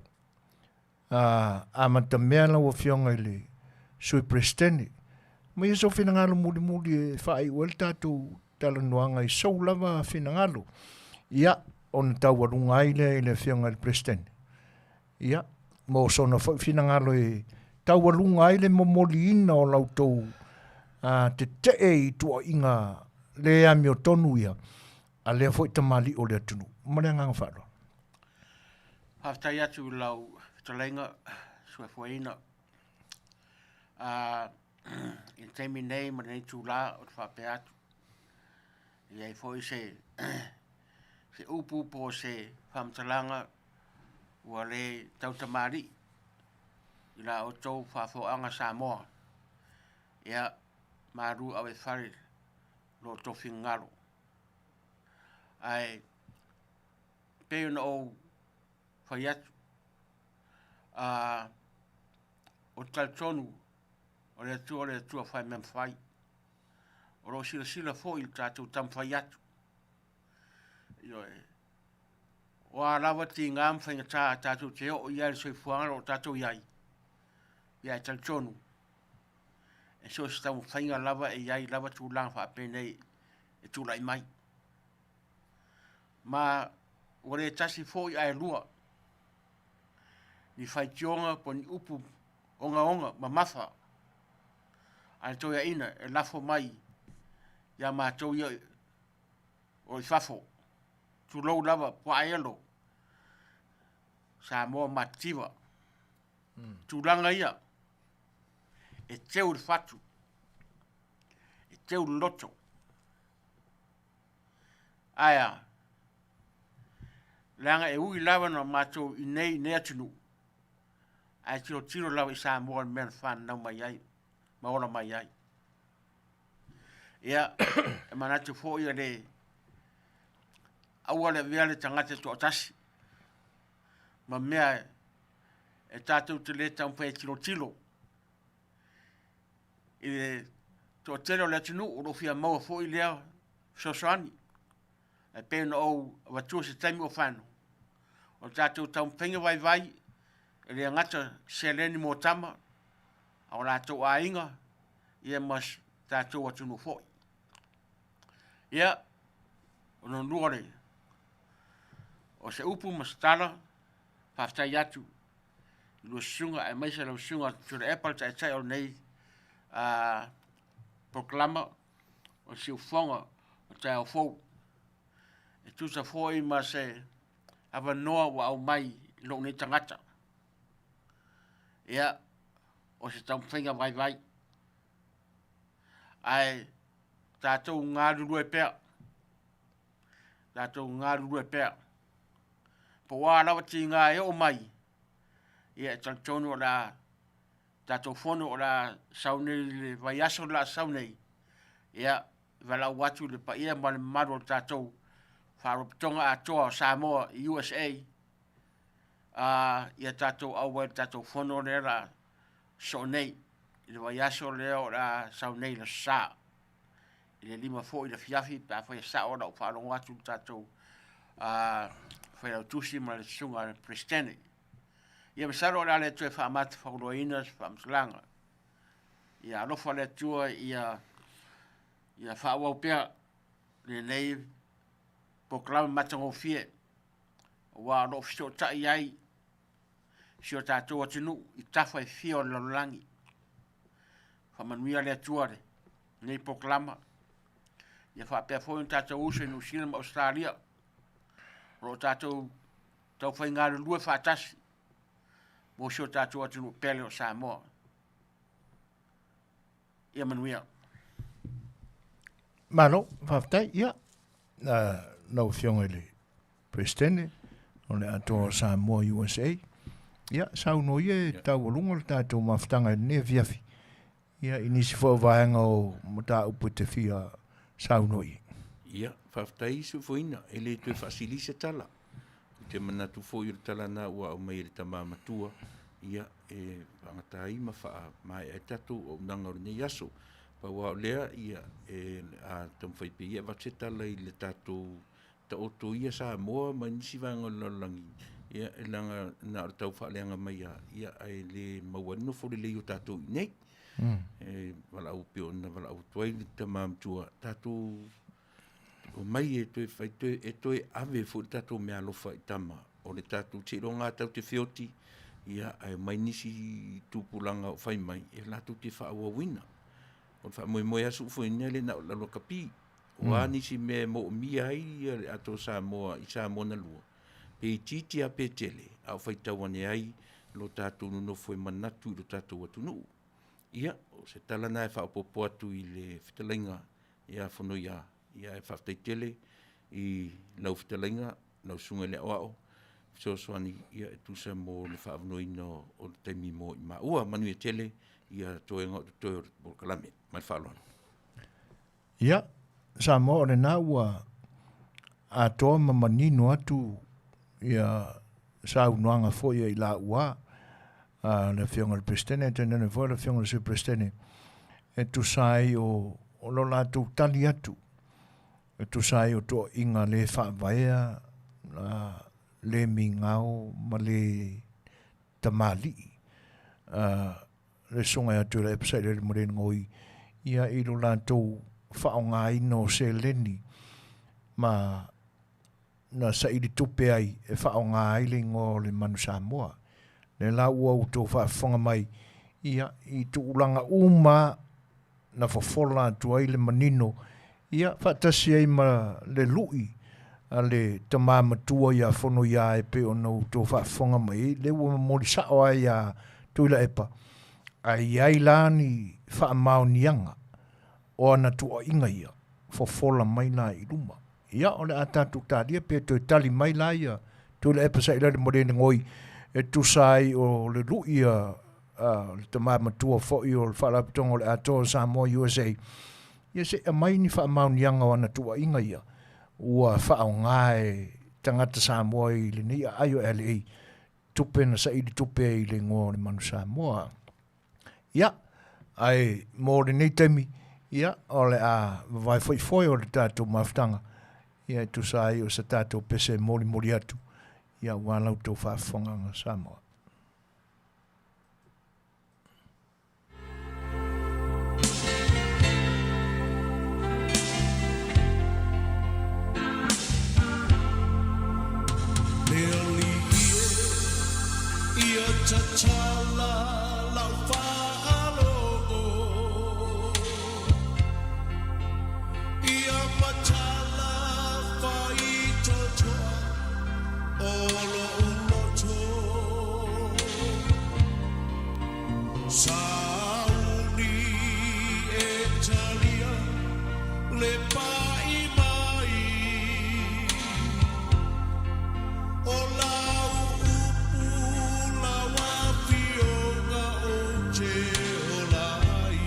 amatamea lau Afioga i le Sui Peresetene, ma ia sou finagalo mulimuli e faaiu ai le tatou talanoaga i sou lava finagalo, ia, ona taualuga ai lea i le Afioga i le Peresetene, ia, mo sona foi finagalo e taualuga ai le momoliina o la outou tetee i tuuaiga le amiotonu ia a lea foi tamalii o le atunuu. Ma le agaga faaaloalo. Faafetai atu i lau fetalaiga suefueina. I le taimi nei ma lenei itula ou te faapea atu, e i ai foi se se upu po o se faamatalaga ua le tautamalii i la outou faafofogaaga Samoa. Ia, malu ave i fale lo outou finagalo. Ae pei ona ou fai atu, ou te talitonu o le Atua o le Atua fai mea mafai. O lo o silasila foi i le tatou taumafai atu. Ioe. O a lava tiga ma faigata tatou te oo i ai i le soifuaga o lo o tatou i ai, ia e talitonu, e so o se taumafaiga lava e i ai lava tulaga faapenei e tulai mai. Ma ua le tasi foi ae lua ni faitioga po o ni upu ogaoga mamafa a le toeaina e lafo mai ia matou ia o i fafo, tulou lava Puaaelo, Samoa matitiva. Tulaga ia e teu i le fatu, e teu i le loto. Ae a? Leaga e ui lava na matou i nei i nei atunuu, ae tilotilo lava i Samoa i le mea na fananau mai ai ma ola mai ai. Ia, e manatu foi e le aua le avea le tagata e toatasi ma mea e tatou te le taumafai e tilotilo i le toatele o le atunuu o lo o fia maua foi lea fesoasoani. Ae pei ona ou avatua i se taimi ua fano, o le tatou taumafaiga vaivai, e le gata seleni mo tama, a o latou aiga, ia ma tatou atunuu foi. Ia, o lona lua o se upu ma se tala, faafetai atu i lua susuga aemaise lau susuga Tuilaepa le taitai o lenei polokalama o le siufofoga o le taeao fou. E tusa foi ma se avanoa ua aumai i lou nei tagata. Ia, o se taumafaiga vaivai. Ae tatou galulue pea, tatou galulue pea. Po o a lava tiga e oo mai, ia e talitonu o le a tatou fono o le a sau nei i le vaiaso o le a sau nei, ia, e valaau atu i le paia ma le mamalu o le tatou Faalapotopotoga atoa o Samoa i USA, ia tatou auai i le tatou fono lea o le a sosoo nei i le vaiaso lea o le a sau nei i le Aso Sa. i le 5 foi i le afiafi pe afai e sao lau faalogo atu i le tatou Failautusi ma le Susuga a le Peresetene. Ia masalo o le a le toe faamatafauloaina se faamatalaga. Ia alofa le Atua ia ia faaauau pea lenei polokalame matagofie aua o lo o fesootai ai si o tatou atunuu i tafa e fia o le lalolagi. Faamanuia le Atua lenei polokalama. Ia faapea foi ona tatou uso i Niu Sila ma Ausetalia o lo o tatou taufai galulue faatasi mo si o tatou atunuu pele o Samoa. Ia manuia. Malo, faafetai. Ia, lau Afioga i le Peresetene o le Atoa o Samoa USA, ia, saunoa ia e taualuga le tatou mafutaga i lenei afiafi. Ia, i nisi foi o vaega o mataupu e te fia saunoa i ai. Ia, faafetai i Suefoina, e le toe faasili se tala. Ou te manatu foi o le tala na ua aumai e le tama matua, ia, e faagata ai ma faamaea ai le tatou auaunaga o lenei aso. Pau lava o lea, ia, e a taumafai pea ia e avatu se tala i le tatou taoto ia Samoa ma nisi vaega o le lalolagi, ia, e leaga na o le tau faaleaga mai lava, ia, ae le maua ai le nofo lelei o tatou i inei. E valaau pei ona valaau atu ai le tama matua, tatou omai e toe fai, e toe ave foi le tatou meaalofa i tama o le tatou seiloga lava tatou te feoti, ia, ae omai nisi tupulaga o fai mai e latou te faaauauina. O le faamoemoe lava Suufoina e le na o le lakapi. O a nisi mea e moomia ai le Atoa Samoa i Samoa na lua, pe itiiti lava pe tele, a o faitau ane ai lo tatou nonofo e manatu i lo tatou atunuu. Ia, o se tala lena e faaopoopo atu i le fetalaiga ia Fonoia, ia ae faafetai tele i lau fetalaiga, lau susuga i le aoao, fesoasoani ia e tusa mo le faaavanoaina o le taimi mo i maua. Manuia tele ia toega o totoe o le polokalame. Ma le faaaloalo. Ia, Samoa o lena ua atoa ma manino atu ia saunoaga foi a i laua a le Afioga i le Peresetene ae tainane foi le Afioga i le Sui Peresetene e tusa ai o lo latou tali atu e tusa ai o toaiga le faavaea, le migao ma le tamalii le susuga ia Tuilaepa Sailele Malielegaoi ia i lo latou faaaogaina o seleni ma na saili tupe ai e faaaoga ai le igoa o le Manu Samoa. Lea la ua outou faafofoga mai ia i tulaga uma na fofola atu ai le manino, ia, faatasi ai ma le lui a le tama matua ia Fonoia e pei ona outou faafofoga mai ai, lea ua momoli sao ai ia Tuilaepa, a i ai la ni faamaoniaga o ana tuuaiga ia, fofola mai la i luma. Ia, o le a tatou talia pe toe tali mai la ia Tuilaepa Sailele Malielegaoi e tusa ai o le lui a le tama matua foi o le Faalapotopotoga o le Atoa o Samoa USA, ia se i aumai ni faamaoniaga o ana tuuaiga ia ua faaaoga e tagata Samoa i lenei aai o LA tupe na saili tupe ai i le igoa o le Manu Samoa. Ia, ae mo lenei taimi, ia, o le a vavae foi foe o le tatou mafutaga, ia e tusa ai o sa tatou pese e molimoli atu, ia aua la outou faafofogaaga Samoa. Le alii e, ia tatala lau faalogo, Ia matala faitotoa o lo'u loto. Sauni e talia le paʻi mai O lau upu lau afioga ou te ola ai.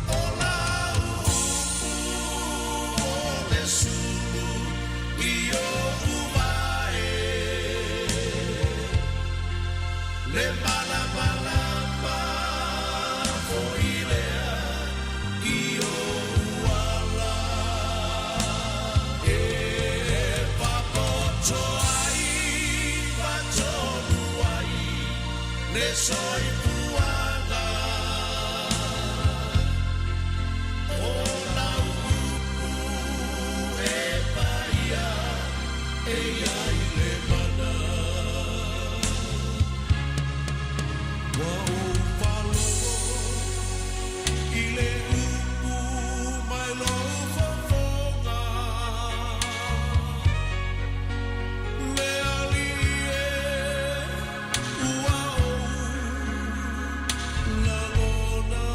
O lau upu o le sulu i oʻu wae, Le malamalama foi lea. Le soifuaga O lau upu e paia e i ai le mana. Ua ou faalogo i le upu mai lou fofoga, Le Alii e, ua ou lagona.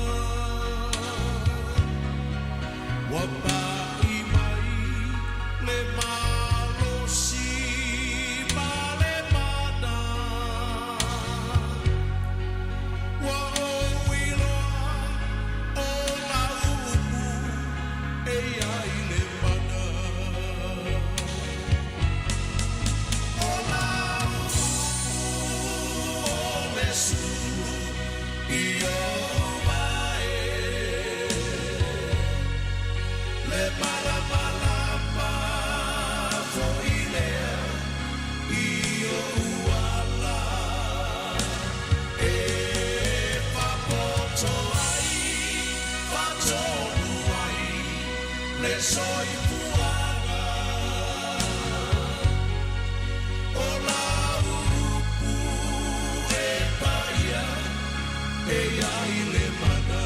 Ua pa'i mai le malosi ma le mana. Ua ou iloa o lau upu e i ai le mana. O lau upu o le sulu i ou vae, le malamalama foi lea i ou ala e faapoto ai, faatonu ai le soifuaga. O lau upu e paia e i ai le mana.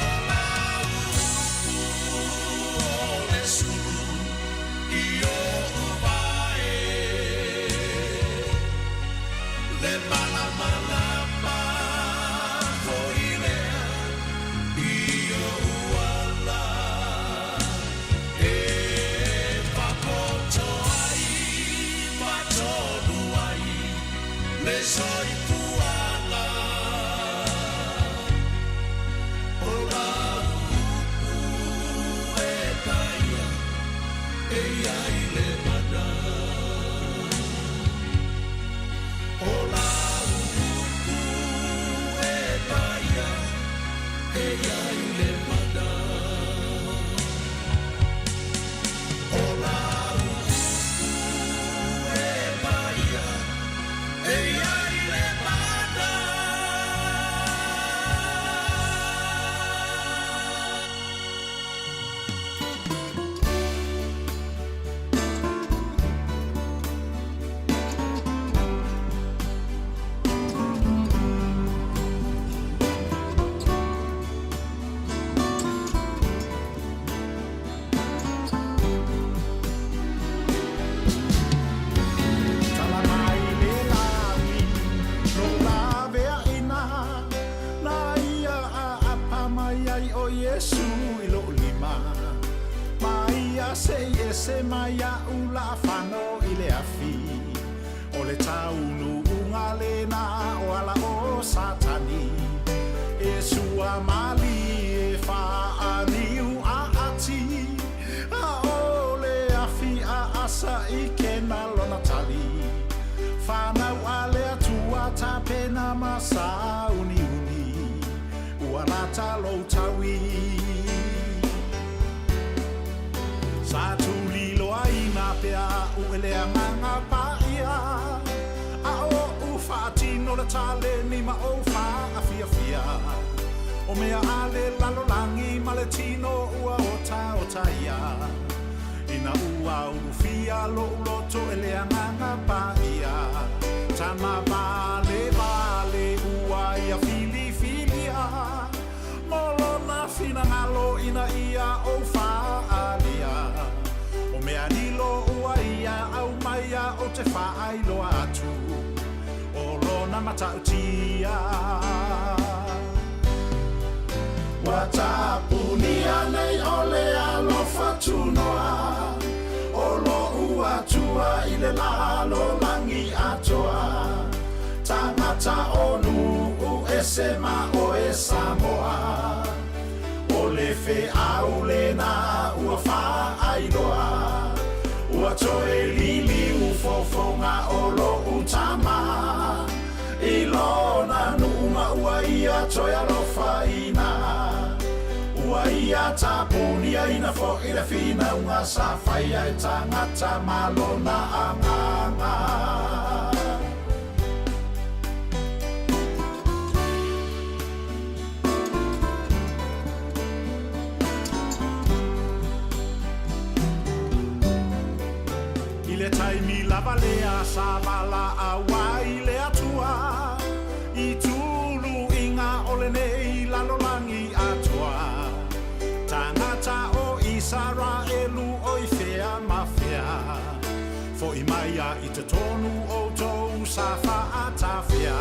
O lau upu o le sulu i ou vae, le malamalama foi lea i ou ala e faapoto ai, faatonu ai le soifuaga. O lau upu e paia e i ai le mana. O lau upu e paia e i ai le mana. O lau upu e paia e i ai le mana. Tala mai le lagi lou laveaina na ia aapa mai ai o Iesu i lou lima ma ia se'i ese mai a'u laafano i le afi o le taunuuga lena o ala o Satani e sua malie faaniu aati a o le afi aasa i kena lona tali fanau a le Atua tapena ma sauniuni ua lata lou taui. Sa tuliloaina pea a'u e le Agaga Paia a oʻu faatino le taleni ma ou faafiafia o mea a le lalolagi ma le tino ua otaota ia ina ua ulufia loʻu loto e le Agaga Paia tama valevale ua ia filifilia mo lona finagalo ina ia ou faaalia o mea lilo ua ia aumaia ou te faailoa atu o lona matautia. Ua tapunia nei o le alofa tunoa o loʻu Atua i le lalolagi atoa tagata o nuu ese ma oe Samoa o le feau lena ua faailoa ua toe liliu fofoga o loʻu tama i lona nuu ma ua ia toe alofaina ua ia tapuniaina foʻi le finauga sa faia e tagata ma lona Agaga. ina sa valaau ai le Atua i tuluiga o lenei lalolagi atoa. Tagata o Isaraelu o i fea ma fea, fo'i mai a i totonu outou sa fa'atafea.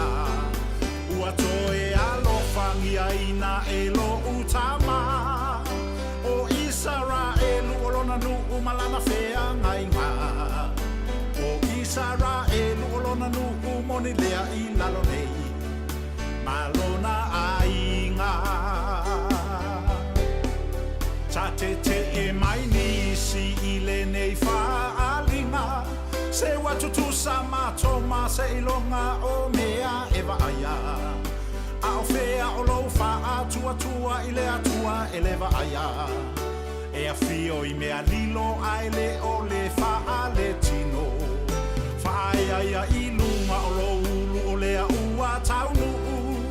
Ua toe alofagiaina e lo'u Tama o Isaraelu o lona nu'u ma lana feagaiga. O Isaraelu o lona nu'u moni lea i lalo nei ma lona aiga. Sa tete'e mai nisi i lenei faaaliga, se ua tutusa matou ma seiloga o mea e vaaia. A o fea o lou faatuatua i le Atua e le vaaia? E afio i mea lilo ae le o le faaletino. Faaeaea i luga o lou ulu o lea ua taunuu.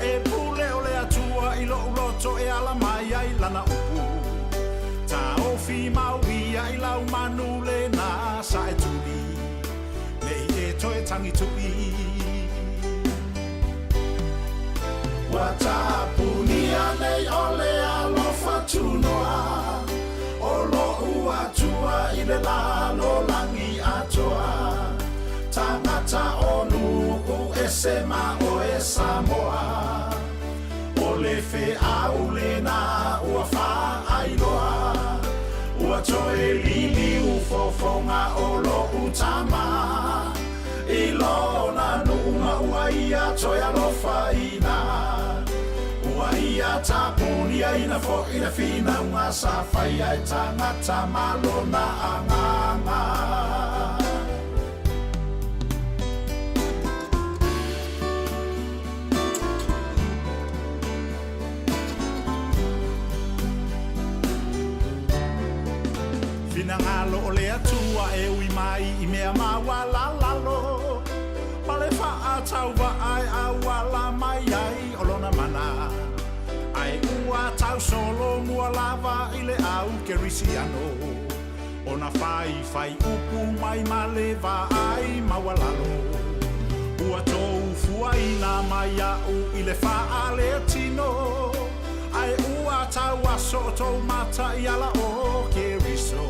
E pule o le Atua i lo'u loto e ala mai ai lana upu. Taofi mau ia i lau manu lena sa e tuli, nei e toe tagitu'i. Ua tapunia nei o le alofa tunoa o lo'u Atua i le lalolagi atoa. Tagata o nu'u ese ma oe Samoa, o le feau lena ua faailoa. Ua toe liliu fofoga o lo'u Tama i lona nu'u ma ua ia toe alofaina. Ua ia tapuniaina fo'i le finauga sa faia e tagata ma lona agaga. Finagalo o le Atua e ui mai i mea maualalalo, ma le faatauva'a e auala mai ai o lona mana. Ae ua tausolomua lava i le au kerisiano ona faifai upu mai ma le vaai maualalo. Ua tou fuaina mai a'u i le faaletino, ae ua tauaso tou mata i ala o Keriso.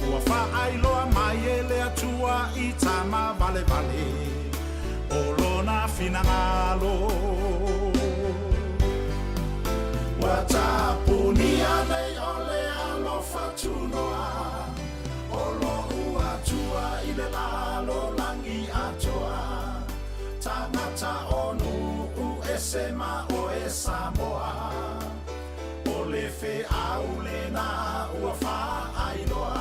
Ua faailoa mai e le Atua i tama valevale o lona finagalo. Ua tapunia nei o le alofa tunoa o lo'u Atua i le lalolagi atoa. Tagata o nu'u ese ma oe Samoa, o le feau lena ua faailoa.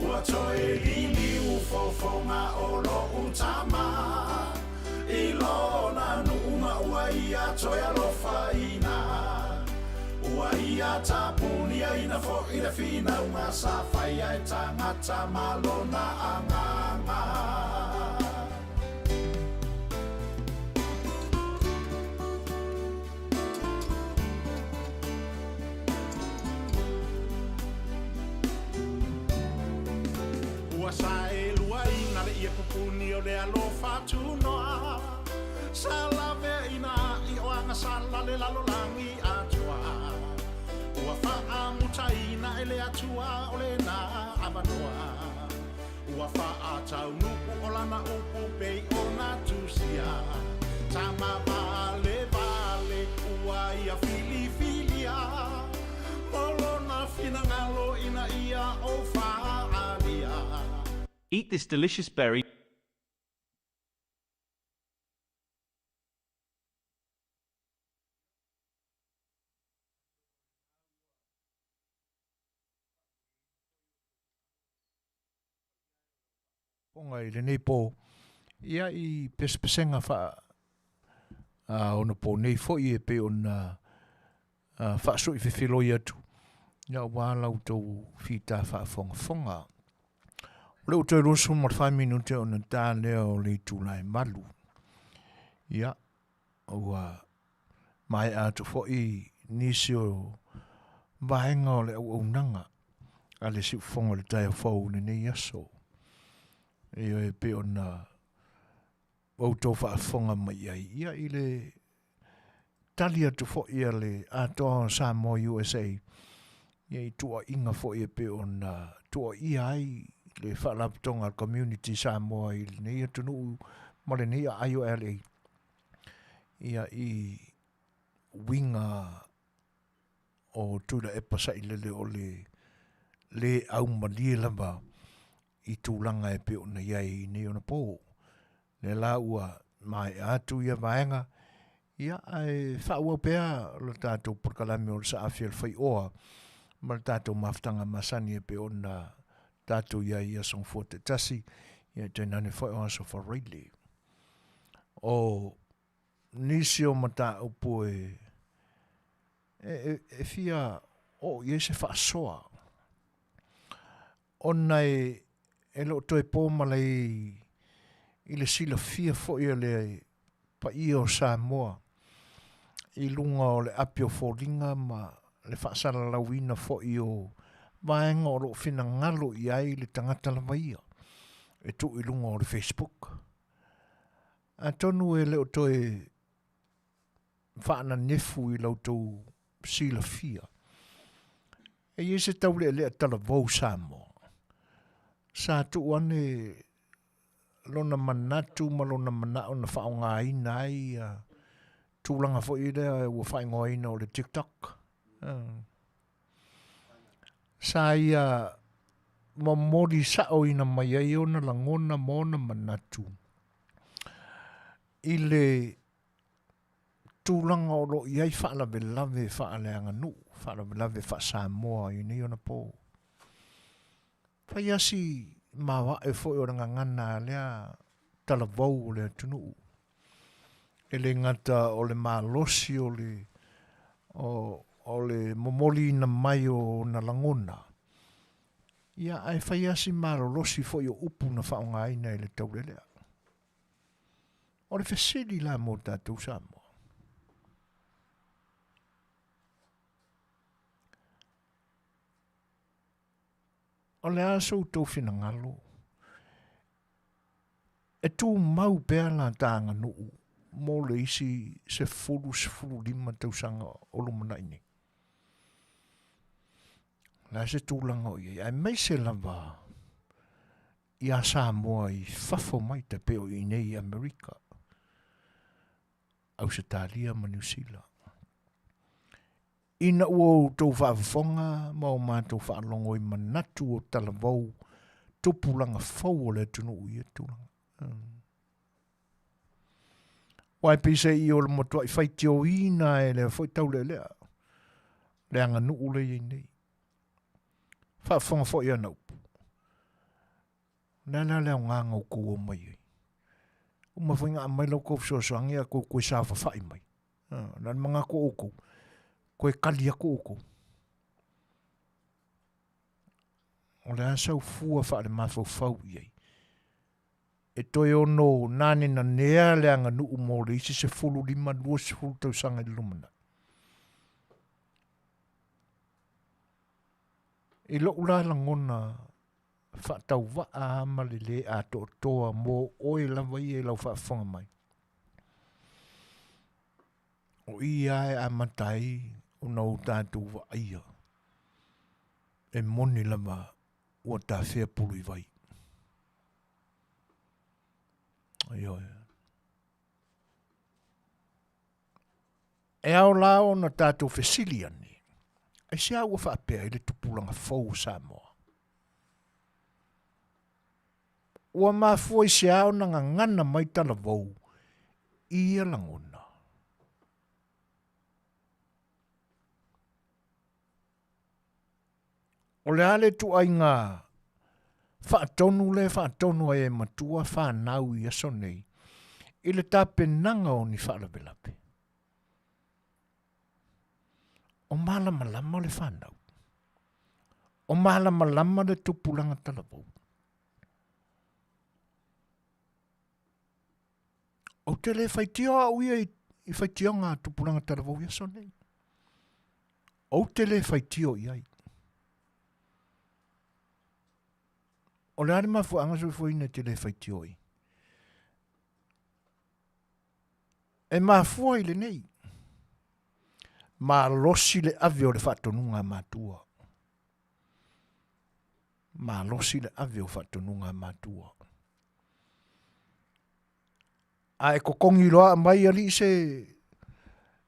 Ua toe liliu fofoga o lo'u Tama i lona nu'u ma ua ia toe alofaina. Ua ia tapuniaina fo'i le finauga sa faia e tagata ma lona agaga. Ua saeluaina le ie pupuni o le alofa tunoa, sa laveaina i o agasala le lalolagi atoa. Ua faamutaina e le Atua o lena avanoa. Ua faataunu'u o lana upu pei ona tusia. Tama valevale ua ia filifilia mo lona finagalo ina ia o faaalia. Eat this delicious berry. Ponga i lenei po, ia i pesepesega faa a ona po nei foi e pei ona faasoi fefiloi atu, ia ua lau tou fita faafogafoga. O le ua toe 24 minute ona ta lea o le itula e 8. Ia, ua maea atu foi nisi o vaega o le auaunaga a le siufofoga o le taeao fou i lenei aso. Ioe, e pei ona outou faafofoga mai i ai, ia i le tali atu foi a le Atoa o Samoa USA, ia i tuuaiga foi e pei ona tuuaia ai le Faalapotopotoga a le Community Samoa i lenei atunuu ma lenei aai o LA, ia i uiga o Tuilaepa Sailele o le lē aumalie lava i tulaga e pei ona i ai i nei ona pō. Lea la ua maea atu ia vaega, ia ae faaauau pea le tatou polokalame o le Saafi a le Faioa ma le tatou mafutaga masani e pei ona tatou i ai i Aso Gafua taitasi, ia tainane foi o Aso Faraile. O nisi o mataupu e, e, e fia oo i ai se faasoa, ona e, e le o toe po malai i le silafia foi o le paia o Samoa i luga o le api o foliga ma le faasalalauina foi o vaega o lo o finagalo i ai le tagata lava ia e tuu i luga o le Facebook. Atonu e le o toe faananefu i la outou silafia, e i ai se taulealea talavou Samoa sa tuu ane lona manatu ma lona manao na faaaogaina ai ia tulaga foi lea ua faaigoaina o le TikTok. Sa ia momoli saoina mai ai ona lagona ma ona manatu i le tulaga o lo o i ai faalavelave faaleaganuu, faalavelave faa-Samoa i nei ona pō. Fai lava si maoae foi o le gagana a lea talavou o le atunuu. E le gata o le malosi o le, o, o le momoliina mai o ona lagona, ia ae fai lava si malolosi foi o upu na faaaogaina e le taulelea. O le fesili la mo tatou Samoa. O le a so outou finagalo e tumau pea la ta aganuu mo le isi 10, 15 tausaga o lumanai nei. O le a se tulaga o i ai, aemaise lava iā Samoa i fafo mai tai pei o i inei i Amerika, Ausetalia ma Niu Sila. Ina ua outou faafofoga ma o matou faalogo i manatu o talavou tupulaga fou o le atunuu i ia tulaga. Aua e peiseai o le matuai faitioina e lea foi taulealea le aganuu lea e i ai nei. Faafofoga foi ana upu. O le a la le aoga na outou omai ai? Uma foi na aumai la outou fesoasoani a tou toe saofafai mai. Na o le manatu o outou, toe tali atu outou. O le a sau fua faalemafaufau i ai? E toe ono nanenanea le aganuu mo le isi 15, 20 tausaga i le lumanai. I lou la lagona faatauvaa lava ma le lē atoatoa mo oe lava ia i lau faafofoga mai, o i lava e amata ai ona o tatou vaaia e moni lava ua tafea pulu i vai. Ioe. E ao la ona tatou fesili ane, aisea ua faapea ai le tupulaga fou o Samoa? Ua mafua i se a ona gagana mai talavou i ia lagona? O le a le ituaiga faatonu lea e faatonu ai e matua fanau i aso nei i le tapenaga o ni faalavelave? O malamalama le fanau. O malamalama le tupulaga talavou. Ou te le faitio au ia i faitioga a tupulaga talavou i aso nei. Ou te le faitio i ai. O le a le mafuaaga soifuaina e te le faitio ai? E mafua i lenei. Malosi le ave o le faatonuga a matua. Malosi le ave o faatonuga a matua. A e totogi loa aumai alii se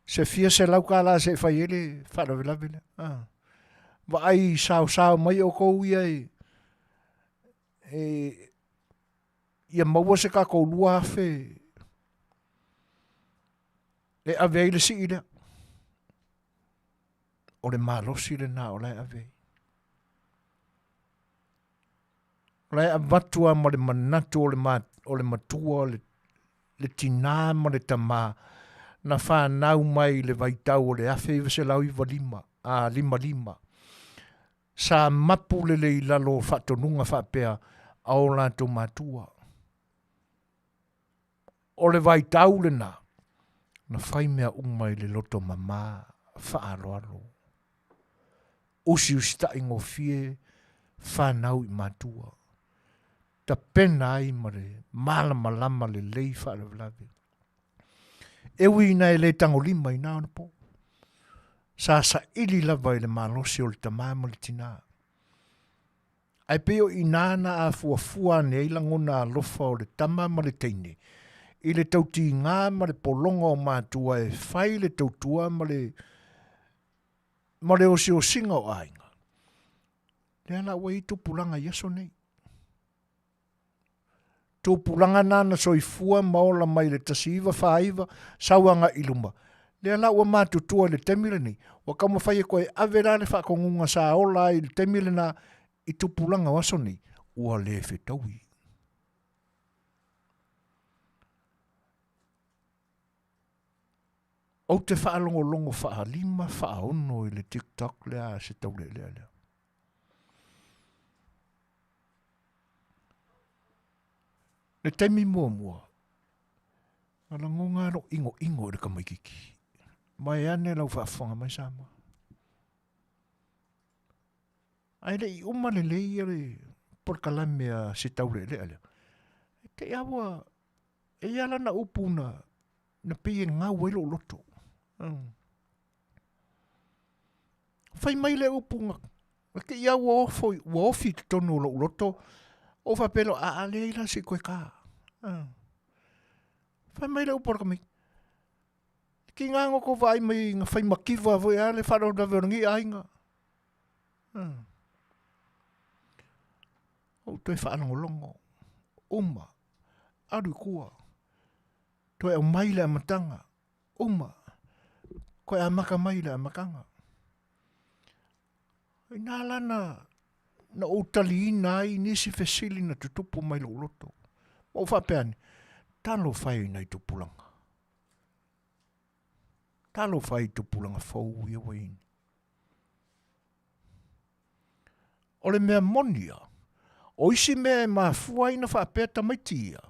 se fia selau tala se i fai ai le faalavelave lea. Ah. Vaai saosao mai outou ia e, e ia maua se tatou 2000 e ave ai le sii lea. O le malosi lena o la e ave ai. O la e avatu lava ma le manatu o le, ma, o le matua, le, le tinā ma le tamā, na whanau mai i le vaitau o le 1995, a, 55. Sa mapu lelei i lalo o faatonuga faapea a o latou matua. O le vaitau lena, na fai mea uma i le loto mamā, faaaloalo. Usiusitaʻi gofie fanau i matua. Tapena ai ma le malamalama lelei faalavelave. E ui ina e le tagolima i na ona po. Sa saili lava i le malosi o le tamā ma le tinā. Ae pei o i inā na afuafua ane ai lagona alofa o le tama ma le teine i le tautigā ma le pologa o matua e fai le tautua ma le ma le osiosiga o aiga. Lea la ua i ai tupulaga i aso nei. Tupulaga na na soifua ma ola mai le 1949 sau agai i luma. Lea la ua matutua i le taimi lenei, ua taumafai e toe ave la le faatonuga sa ola ai i le taimi lena i tupulaga o aso nei, ua le fetaui. Ou te faalogologo faalima faaono i le TikTok lea a se taulealea lea. Le taimi muamua, na lagona lou ʻinoʻino i le tamaititi. Vaeane lau faafofoga mai Samoa. Ae le i uma lelei ia le polokalame a si taulealea lea, e te i lava ua, e i ai lana upu na, na pei e gau ai lou loto. Mm. Fai mai le upu na, na te i ua ofo, ua ofi i totonu o lou loto, ou faapea loa, a, a leai la se i toe ta. Mm. Fai mai le upu a le tamaiti, Tiga na tou vaai mai na fai mativa foi a le faalavelave o lenei aiga. Hmm. Ou toe faalogologo, uma, alu i tua, toe aumai le amataga, uma, toe amata mai le amataga. Inā la na, na ou taliina ai nisi fesili na tutupu mai lou loto. Ma ou faapea ane, talofa e i nai tupulaga. Talofa e i tupulaga fou ia ua i ai nei. O le mea moni ia, o isi mea e mafua ai na faapea tamaiti ia,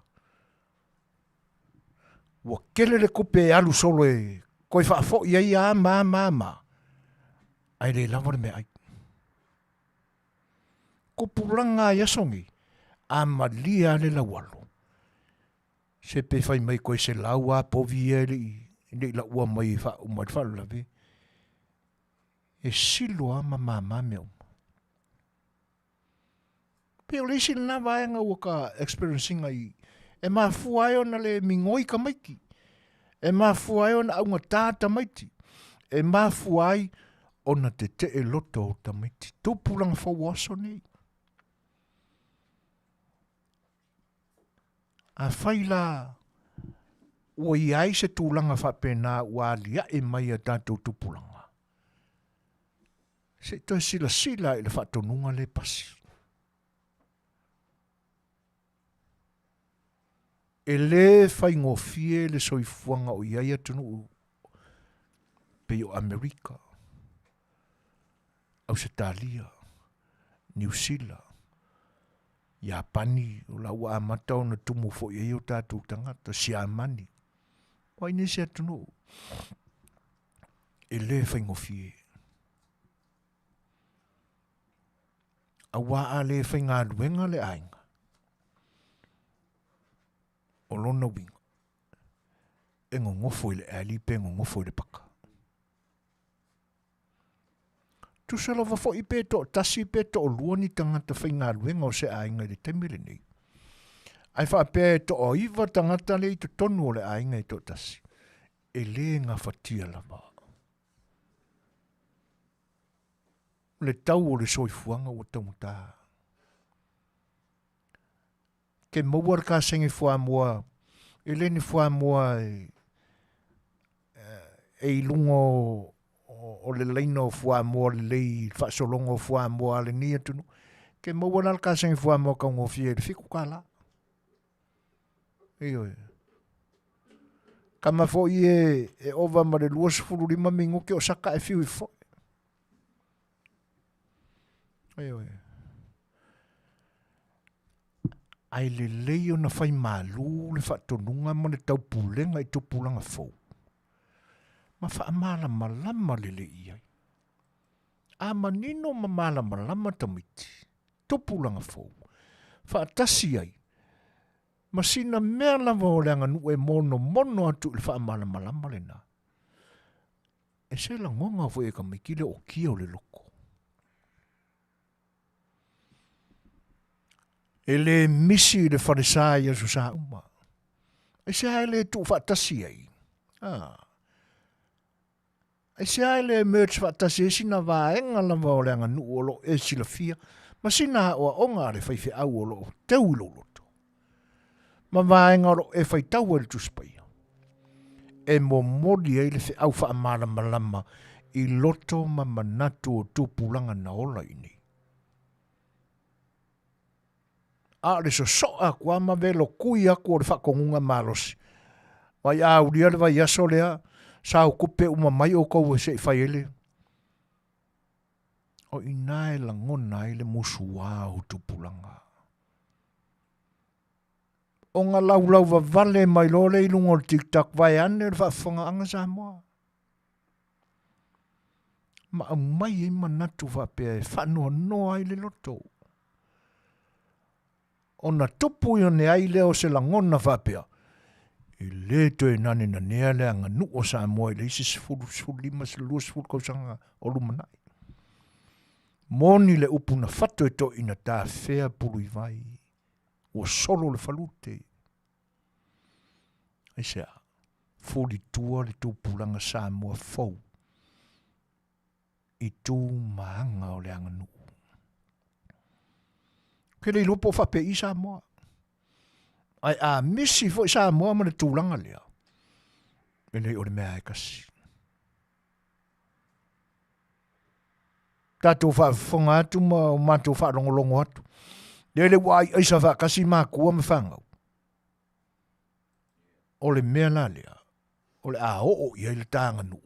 ua tele le tupe e alu solo e toe faafoi ai a ma ma ma, ae le lava le meaai. Tupulaga i aso nei, a malie lava le laualo, se pe fai mai koe selau a povi ia e le i, le i laua mai e faauma ai le faalavelave, e silo lava ma mama mea uma. Pei o le isi lena vaega ua ka experience ina i, e mafua ai ona le migoi tamaiti, e mafua ai ona augatā tamaiti, e mafua ai ona tetee loto o tamaiti. Tupulaga fou o aso nei. Afai la ua i ai se tulaga faapena ua aliae mai a tatou tupulaga, se i toe silasila i le faatonuga lea e pasi. E le faigofie le soifuaga o i ai atunuu pei o Amerika, Ausetalia, Niu Sila, Iapani, o la ua amata ona tumu foi ai o tatou tagata, Siamani, o ai nisi atunuu e le faigofie. Auā a le faigaluega le aiga, o lona uiga, e gogofo i le alley pe gogofo i le paka. Tusa lava foi pe toatasi pe toalua ni tagata faigaluega o se aiga i le taimi lenei. Ae faapea e toaiva tagata lea i totonu o le aiga e toatasi, e le gafatia lava. Le tau o le soifuaga ua taugata. Ke maua le kasegi fuamoa, e le ni fuamoa e, e i luga o, o le laina o fuamoa lelei, le faasologa o fuamoa a lenei atunuu. Ke maua la le kasegi fuamoa taugofie i le $7. Ioe. Kama foi e, e ova ma le 25 minuti o saka e fiu i foi. Ioe. Ae lelei ona fai malu le faatonuga ma le taupulega i tupulaga fou, ma faamalamalama lelei i ai. A manino ma malamalama tamaiti, tupulaga fou, faatasi ai ma sina mea lava o le aganuu e monomono atu i le faamalamalama lena. E se lagoga foi e tamaiti le ootia o le loto. E le misi i le falesa i aso sa uma. Aisea e le tuufaatasi ai? Ah. Aisea e le merge faatasi ai sina vaega lava o le aganuu o lo o e silafia ma sina aoaoga a le faifeau o lo o teu i lou loto, ma vaega o lo o e faitau ai le Tusi Paia, e momoli ai le feau faamalamalama i loto ma manatu o tupulaga na ola i inei. A o le sosoa atu lava ma velokui atu o le faatonuga malosi. Vai a aulia le vaiaso lea, sao tupe uma mai outou e se i fai ai le... O i ina e lagona ai le musuā o tupulaga. Ona laulau vavale mai loa lea i luga o le TikTok vaeane le faafofogaaga Samoa. Ma aumai ai manatu faapea e faanoanoa ai le loto. Ona tupu ane ai lea o se lagona faapea, e le toe nanenanea le aganuu o Samoa i le isi 10, 15, 20 tausaga o lumanai. Moni le upu na fato e toeaiina tafea pulu i vai, ua solo le falute. Aisea? Fulitua le tupulaga Samoa fou i tu ma aga o le aganuu. Ke le iloa po o faapei Samoa. Ae a misi foi Samoa ma le tulaga lea, e le o le mea e kasi. Tatou faafofoga atu ma o matou faalogologo atu. Lele ua aiaisa faatasi matua ma fanau. O le mea la lea, o le a oo i ai le ta aganuu.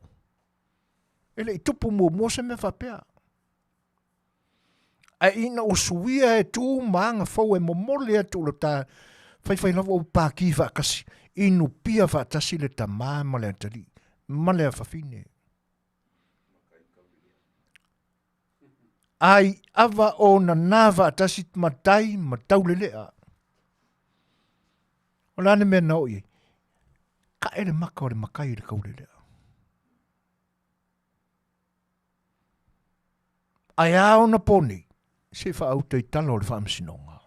E le i tupu muamua se mea faapea. Ae ina ua suia e tu ma aga fou e momoli atu lo ta faifai lava ua paki faatasi, inu pia faatasi le tama ma le atalii ma le afafine. Ai ava o nana faatasi matai ma taulelea. O le a le mea na oo i ai? Kaʻe le maka o le makai i le taulelea. Ae a ona po nei, se i faauta i tala o le faamasinoga.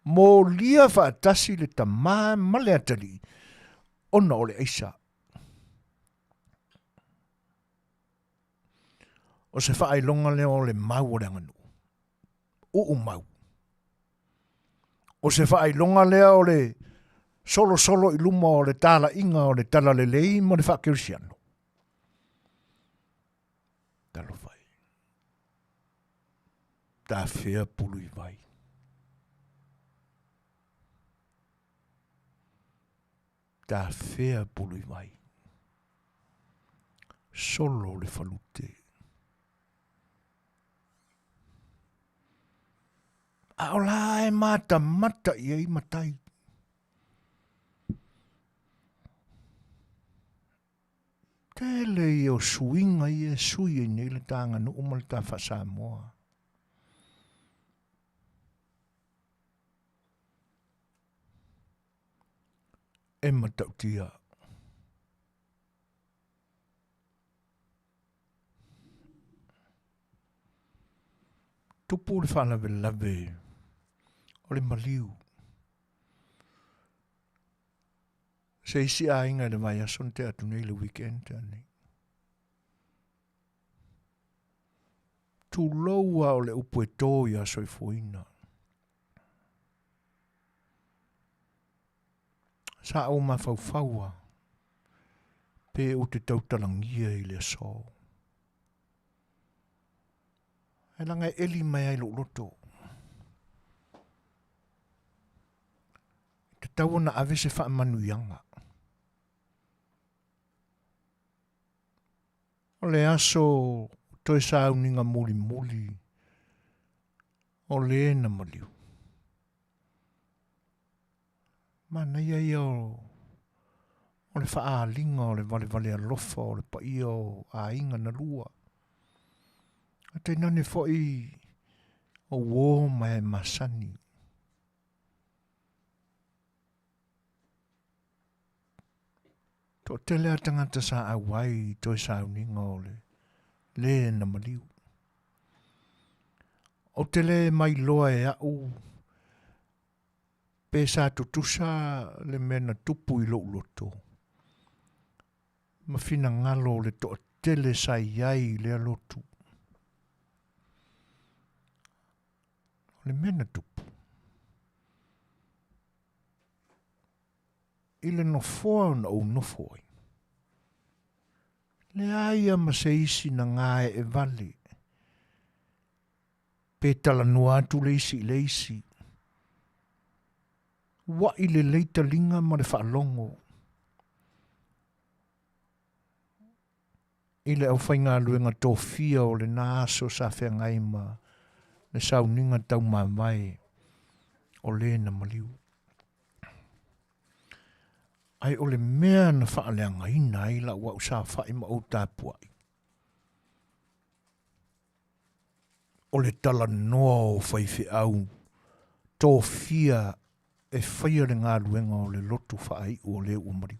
Molia faatasi le tama ma le atalii ona o le aisa. O se faailoga lea o le mau o le aganuu. Uu mau. O se faailoga lea o le solosolo i luma o le talaiga o le talalelei ma le faakerisiano. Talofa e. Tafea pulu i vai. Tafea pulu i vai. Solo le falute. A o la e matamata i ai matai. Tele ia o suiga ia e sui ai nei le ta aganuu ma le ta faa-Samoa. E matautia. Tupu le faalavelave o le maliu. Se isi aiga i le vaiaso na tea atu nei le weekend tea nei. Tulou a o le upu e tō iā soifuaina. Sa ou mafaufau a pe ou te tautalagia i le aso. Ae laga e eli mai ai lou loto. E tatau ona ave se faamanuiaga. O le aso toe sauniga mulimuli o le na maliu. Manaia ia o, o le faaaliga o le valevale alofa o le paia o aiga na lua. A tainane foi o uō ma e masani. Toatele a tagata sa auai i toe sauniga o le le na maliu. Ou te le mailoa e a'u pe sa tutusa le mea na tupu i lo'u loto ma finagalo o le toatele sa i ai i lea lotu. O le mea na tupu i le nofoa na ou nofo ai, leai a ma se isi na gae'e vale pe talanoa atu le isi i le isi. Ua'i lelei taliga ma le faalogo i le aufaigaluega tofia o lena aso sa feagai ma le sauniga taumavae o le na maliu. Ae o le mea na faaleagaina ai la'u a'u saofa'i ma ou tapua'i, o le talanoa o faifeau tofia e faia le galuega o le lotu faai'u o le ua maliu.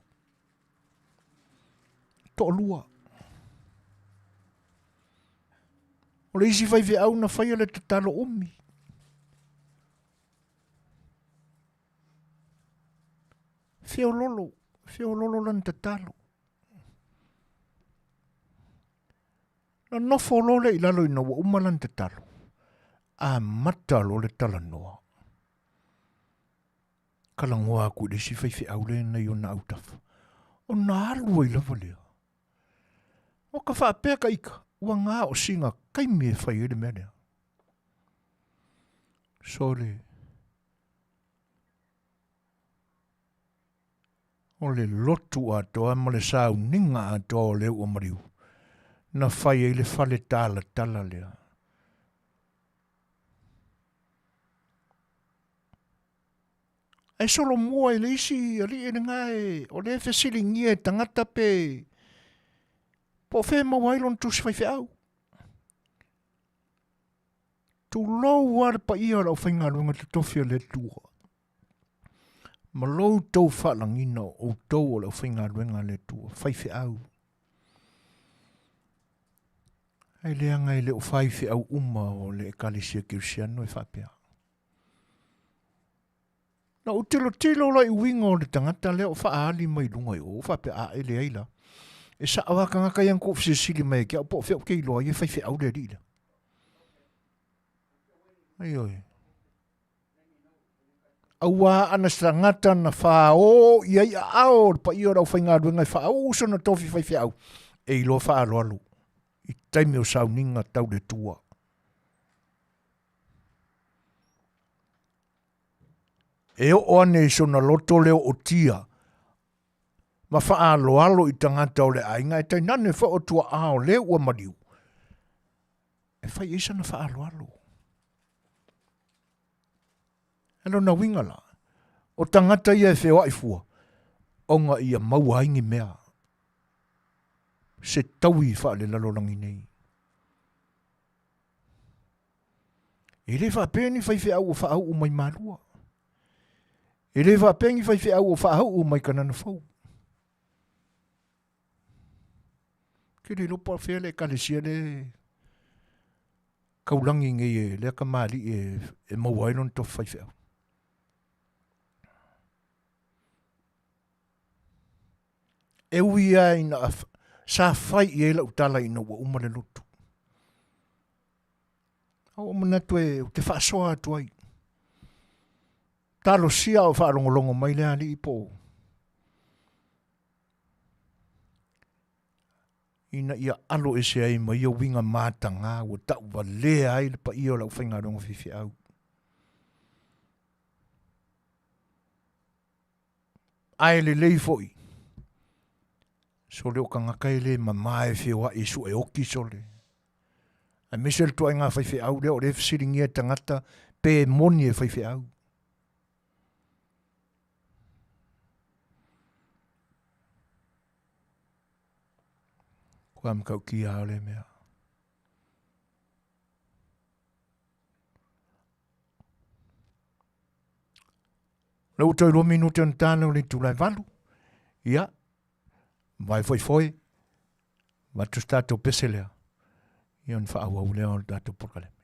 Toalua. O le isi faifeau na faia le tatalo umi. Feololo, feololo lana tatalo. Na nofo loa lea i lalo ina ua uma lana tatalo, amata loa le talanoa. Talanoa atu i le isi faifeau lea na i ona autafa. Ona alu ai lava lea. Ua ka faapea ka ika, ua ngā o singa kaimi e fai ai le mea lea. Sole, o le lotu atoa ma le sauniga atoa o le ua maliu, na fai ai le fale talatala lea. Ae solomua i le isi alii lena e, o lea e fesiligia e tagata pe po o fea e maua ai lona tusi faifeau. Tulou lava le paia o le aufaigaluega totofi a le Atua ma lo outou faalagiga o outou o le aufaigaluega a le Atua, faifeau. Ae leaga e le o faifeau uma o le Ekalesia Kerisiano e faapea. Na ou tilotilo la i uiga o le tagata lea o faaali mai luga i o, faapea, a, e leai la. E sao lava tagata ia na tuufesilisili mai ia te au po o fea ou te iloa ai e faifeau le alii lea. Ioe. Auā ana se tagata na fāō i ai aao o le paia o le aufaigaluega e faauu sona tofi faifeau, e iloa faaaloalo i taimi o sauniga tau le Atua. E oo ane i sona loto le ootia ma faaaloalo i tagata o le aiga e tainane foi o tuaa o le ua maliu, e fai ai sana faaaloalo. E lona uiga la, o tagata ia e feoai fua, ona ia maua ai ni mea se taui faalelalolagi nei. E le faapea ni faifeau ua faauu mai Malua. E le faapea ni faifeau o faauu mai Kanana Fou. Ke le iloa po o fea le ekalesia le kaulagi nei e lea kamali'i e, e maua ai lona tofi faifeau. E ui lava ina sa fai i ai lau tala ina ua uma le lotu. A ua manatu e ou te faasoa atu ai. Talosia o faalogologo mai le alii po o ina ia alo ese ai ma ia uiga mataga ua tauvalea ai le paia o le aufaigaluega faifeau. Ae lelei foi, sole o tagata e le mama e feoai e sue oki sole. Aemaise le ituaiga faifeau lea o lea e fesiligia e tagata pe moni e faifeau. Kua matautia lava lea mea. Lea ua toe 2 minute ona ta lea o le itula e 8. Ia, vae foi foi, avatu se tatou pese lea, ia ona faaauau lea o le tatou polokaleme.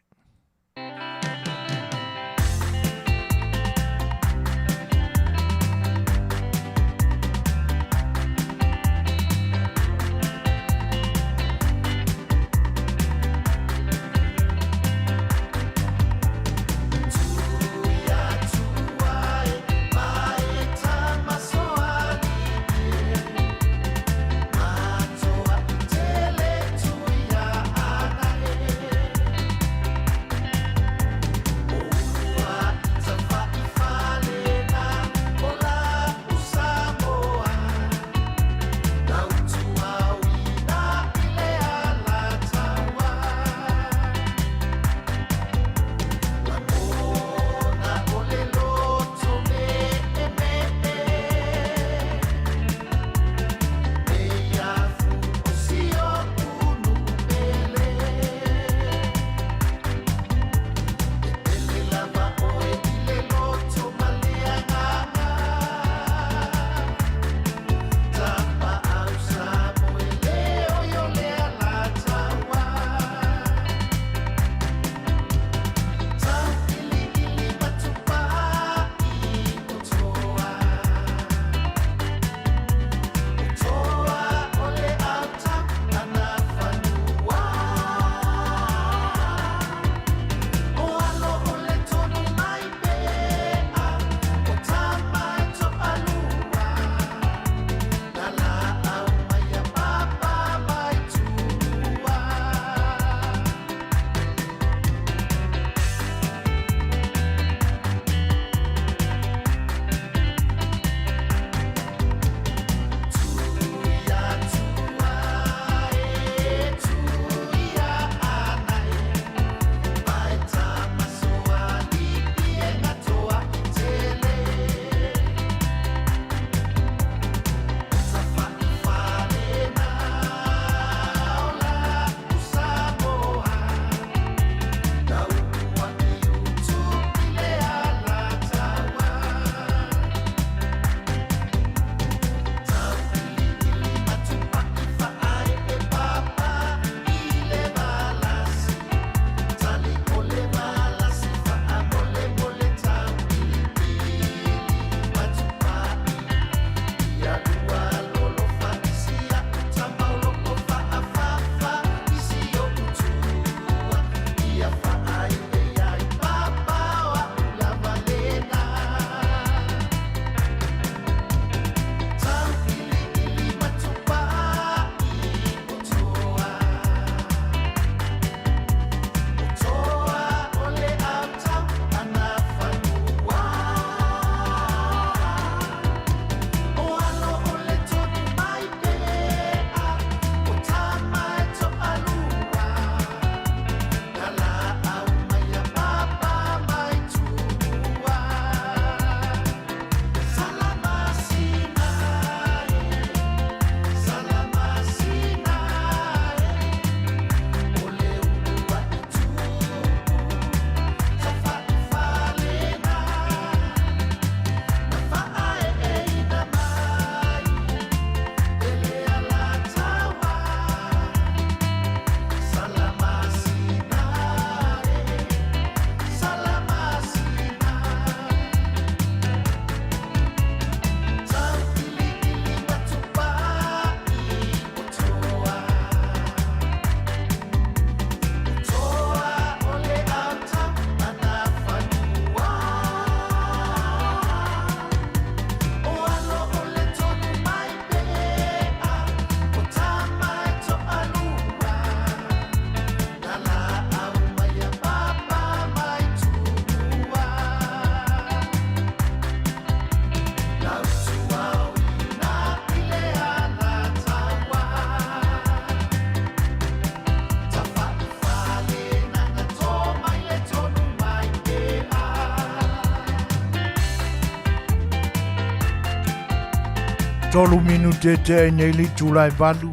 Tolu minute e tea i nei le itula e valu.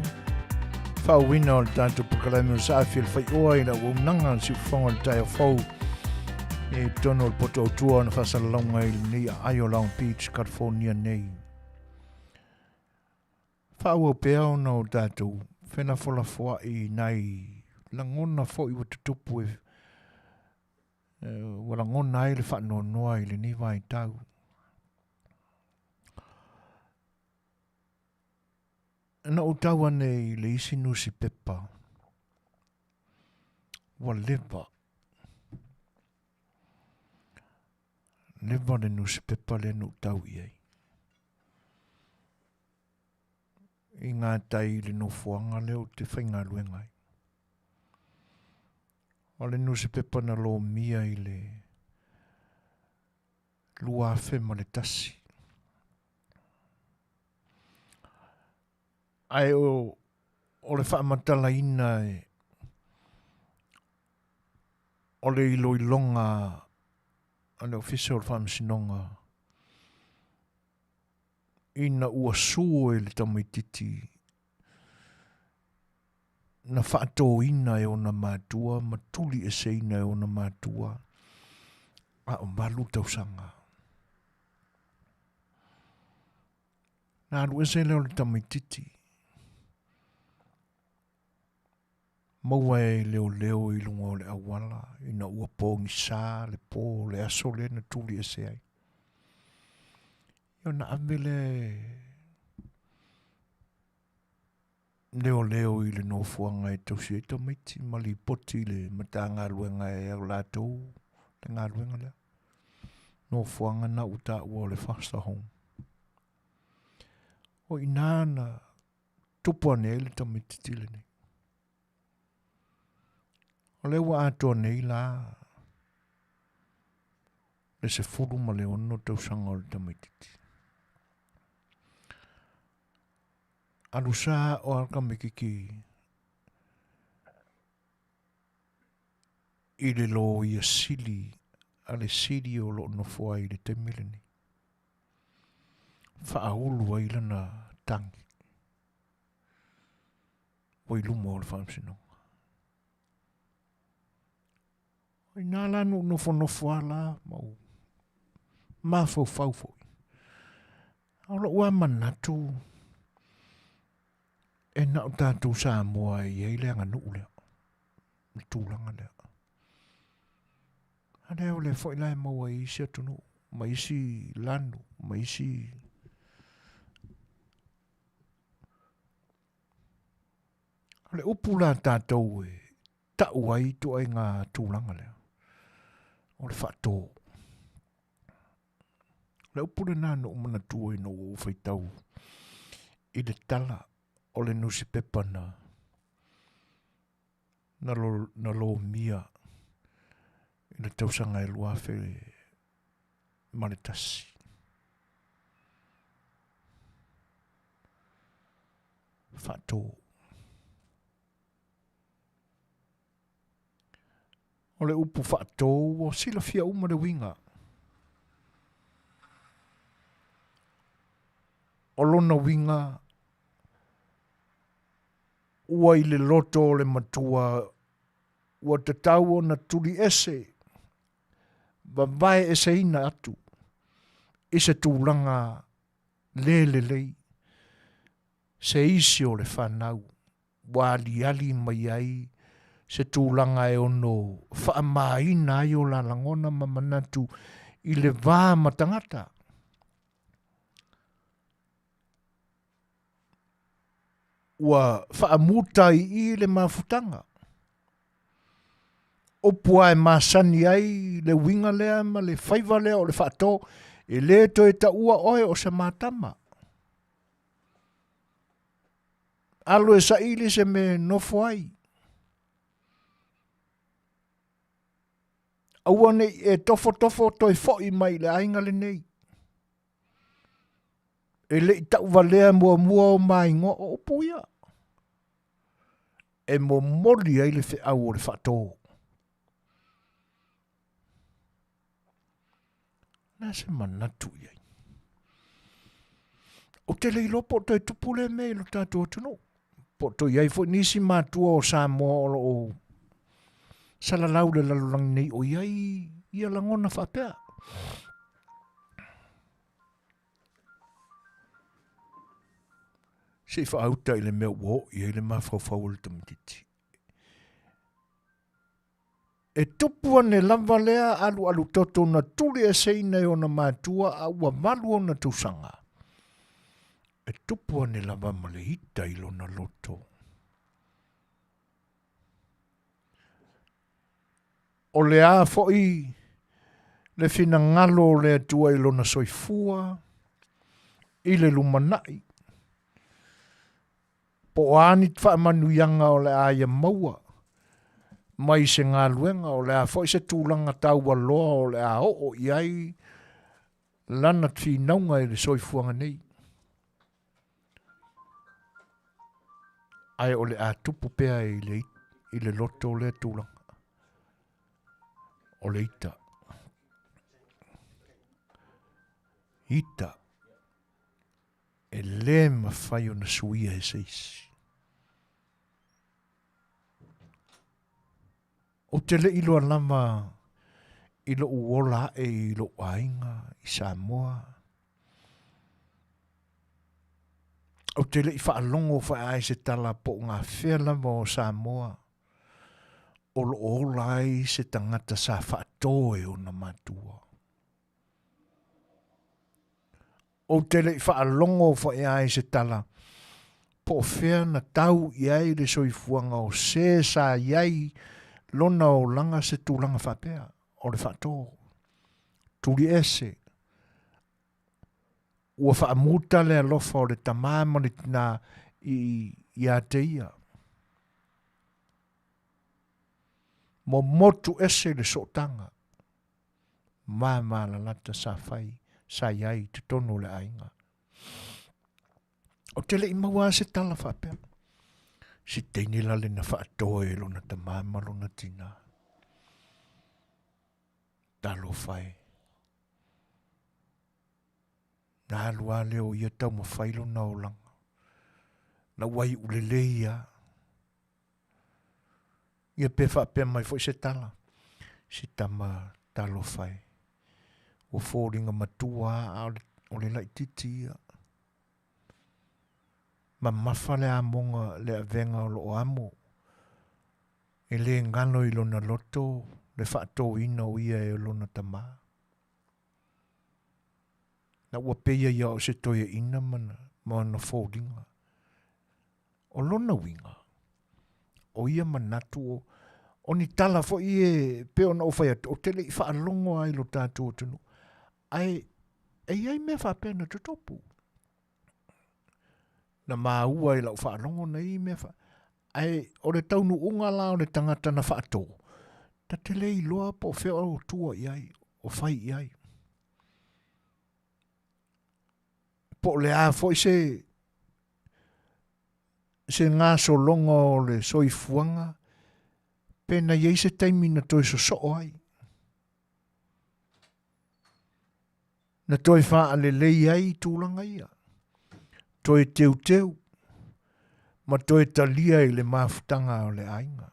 Faauina o le tatou polokalame o Saafi o le Faioa i le auaunaga a le Siufofoga o le Taeao Fou i totonu o le poto autua ona faasalalauga i lenei aai o Long Beach, California nei. Faaauau pea ona o tatou felafolafoai i nai lagona foi ua tutupu e ua lagona ai le faanoanoa i lenei vaitau. Na ou tau ane i le isi nusipepa, ua leva, leva le nusipepa lea na ou tau i ai. I gatai i le nofoaga lea ou te faigaluega ai. O le nusipepa na lomia i le 2001. Ae o, o le faamatalaina e, o le iloiloga a le Ofisa o le Faamasinoga ina ua sue le tamaititi na faatōina e ona matua ma tulieseina e ona matua a o valu tausaga. Na alu ese lea o le tamaititi, maua e leoleo i luga o le auala ina ua pogisa le po le aso lea na tuli ese ai. Ia ona ave lea leoleo i le nofoaga e tausi ai tamaiti ma lipoti i le Matagaluega e au latou le galuega lea. Nofoaga na ua taua o le foster home. O i ina na tupu ane ai le tamaititi lenei. O lea ua atoa nei la le 16 tausaga o le tamaititi. Alu sa o Alakamakiki i le loia sili a le sili o lo o nofo ai i le taimi lenei. Faaulu ai lana tagi ua i luma o le faamasinoga. O ina la na ou nofonofo lava la ma ou mafaufau foi. A o lou lava manatu, e na o tatou Samoa e i ai le aganuu lea, le tulaga lea. A lea o lea foi la e maua i isi atunuu, ma isi lanu, ma isi... O le upu la a tatou e tau ai ituaiga tulaga lea, o le faatō. O le upu lena na ou manatua ina ua ou faitau i le tala o le nusipepa na na, lo, na lomia i le tausaga e 2001. Faatō. O le upu faatō ua silafia uma le uiga. O lona uiga ua i le loto o le matua ua tatau ona tuliese, vavaeeseina atu i se tulaga le lelei se isi o le fanau ua aliali mai ai se tulaga e ono faamāina ai o la lagona ma manatu i le va ma tagata. Ua faamuta i i le mafutaga. Upu lava e masani ai le uiga lea ma le faiva lea o le faatō, e le toe taua oe o se matama. Alo e saili se mea e nofo ai. Aua ne i e tofotofo toe foi mai i le aiga lenei. E le i tauvalea muamua o maigoa o upu ia. E momoli ai le feau o le faatō. Na se manatu i ai. Ou te le iloa po o toe tupu lea mea i lo tatou atunuu. Po o toe i ai foi nisi matua o Samoa o lo o salalau i le lalolagi nei o i ai ia lagona faapea. Se i faauta i le mea ua oo i ai le mafaufau o le tamaitiiti. E tupu ane lava lea alualu toto na tulieseina e ona matua a ua valu ona tausaga. E tupu ane lava ma le ita i lona loto. O le a foi le finagalo o le Atua i lona soifua i le lumanai, Po o a ni faamanuiaga o le a ia maua mai se galuega, o le a foi se tulaga taualoa o le a oo i ai lana finauga i le soifuaga nei. Ae o le a tupu pea i le, i le loto lea tulaga o le ita. Ita. E lē mafai ona suia e se isi. Ou te le i iloa lava i lo'u ola a'e i lo'u aiga i Samoa. Ou te le i faalogo foi i se tala po o gafea lava o Samoa o lo o ola ai se tagata sa faatō e ona matua. Ou te le i faalogo foi lava i se tala po o fea na tau i ai le soifuaga o se sa i ai lona olaga se tulaga faapea o le faato tuli ese ua faamuta le alofa o le tamā ma le tinā i ia te ia. Momotu ese le sootaga mamalalata sa fai sa i ai i totonu o le aiga. Ou te le i maua lava se tala faapea. Si teine la le na faatoe e lona tamā ma lona tinā. Talofa e. Na alu lava lea o ia taumafai lona olaga. Na ua iu lelei lava. Ia pe faapea mai foi se tala, si tama talofa e. Ua foliga matua a o le, o le laititi ia. Mamafa le amoga le avega o loo amo. E le galo i lona loto le faatōina o ia e lona tamā. Na ua peia ia o se toeaina ma, ma ona foliga. O lona uiga, o ia manatu o, o ni tala foi e pei ona ou fai atu, ou te le i faalogo lava i lo tatou atunuu, ae e i ai mea faapea na tutupu. Na maua i lau faalogo na i mea fa... Ae o le taunuuga la o le tagata na faatō, ta te le iloa po o fea o tua i ai, o fai i ai. Po o le a foi se se gasologa o le soifuaga pe na i ai se taimi na toe sosoo ai. Na toe faalelei ai tulaga ia, toe teuteu ma toe talia i le mafutaga o le aiga.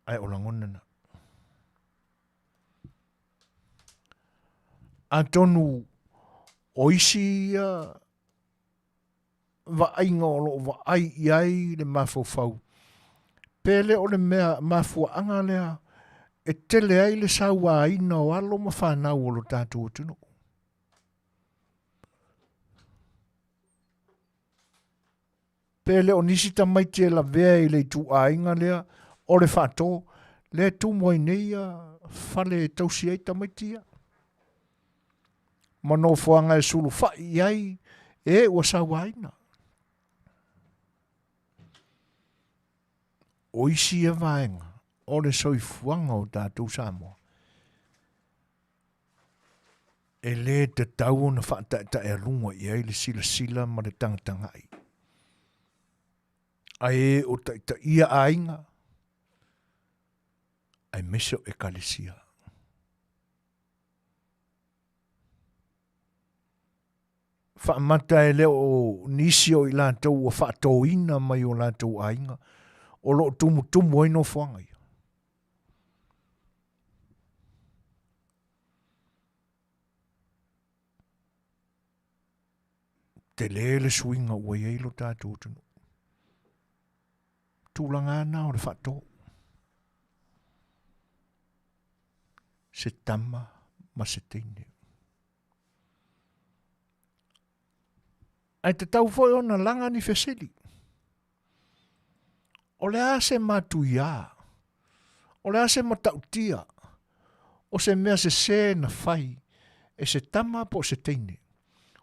Ae o lagona na. Atonu o isi ia vaaiga o lo o vaai i ai le mafaufau, pe le o le mea mafuaaga lea e tele ai le sauaina o alo ma fanau o lo tatou atunuu. Pe le o nisi tamaiti e lavea i le ituaiga lea o le faatō, lea e tumu ai nei ia fale e tausi ai tamaiti ia. Ma nofoaga e sulufai i ai e ua sauaina. O isi ia vaega o le soifuaga o tatou Samoa, e lē tatau ona faataetaealuga i ai le silasila ma le tagatagai, ae e o taitaia aiga, aemaise o Ekalesia. Faamata e le o nisi o i latou ua faatōina mai o latou aiga o lo o tumutumu ai nofoaga ia. Tele le suiga ua i ai lo tatou atunuu. Tulaga na o le faatō. Se tama ma se teine. Ae tatau foi ona laga ni fesili. O le a se matuiā? O le a se matautia? O se mea sesē na fai e se tama po o se teine?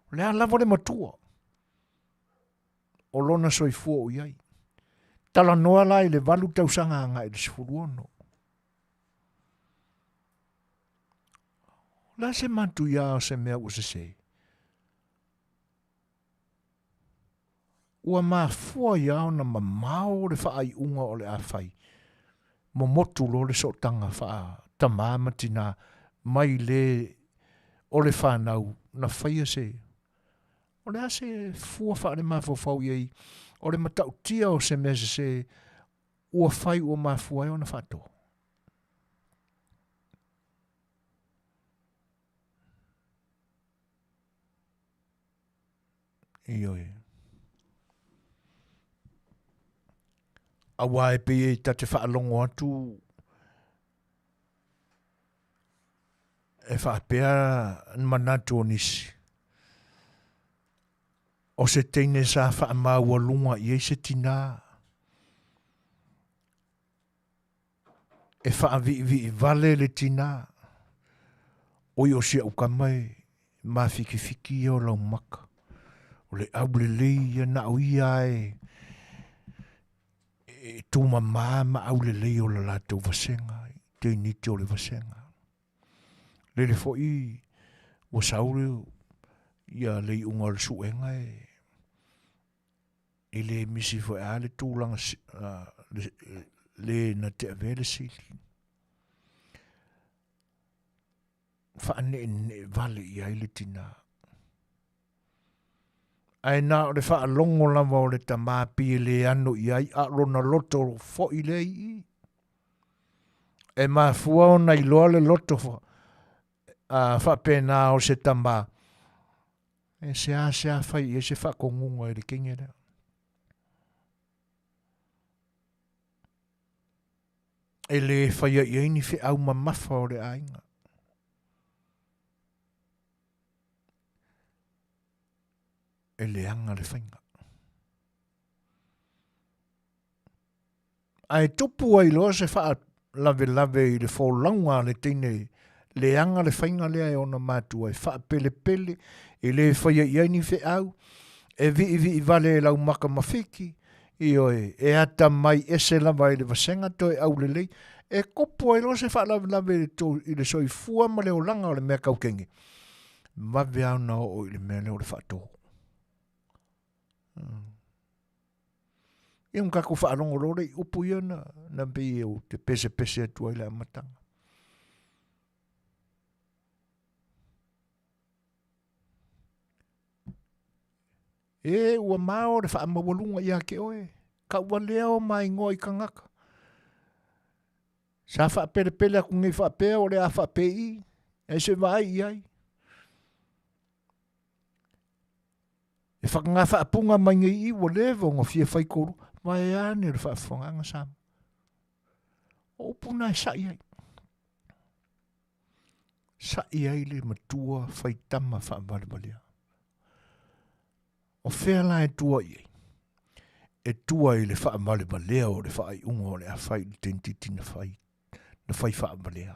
O le a lava le matua o lona soifua o i ai? Talanoa la i le 8 tausaga agai i le 16. O le a se matuia o se mea ua sesē? Ua mafua ia ona mamao le faaiuga o le a fai, momotu loa le sootaga faa-tamā ma tinā mai le o le fanau na faia se. O le a se fua faale-mafaufau i ai o le matautia o se mea sesē ua fai ua mafua ai ona faatō? Ioe. Aua e pei e ta te faalogo atu e faapea manatu o nisi. O se teine sa faamaualuga i ai se tinā e faaviivii vale le tinā, oi o si au kama e mafikifiki ia o lau maka. O le aulelei ia na o ia e e tumamā ma aulelei o la latou vasega, teiniti o le vasega. Lele foi ua sau le ia le iuga o le suega e e le misi foi a le tulaga le na te avea le sili. Faaneenee vale i ai le tinā. Ae na o le faalogo lava o le tamā pei e le ano i ai, a o lona loto foi lea i i. E mafua ona iloa le loto faapena o se tamā, e seasea fai i ai se faatonuga i le teine lea. E le faia i ai ni feau mamafa o le aiga. E leaga le faiga. Ae tupu ai loa se faalavelave i le folauga a le teine leaga le faiga lea e ona matua e faapelepele, e le faia i ai ni feau, e viivii vale e lau maka ma fiki, ioe, e atamai ese lava i le vasega toe aulelei, e kopu ai loa se faalavelave i le, to, i le soifua ma le olaga o le mea kaukenge, vave lava ona oo i le mea lea o le faatō. Ia ma tatou faalogo loa lea i upu ia na, na pei ou te pesepese atu ai i le amataga. E ua mao le faamaualuga ia te oe, kaualea o maigoa i tagata. Sa faapelepele atu nei faapea o le a faapei, ae se vaai i ai. E whakangā whaapunga mai nei i ua leva ona fia whai koru, vaeane le faafofogaaga Samoa. O upu na e sa'i ai. Sa'i ai le matua faitama faavalevalea. O fea la e tua i ai? E tua i le faavalevalea o le faaiuga o le a fai i le tentiti na fai, na fai faavalea.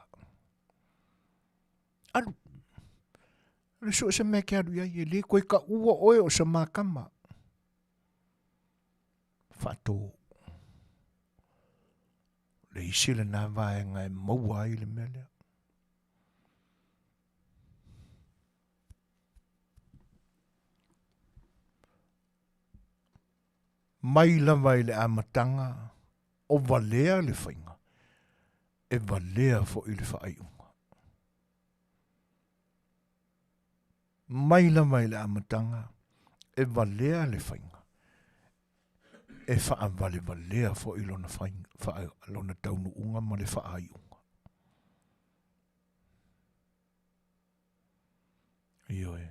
Alu. Le so se mea ke alu i ai, e le koe ka ua oe o sa makama. Whaatō. Le isi le nā vaenga e maua ai le mea lea. Mai lava i le amataga o valea le faiga, e valea foi le faaiuga. Mai lava i le amataga, e valea le faiga, e faavalevalea foi lona faiga, faa, lona taunuuga ma le faaiuga. Ioe.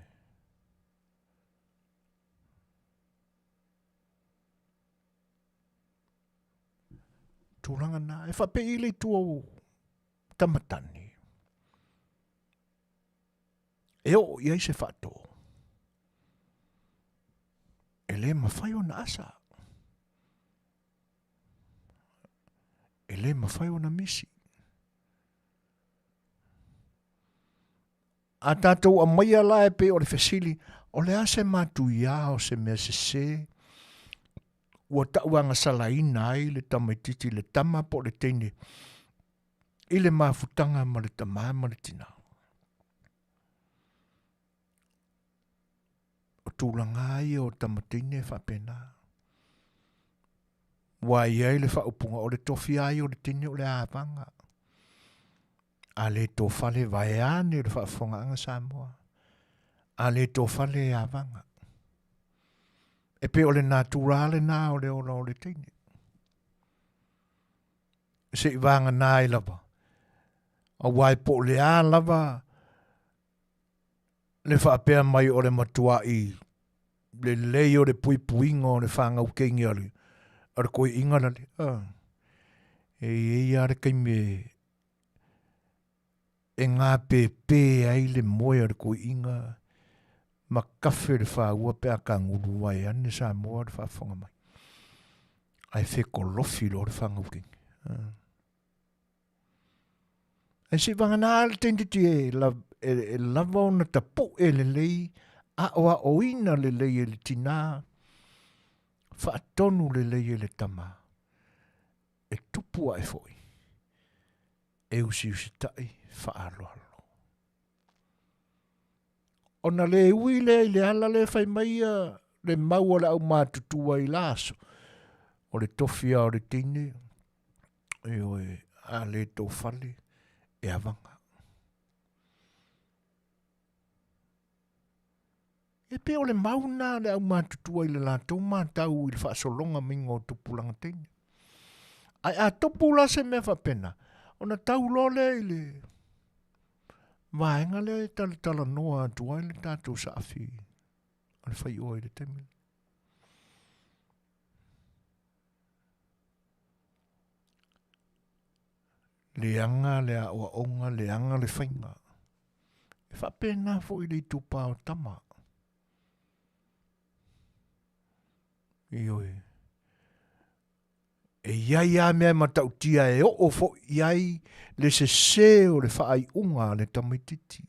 Tulaga na, e faapei le itu o tamatane, e oo i ai se faato, e le mafai ona asa, e le mafai ona misi. A tatou aumaia la e pei o le fesili, o le a se matuia o se mea sese ua tauagasalaina ai le tamaitiiti le tama po o le teine i le mafutaga ma le tamā ma le tinā? O tulaga ia o tamateine e faapena. Ua i ai le faaupuga o le tofi lava ia o le teine o le avaga. A le tofale vaeane le faafofogaaga Samoa. A le tofale e avaga. E pei o le natura lena o le ola o le teine. Se i vagana ai lava. Aua e po o le a lava le faapea mai o le matua'i lelei o le puipuiga o le fanau keini a le, a le toeaina lale. Ah. E i ai lava le taimi e, e gapepe ai le moe a le toeaina ma kafe le faua pe a tagulu vaeane Samoa le faafofoga mai. Ae fekolofi loa le fanau keini. Ah. Ae se i vagana le tamaitiiti e, la, e, e lava ona tapu'e lelei, aoaoina lelei e le tinā, faatonu lelei e le tama, e tupu ae foi, e usiusita'i faaaloalo. Ona le ui lea i le ala lea e fai mai ia le mau a le aumatutua i la aso, o le tofi lava o le teine, ioe, a le tofale, e avaga. E pei o le mau lena a le aumatutua i le latou matau i le faasologa maiga o tupulaga teine. Ae a tupu la se mea faapena, ona tau loa lea i le vaega lea e talatalanoa atu ai le tatou saafi a le faioa i le taimi. Leaga le aoaoga, leaga le faiga. E faapena foi le itupa o tama. Ioe. E i ai lava mea e matautia e oo foi i ai le sese o le faaiuga a le tamaitiiti.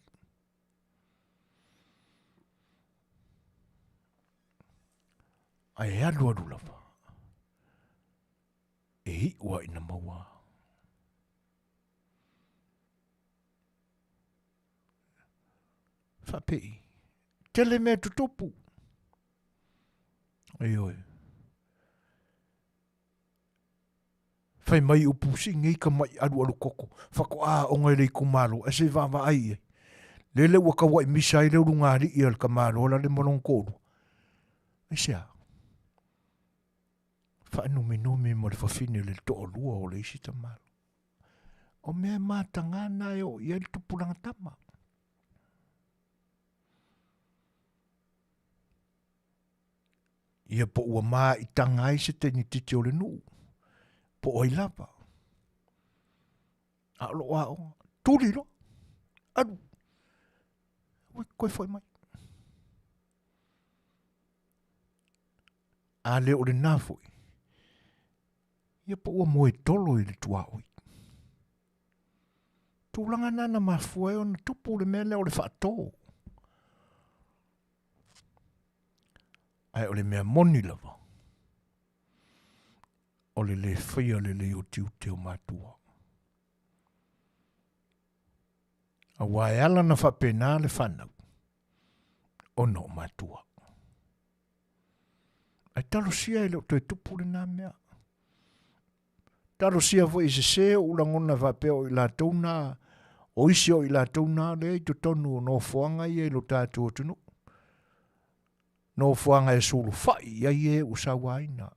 Ae alualu lava, e iu lava ina maua. Faapei, tele mea tutupu. Ioe. Fai mai upu si nei ka mai alualu koko, faatoa aoga i le itumalo, ae se i vaavaai i ai. Lele ua tauai misa ai le ulugalii a le tamaloa la le ma lona toalua. Aisea? Faanuminumi ma le fafine o le toalua o le isi tamaloa. O mea mataga na e oo i ai le tupulaga tama. Ia po ua maitaga ai se tenititi o le nuu, po o ai lava. A o loo aoga, tuli loa, alu, ua toe foi mai. A le o lena foi, ia po ua moe tolo i le tuaoi. Tulaga na na mafua ai ona tupu le mea lea o le faato. Ae o le mea moni lava, o le le faia lelei o tiute o matua. Aua e ala na faapena le fanau, ona o matua. Ae talosia e le o toe tupu lena mea. Talosia foi i sese ou lagona faapea o i latou na, o isi o i latou na lea i totonu o nofoaga ia i lo tatou atunuu. Nofoaga e sulufai i ai e ua sauaina.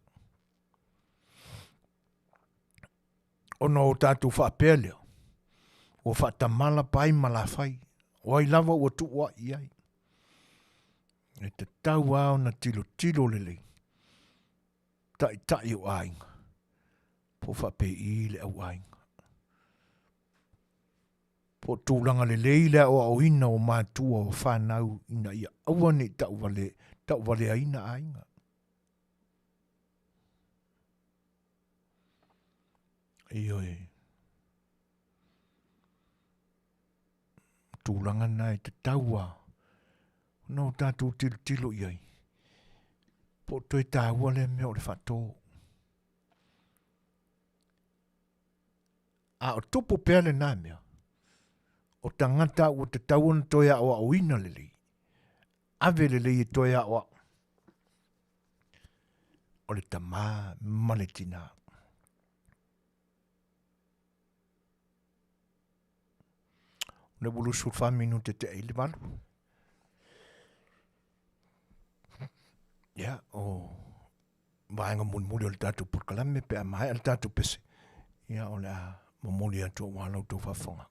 Ona o tatou faapea lea, ua faatamala pa ai malafai, o ai lava ua tuu ai i ai. E tatau lava ona tilotilo lelei, taitai o aiga, po o faapei le au aiga. Po o tulaga lelei le aoaoina o matua o fanau ina ia aua ne i tauvale, tauvaleaina aiga. Ioe. Tulaga na e tatau lava ona o tatou tilotilo i ai, po o toe taua lea mea o le faato. A o tupu pea lena mea, o tagata ua tatau ona toe aoaoina lelei, ave lelei e toe aoao, o le tamā ma le tinā. O le ua 24 minute te ei le valu. Ia, o vaega mulimuli o le tatou polokalame pe a maea le tatou pese, ia o le a momoli atu aua la outou faafofoga.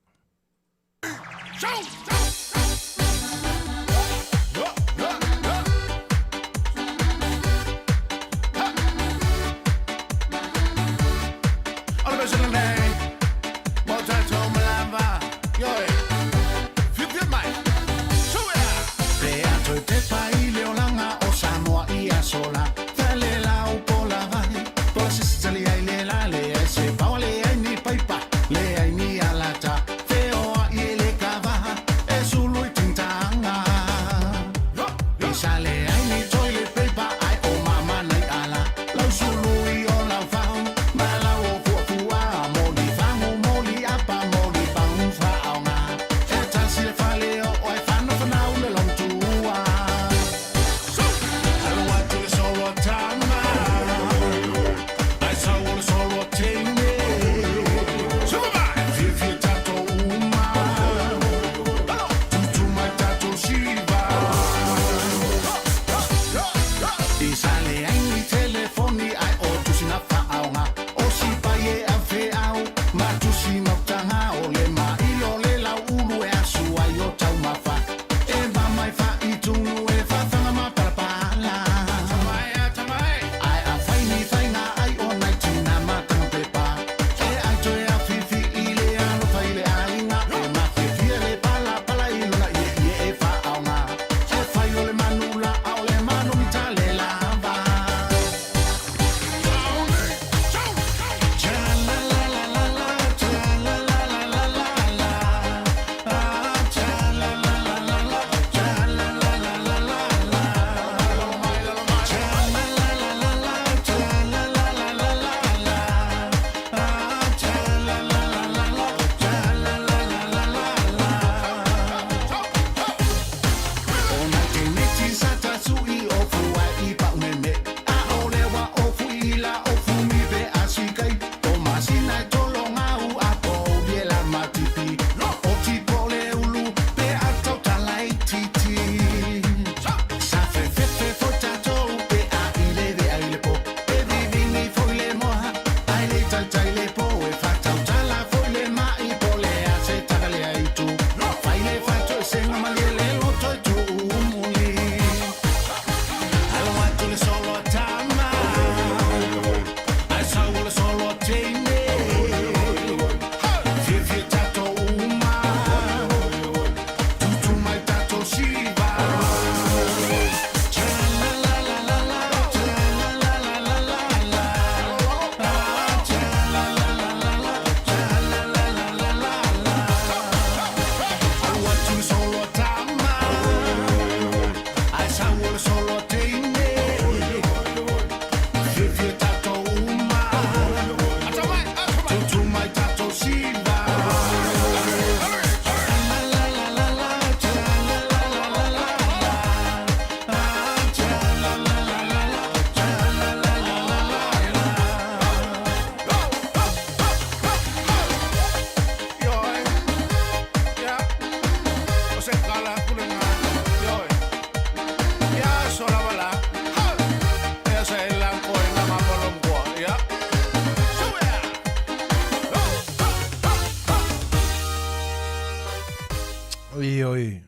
Ioe.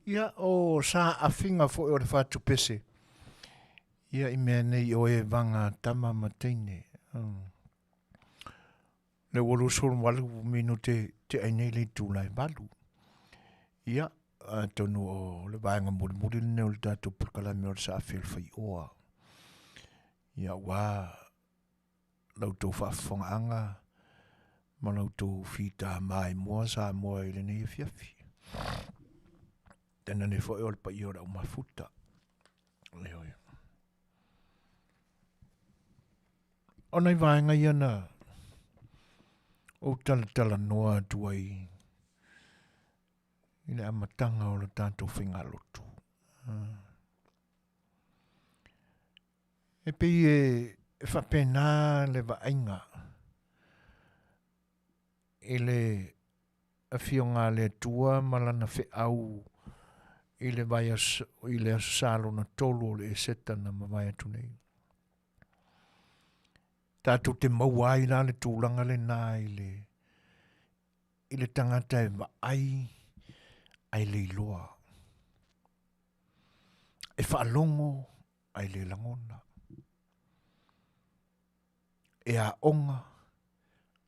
Ia, o saafiga foi o le fatupese, ia i mea nei o e vaga tama ma teine. Le ua 28 minute te ai nei le itula e 8. Ia, atonu o le vaega mulimuli lenei o le tatou polokalame o le saafi o le faioa. Ia, ua la outou faafofogaaga ma la outou fita maimoa Samoa i lenei afiafi. Tainane foi o le paia o le au mafuta. Ioe. O nai vaega ia na ou talatalanoa atu ai i le amataga o le tatou faigalotu. E pei e faapena le vaaiga i le Afioga a le Atua ma Lana feau i le vaiaso, i le Aso Sa lona 3 o le Eseta na mavae atu nei. Tatou te maua ai la le tulaga lena i le, i le tagata e vaai ae le iloa. E faalogo ae le lagona. E aoga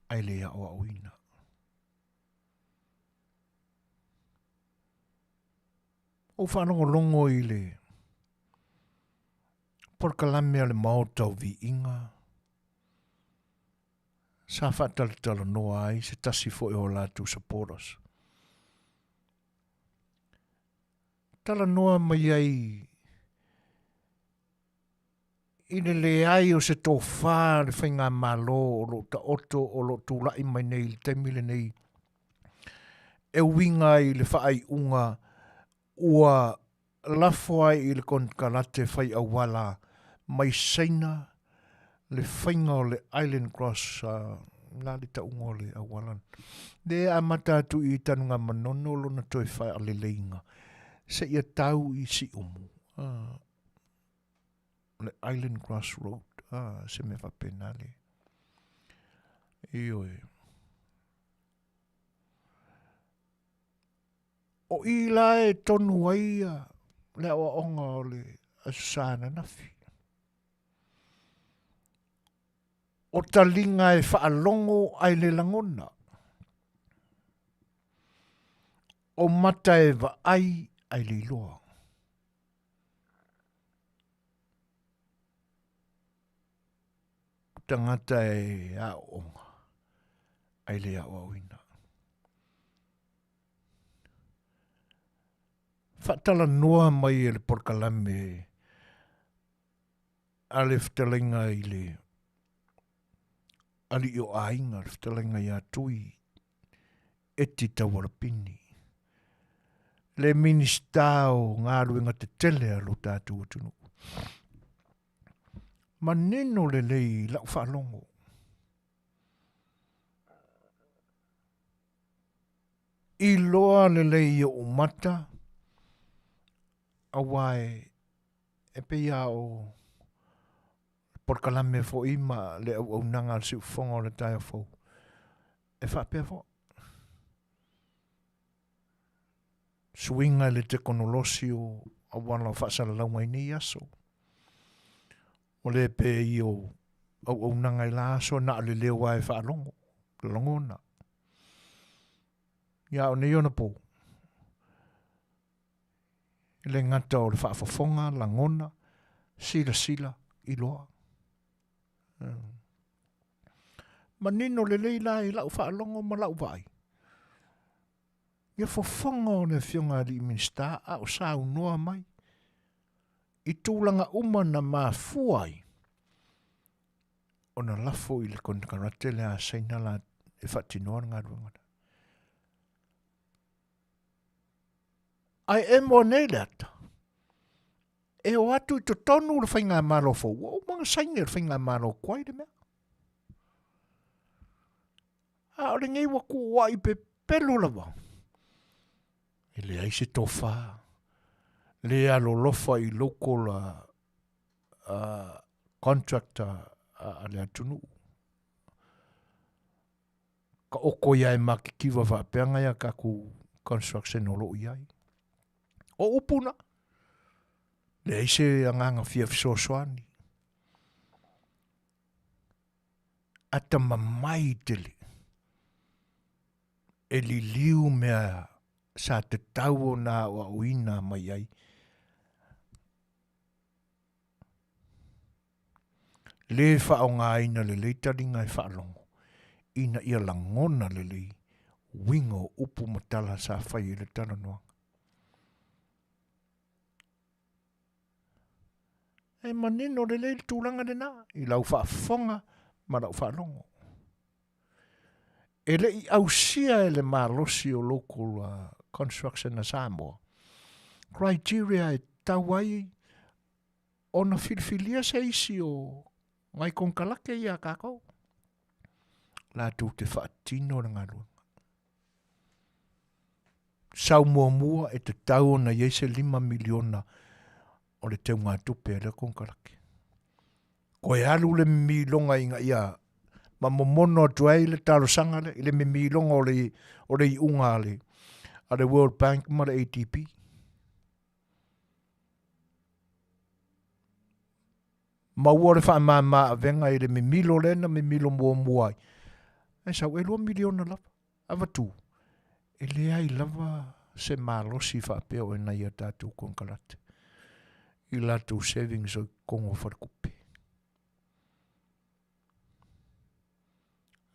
ae le aoaoina. Ou faalogologo i le polokalame a le Maota o Viiga sa faatalatalanoa ai se tasi foi o latou supporters. Talanoa mai ai i le leai o se tofā a le Faigamalo o lo o taoto o lo o tulai mai nei i le taimi lenei e uiga i le faaiuga ua lafo ai i le konekarate fai auala mai Saina le faiga o le Island Cross, la le tauga o le auala le amata atu i Tanugamanono lona toe faaleleiga seia tau i Siumu, le Island Cross Road, se mea faapena le. Ioe. O i la e tonu ai le aoaoga o le Aso Sa ananafi. O taliga e faalogo ae le lagona. O mata e vaai ae le iloa. O tagata e aooga ae le aoaoina. Faatalanoa mai e le polokalame a le fetalaiga i le alii o aiga, le fetalaiga ia Tui Eti Taualapini, le Minisita o Galuega Tetele a lo tatou atunuu. Manino lelei i lau faalogo. Iloa lelei i ou mata, aua e pei lava o polokalame foi ma le auaunaga a le siufofoga o le taeao fou, e faapea foi. Suiga i le tekonolosi o auala o faasalalauga i nei aso. Ua le pei o auaunaga i la aso na o le leo lava e faalogo, lagona. Ia a o nei ona po, e le gata o le faafofoga, lagona, silasila, iloa. Manino lelei la i lau faalogo ma lau vaai. Ia fofoga o le Afioga a Alii Minisita a o saunoa mai i tulaga uma na mafua ai ona lafo i le konekarate le a Saina la e faatinoa le galuega lea. Ae emo nei le ata, e o atu i totonu le faigamalo fou, ua uma ona saini e le faigamalo tuai le mea. A o lenei ua tuuai pepelo lava. E leai se tofa, le alolofa i local contractor a le atunuu. Taoto ia e matitiva faapea nai a tatou. Construction o lo o i ai. O upu na, leai se agaga fia fesoasoani. Atamamai tele e liliu mea sa tatau ona aoaoina mai ai. Lē faaaogaina lelei taliga e faalogo ina ia lagona lelei uiga o upu ma tala sa fai ai le talanoaga. E manino lelei le tulaga lena i lau faafofoga ma lau faalogo. E le i ausia e le malosi o local uh, construction a Samoa criteria e tau ai ona filifilia se isi o ngai konekarate ia a kākou latou te faatino le galuega. Sau muamua e tatau ona i ai se $5 miliona o le teugatupe a lea konekarate. Koe alu le mimiloga ina ia ma momono atu ai le talosaga lea i le mimiloga o le, o le iuga a le, a le World Bank ma le ADB. Maua le faamama avega i le mimilo lea na mimilo muamua ai. Ae sau ʻelua miliona lava. Avatu, e leai lava se malosi faapea o i nai a tatou konekarate i latou savings o i totonu o faletupe.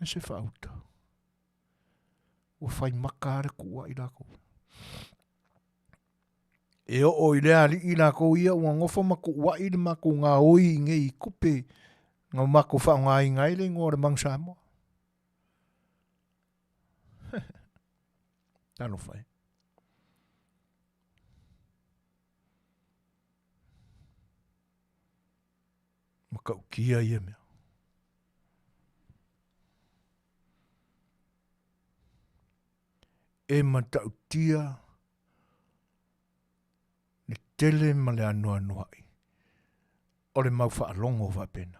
Ae se faauta. Ua fai maka lava le tuuai latou. E oo i lea alii latou ia ua nofo ma tuuai le matou gaoi i nei tupe na matou faaaogaina ai le igoa o le Manu Samoa. Talofa e. Matautia ia mea. E matautia le tele ma le anoanoai o le mau faalogo faapena.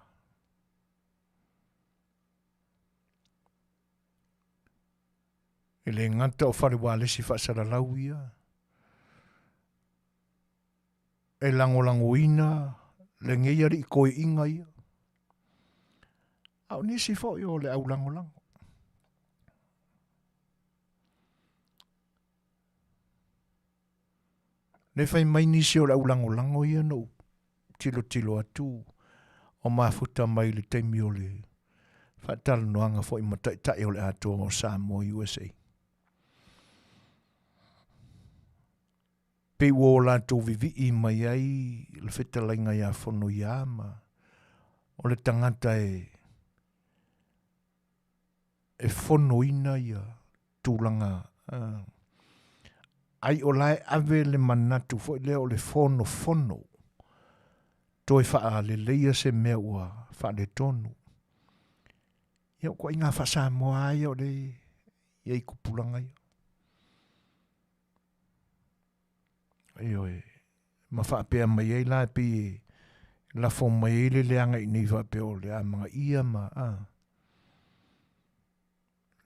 E le gata o fale ualesi faasalalau ia, e lagolagoina lenei alii toeaiina ia, a o nisi foi o le au lagolago. Le fai mai nisi o le au lagolago ia na ou tilotilo atu o mafuta mai i le taimi o le faatalanoaga foi ma Taitai o le Atoa o Samoa USA. Pei ua o latou vivii mai ai le fetalaiga ia Fonoia ma o le tagata e e fonoina ia tulaga ai o la e ave le manatu foi lea o le fonofono toe faaleleia se mea ua faaletonu. Ia o ituaiga faa-Samoa lava ia o lea e i ai i tupulaga ia. Ioe, ma faapea mai ai la e pei e lafo mai ai le leaga i inei faapea o le amanaia ma a.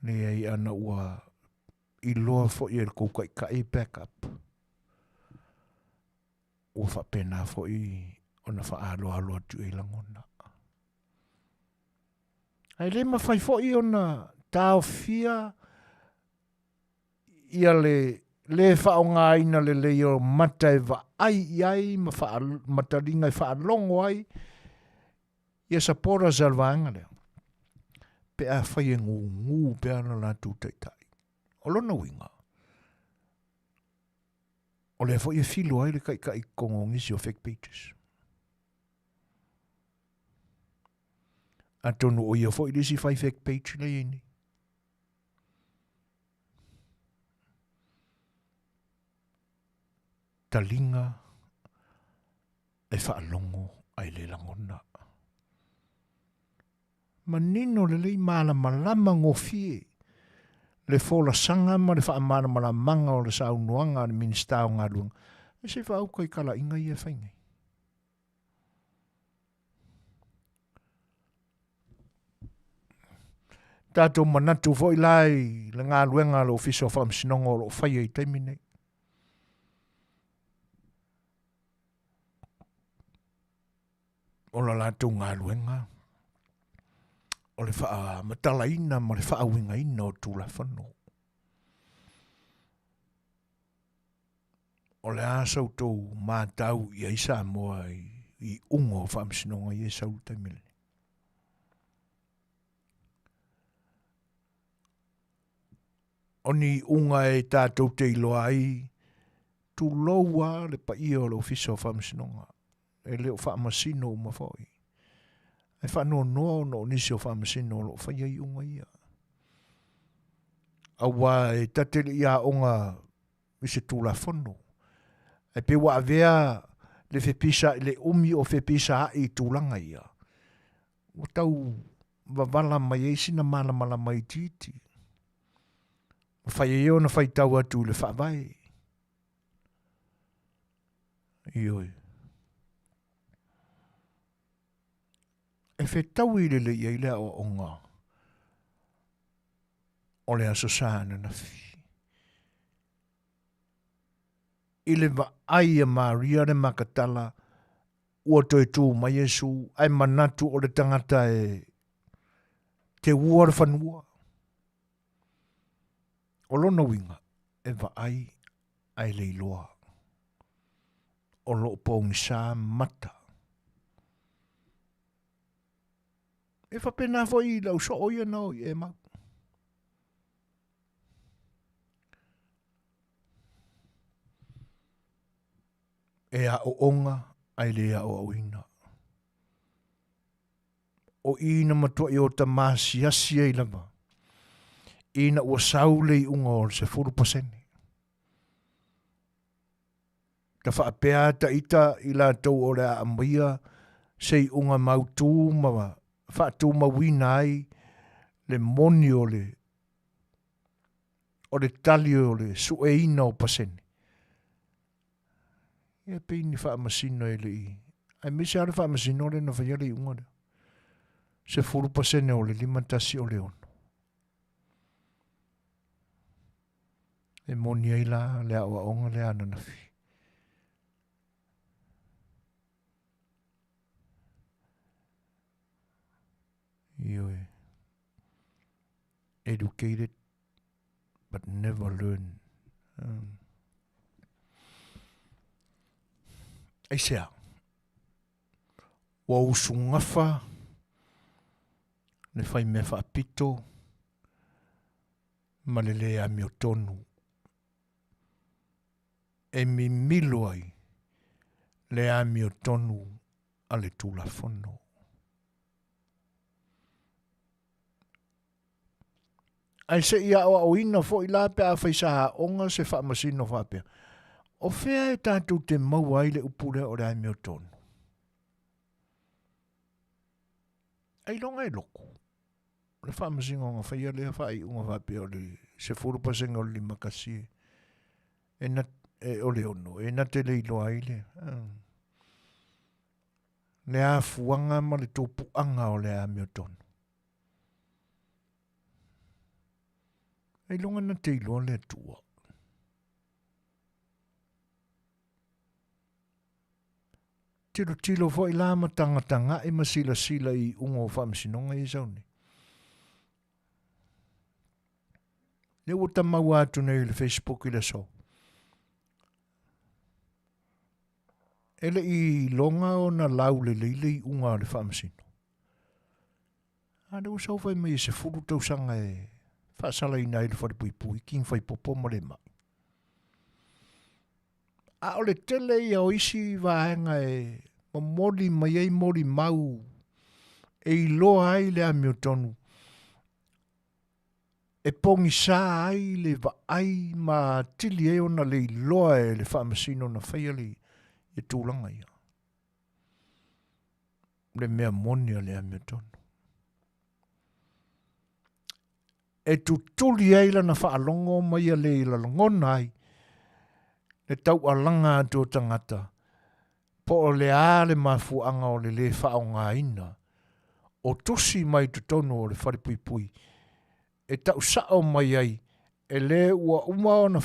Leai ana ua iloa foi e le tou taitai back up. Ua faapena foi ona faaaloalo atu i ai lagona. Ae le mafai foi ona taofia ia le lē faaaogaina lelei o mata e vaai i ai ma ma taliga e faalogo ai ia supporters a le vaega lea pe afai e gugu pea lo latou taitai. O lona uiga, o lea foi e filo ai le taitai i totonu o nisi o fake pages. Atonu o ia foi le isi fai fake page lea e i ai nei. Taliga e faalogo ae le lagona. Manino lelei malamalama gofie le folasaga ma le faamalamalamaga o le saunoaga a le Minisita o Galuega, ae se i faauka i talaiga ia e fai nei. Tatou manatu foi la i le galuega a le Ofisa o Faamasinoga o lo o faia i taimi nei. O la latou galuega o le faamatalaina ma le faauigaina o Tulafono. O le a sa outou matau i ai Samoa i iuga o faamasinoga ia e sau i le taimi lenei? O ni iuga e tatou te iloa ai, tulou lava le paia o le Ofisa o Faamasinoga, e le o faamasino uma foi. Ae faanoanoa ona o nisi o faamasino o lo o faia iuga ia. Aua e ta te le i aoga i se Tulafono, ae pei ua avea le fepisaai, le umi o fepisaai i tulaga ia, ua tau wavala mai ai sina malamalama itiiti. Mafai ai ona faitau atu i le Faavae. Ioe. E fetaui lelei ai le aoaoga o le Aso Sa ananafi. I le vaai a Maria le Makatala ua toe tu mai Iesu ae manatu o le tagata e teua le fanua. O lona uiga, e vaai ae le iloa. O lo o pogisa mata. E faapena foi i le au soo ia na o i Emau. E aoaoga ae le aoaoina. O i na matuai ota maasiasi ai lava ina ua sau le iuga o le 10%. Ta faapea ta ita i latou o le a aumaia se iuga mautu ma faatumauina ai le moni o le o le tali o le sueina o pasene. Ia pei ni faamasino e le i, aemaise lava le faamasino lea na faia le iuga lea. 10% o le 51 o le 6. E moni ai la le aoaoga lea ananafi. Ioe. Educated but never learn. Um. Aisea? Ua usugafa le faimea faapito ma le lē amiotonu e mimilo ai le amiotonu a le Tulafono. Ae se i aoaoina foi la pe afai sa aoga se faamasino faapea, o fea e tatou te maua ai le upu lea o le amiotonu? Ailoga e loku le faamasinoga faia lea faaiuga faapea o le 10% o le 51 e, na, e, o le 6 e na te le iloa ai le le afuaga ma le tupuaga o le amiotonu. Ailoga na te iloa le Atua. Tilotilo foi la ma tagataga'i ma silasila i iuga o faamasinoga ia e sau nei. Lea ua ta maua atu nei i le Facebook i le aso. E le i iloga ona laulelei le iuga a le faamasino. A lea ua sau fai mai e 10 tausaga e faasalaina ai le falepuipui, King Faipopo ma le mai. A o le tele ia o isi vaega e momoli mai ai molimau e iloa ai le amiotonu e pogisa ai le vaai ma atili ai ona le iloa e le faamasino na faia le ia tulaga ia. Le mea moni a le amiotonu. E tutuli ai lana faalogo ma ia le lalagona ai le taualaga atu o tagata po o le a le mafuaaga o le lē faaaogaina o tusi mai totonu o le falepuipui. e tau sao mai ai e le ua uma ona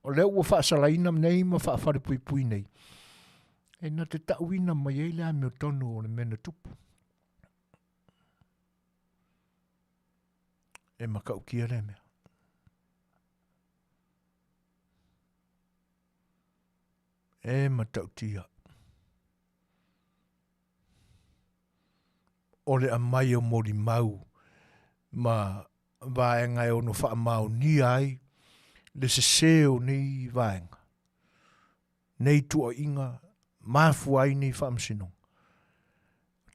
o lea ua faasalaina nei ma faafalepuipui nei, e na te tauina mai ai le amiotonu o le mea na tupu. E matautia lea mea. E matautia. O le aumai o molimau ma vaega e ono faamaonia ai le sese o nei vaega, nei tuuaiga, mafua ai nei faamasinoga.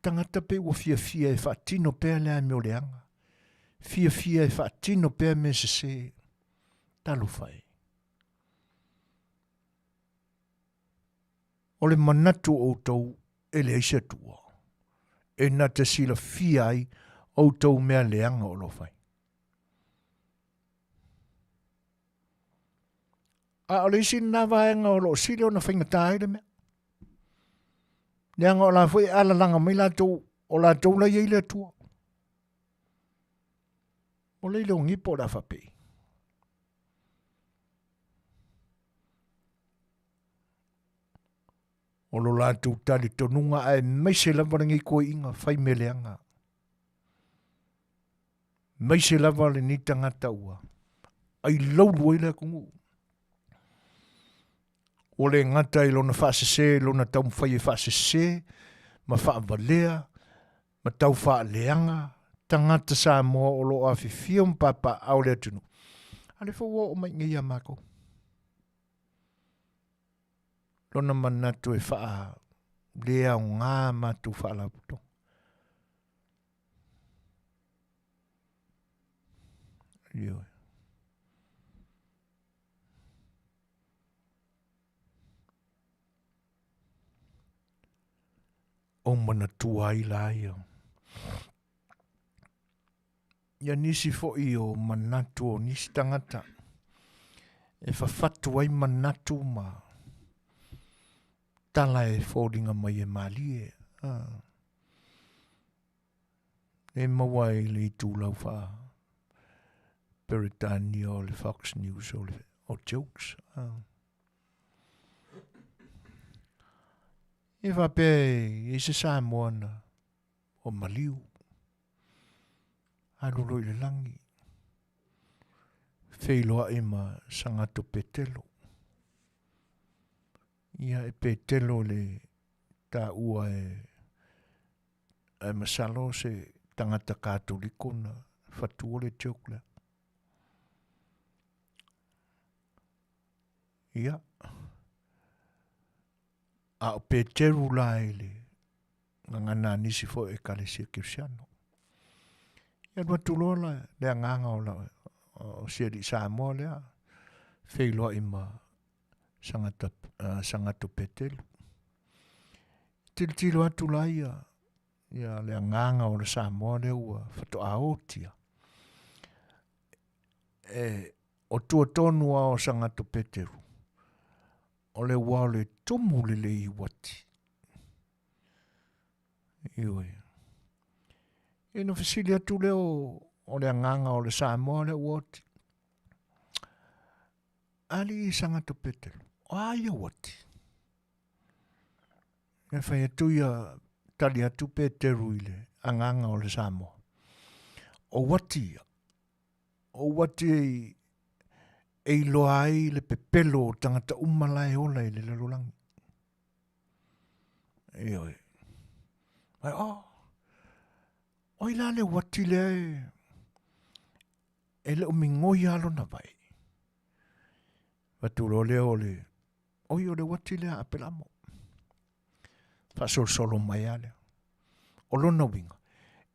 Tagata pei ua fiafia e faatino pea le amio leaga, fiafia e faatino pea mea sese. Talofa e. O le manatu o outou e leai se Atua, e na te silafia ai outou mea leaga o lo o fai. A o le isi lena vaega o lo o sili ona faigata ai le mea. Leaga o la foi e alalaga mai latou, o latou la i ai le Atua. O le ilogi po o le a faapei. O lo latou talitonuga aemaise lava lenei toeaiina fai mea leaga. Aemaise lava lenei tagata ua ailaulu ai le atunuu. Ua le gata i lona faasese, lona taumafai e faasese ma faavalea ma tau faaleaga tagata Samoa o lo o afifio ma papaaao i le atunuu, a o lea foi ua oo mai i inei ia matou. Lona manatu e faaleaoga matou faalapotopotoga. Ioe. O manatua ai la ia. Ia nisi foi o manatu o nisi tagata e fafatu ai manatu ma tala e foliga mai e malie. Ah. E maua ai le itulau faa Peretania o le Fox News o le o jokes. Ah. E faapea e i ai se Samoa na o maliu, alu loa i le lagi, feiloai ma Sagato Petelo. Ia e Petelo le taua e ae masalo se tagata Katoliko na fatua le joke lea. Ia, a o Peteru la i le gagana a nisi foi o Ekalesia Kerisiano. Ia alu atu loa la le agaga o, la, o si alii Samoa lea, feiloai ma Sagata, uh, Sagato Petelu. Tilotilo atu la ia, ia le agaga o le Samoa lea ua faatoa otia. E, o tua tonu a o Sagato Peteru, o le ua o le tumu lelei i uati. Ioe. E na fesili atu lea o, o le agaga o le Samoa lea ua oti. Alii Sagato Petelu, o a ia uati? E fai atu ia, tali atu Peteru i le agaga o le Samoa. O uati ia, o uati e, e iloa ai le pepelo o tagata uma la e ola i le lalolagi. Ioe. Ai, oh, oi la le uati lea e, e le o migoi lava lona vai. Fatu loa lea o le, oi o le uati lea a Apelamo. Faasolosolo mai lava lea. O lona uiga,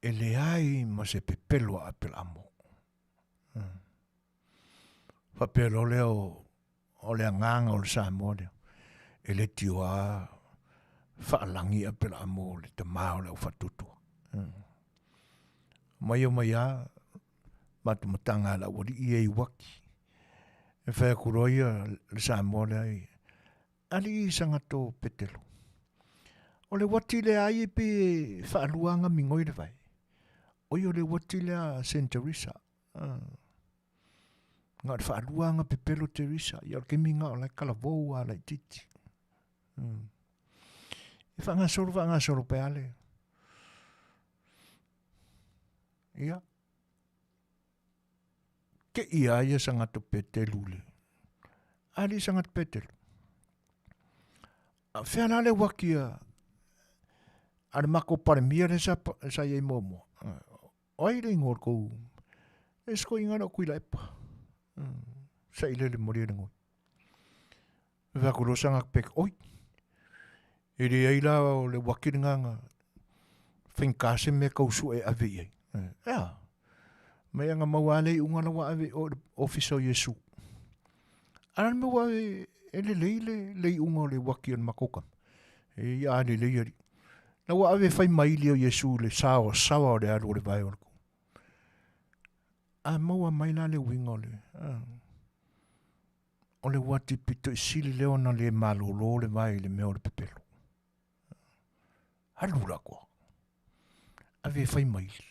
e leai ma se pepelo a Apelamo. Hmm. Faapea loa lea o, o le agaga o le Samoa lea, e le tio a faalagi Apelamo le tamā o le aufaatuatua. Hmm. Mai o mai a, matamataga a le aualii ia i uaki. E fai atu loa ia le Samoa lea i alii Sagato Petelo. O le uati lea ai e pei e faalua aga migoi le vai. Oi o le uati lea a Saint Teresa. Na o le faalua aga pepelo Teresa, ia o le taimi lena o la e talavou lava laitiiti. E faagasolo faagasolo pea le. Ia, te i a ia Sagato Petelu le. A li Sagato Petelu. A fea la le uaki a, a le mako palemia le sa, sa iai muamua. O ai le ingoa o le kou. E se koiga le o Tuilaepa. Sa i lele molia le ngoi. E fai atu loa Sagato Petelu, oi, e leai la o le uaki lena na faigata se mea tau sue e ave i ai. E a? Mai ana maua lava le iuga la ua ave i o i le ofisa o Iesu. A o le mea ua ave e lelei le, le iuga o le uaki o le matou tama. E ia a lelei alii. La ua ave e fai maili o Iesu i le saoasaoa o le alu o le vae o le A maua mai la le uiga o le, o le uati pito i sili lea ona le malolo le vae i le mea o le pepelo. Alu la koa. Ave e fai maili.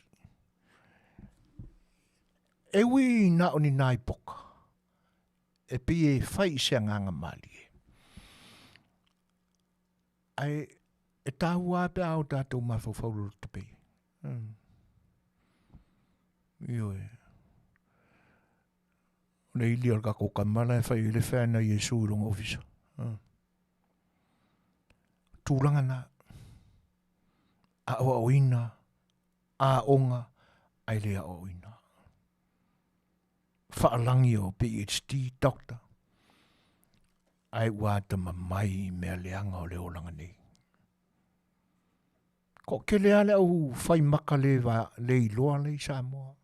E ui na o ni nai poka, e pei e fai i se agaga malie. Ae e tāua lava pe a o tātou mafaufau loloto pei. Ioe. O le ili o le tatou tama la e fai ai le fan a Iesu i lona ofisa. Tulaga na. Aoaoina, aoga, ae le aoaoina. Faalagi o PhD, Doctor, ae ua atamamai i mea leaga o le olaga nei. Toatele lava le au fai maka le, va, le iloa le i Samoa.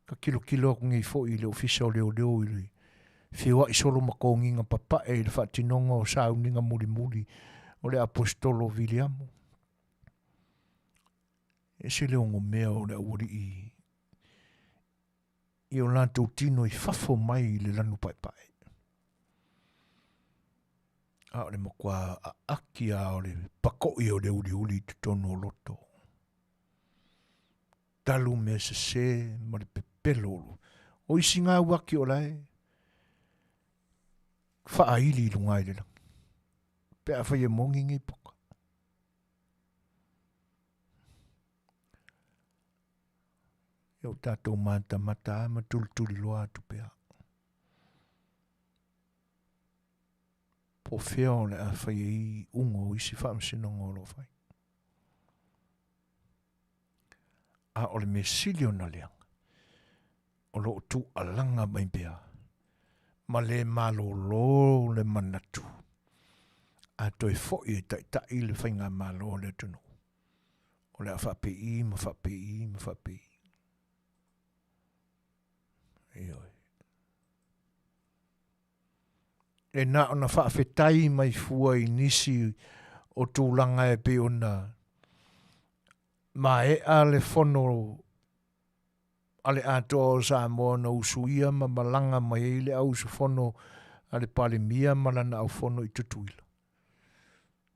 Ka tilotilo atu nei foi i le Ofisa o Leoleo i le feoai solo ma toniga papae i le faatinoga o sauniga mulimuli o le Aposetolo Viliamu. E ese le onomea o le aualii i o latou tino i fafo mai i le lanu paepae. A o le matua aaki lava o le pako'i o le uliuli i totonu o loto. Talu mea sese ma le pepelo. O isi ngā uaki o la e faaili i luga i le lagi. Pe afai e moni nei poka. Ia o tatou matamata a ma tulituliloa atu pea. Po o fea o le a fai ai iuga o isi faamasinoga o lo o fai. A o le mea sili ona leaga, o lo o tuualaga mai pea ma le malolo le manatu a toe foi e taitai le faigamalo a le atunuu, o le a faapei ma faapei ma faapei. Ioe. E na ona faafetai mai fua i nisi o tulaga e pei ona maea le fono a le Atoa o Samoa na usuia ma malaga mai ai le au usufono a le Palemia ma lana aufono i Tutuila.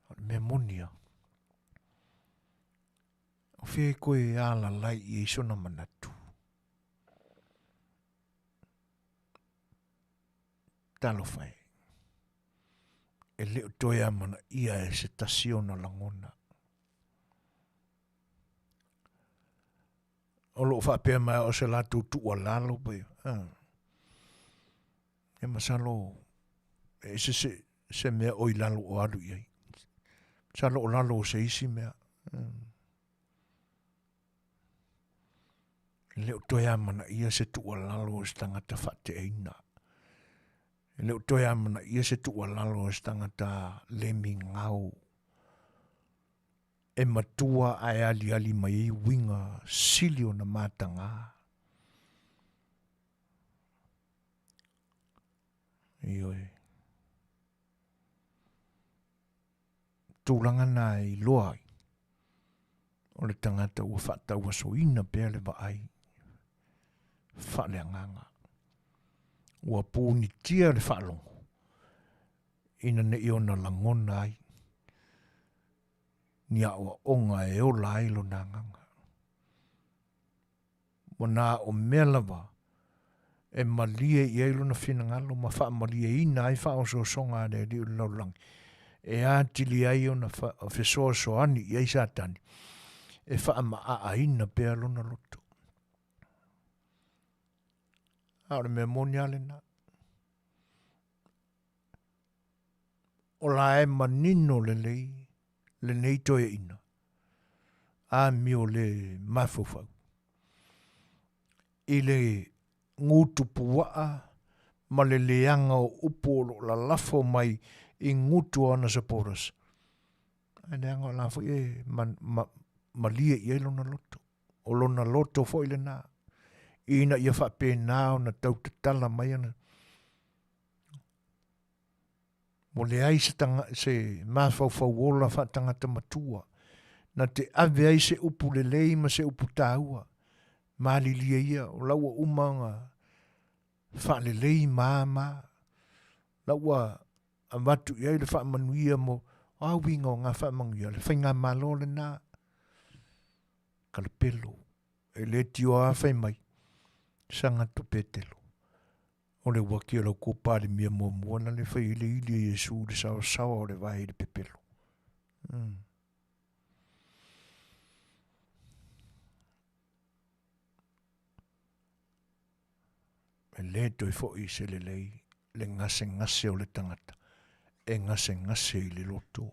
O le mea moni lava, o fea e toe alalai i ai sona manatu? Talofa e, e le o toe amanaia e se tasi ona lagona. O lo o faapea mai o se latou tuualalo pe, ah. E masalo e ese se, se mea o i lalo o alu i ai. Masalo o lalo o se isi mea. E le o toe amanaia se tuualalo o se tagata faateaina. E le o toe amanaia se tuualalo o se tagata le migao e matua ae aliali mai ai uiga sili ona mataga. Ioe. Tulaga na e iloa ai o le tagata ua faatauasoina pea le vaai faaleagaga. Ua punitia le faalogo ina ne i ona lagona ai ni aoaoga e ola ai lona agaga. Ua na o mea lava e malie i ai lona finagalo ma faamalieina ai faaosoosoga a le Alii o le lalolagi, e atili ai ona fesoasoani i ai Satani e faamaaaina pea lona loto. A o le mea moni lava lena. O la e manino lelei lenei toeaina, amio le mafaufau i le gutu puaa ma le leaga o upu o lo o lalafo mai i gutu o ana supporters. Ae leaga o la foi e ma, ma, malie i ai lona loto. O lona loto foi lena, ina ia faapena ona tau tatala mai ana Ua leai se, tanga, se mafaufau ola faatangata matua na te ave ai se upu lelei ma se upu taua. Malilie ia, o la ua uma ona faalelei ma ma. La ua avatu i ai le faamanuia mo a uiga o ngā faamanuia, le faigamalo lena. Kalapelo, e le tioa a fai mai, saga to Petelo. O le uaki o lau kou Palemia muamua na le fai ai le ili a Iesu i le saosaoa o le vae i le pepelo. Mm. E le toe foi se lelei le gasegase o le tagata e gasegase i le loto.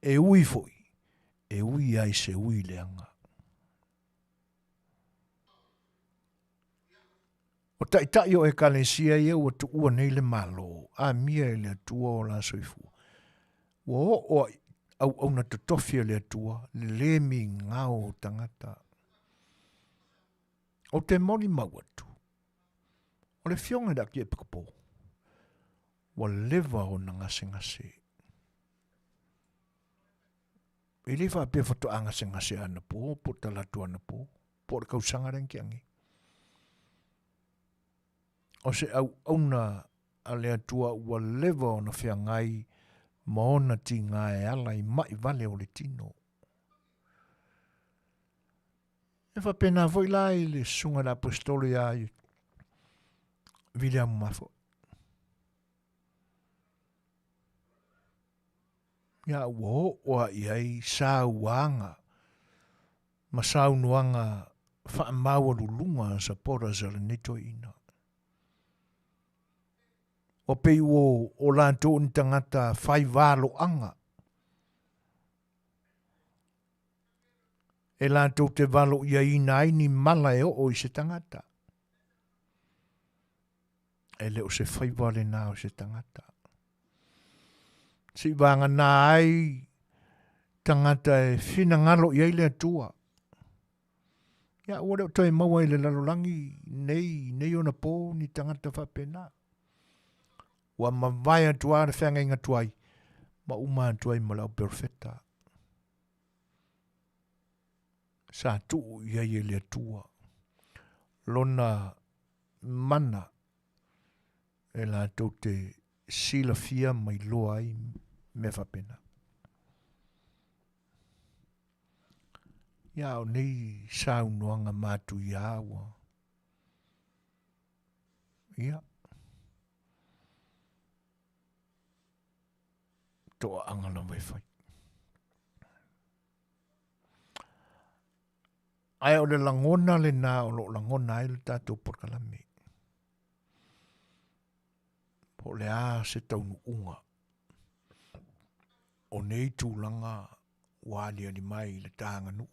E ui foi, e ui ai se ui leaga. O taitai o Ekalesia ia ua tuua nei le Malo, amia e le Atua o la soifua. Ua oo a auauna totofi a le Atua le le migao o tagata. Ou te molimau atu, o le Afioga i le Akiepikopo, ua leva ona gasegase. E le faapea faatoa gasegase anapo po o talaatu anapo po o le kausaga lea na tea nei. O se auauna a le Atua ua leva ona feagai ma ona tiga e ala i mai vale o le tino. E faapena foi la i le susuga i le aposetolo ia Viliamu Mafoe. Ia ua oo lava i ai sauaga ma saunoaga faamaualuluga a supporters a lenei toeaina. Ua pei ua o latou ni tagata fai valoaga e latou te valoiaina ai ni mala e oo i se tagata. E le o se faiva lena o se tagata. Seivagana ai tagata e finagalo i ai le Atua. Ia, ua le o toe maua i le lalolagi nei, nei ona pō ni tagata faapena. Ua mavae atu lava le feagaiga tuai ma uma atu ai ma le au perofeta. Sa tuu i ai e le Atua lona mana e latou te silafia ma iloa ai mea faapena. Ia, o nei saunoaga matuia ua, ia, toaaga lava e fai. Ae o le lagona lena o lo o lagona ai le tatou polokalame. Po o le a se taunuuga o nei tulaga ua aliali mai i le taganuu.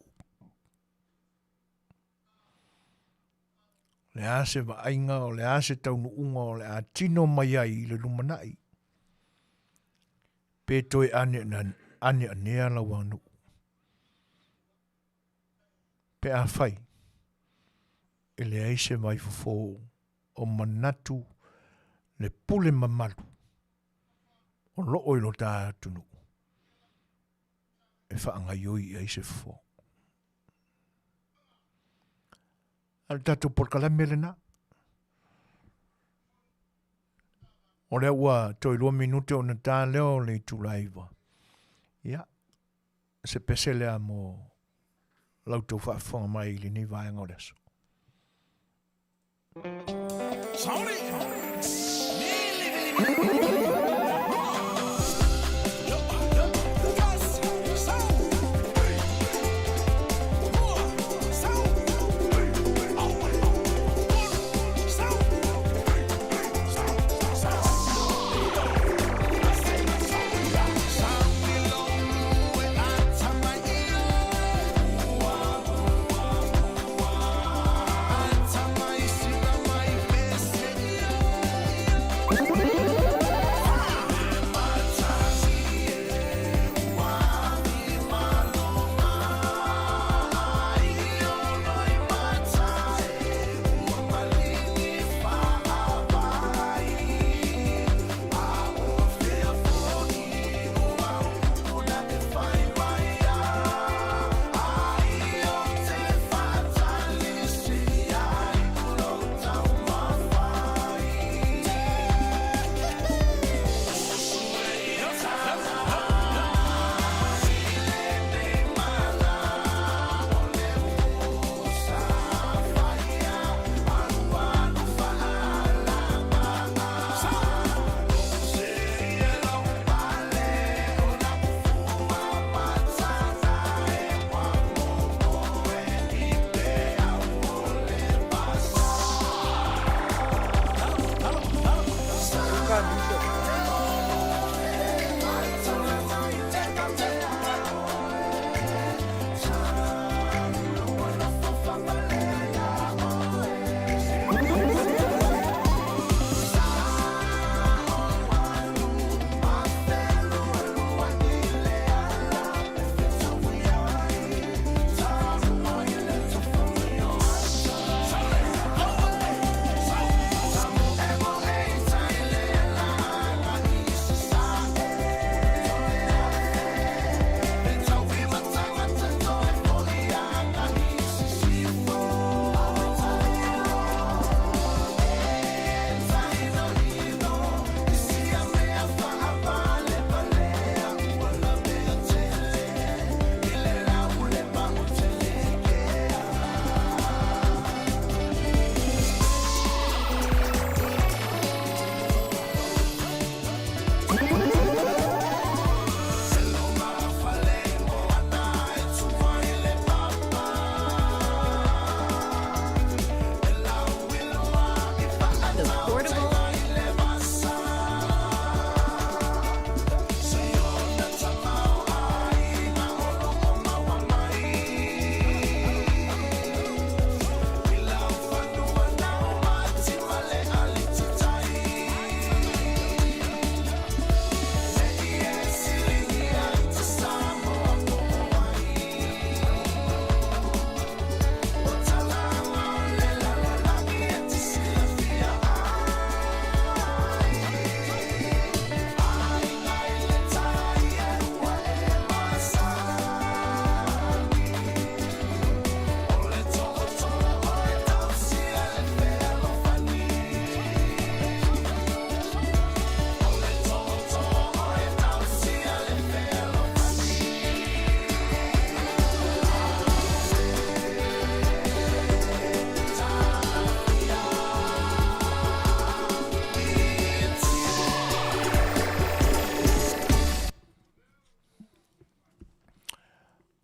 O le a se vaaiga, o le a se taunuuga o le a tino mai ai i le lumanai. Pe toe aneanea lau aganuu. Pe afai e leai se vaifofo o manatu le pule mamalu o loo i lo ta atunuu e faagaioi i ai se fofo. A le tatou polokalame lena. O lea ua toe 2 minute ona ta lea o le itula e 9. Ia, se pese lea mo la outou faafofoga mai i lenei vaega o le aso.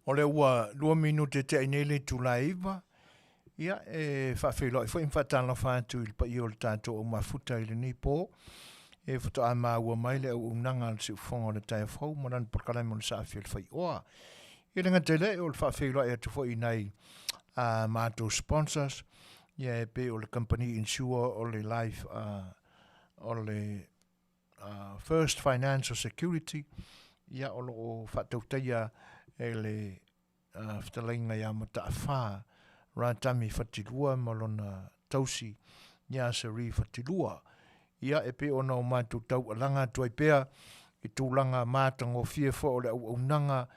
O lea ua lua minute tea i nei le itula e 9, ia e faafeiloai foi ma faatalofa atu i le paia o le tatou au mafuta i lenei po. E faatoa maua mai le auaunaga a le Siufofoga o le Taeao Fou ma lana polokalame o le Saafi o le Faioa. E le gata i lea, o le faafeiloai atu foi i nai a matou sponsors, ia e pei o le company insure o le life o le First Financial Security, ia o lo o faatautaia e le fetalaiga ia Mataafa Ratami Fatilua ma lona tausi ia Seri Fatilua. Ia e pei ona o matou taualaga atu ai pea i tulaga matagofie foi o le auaunaga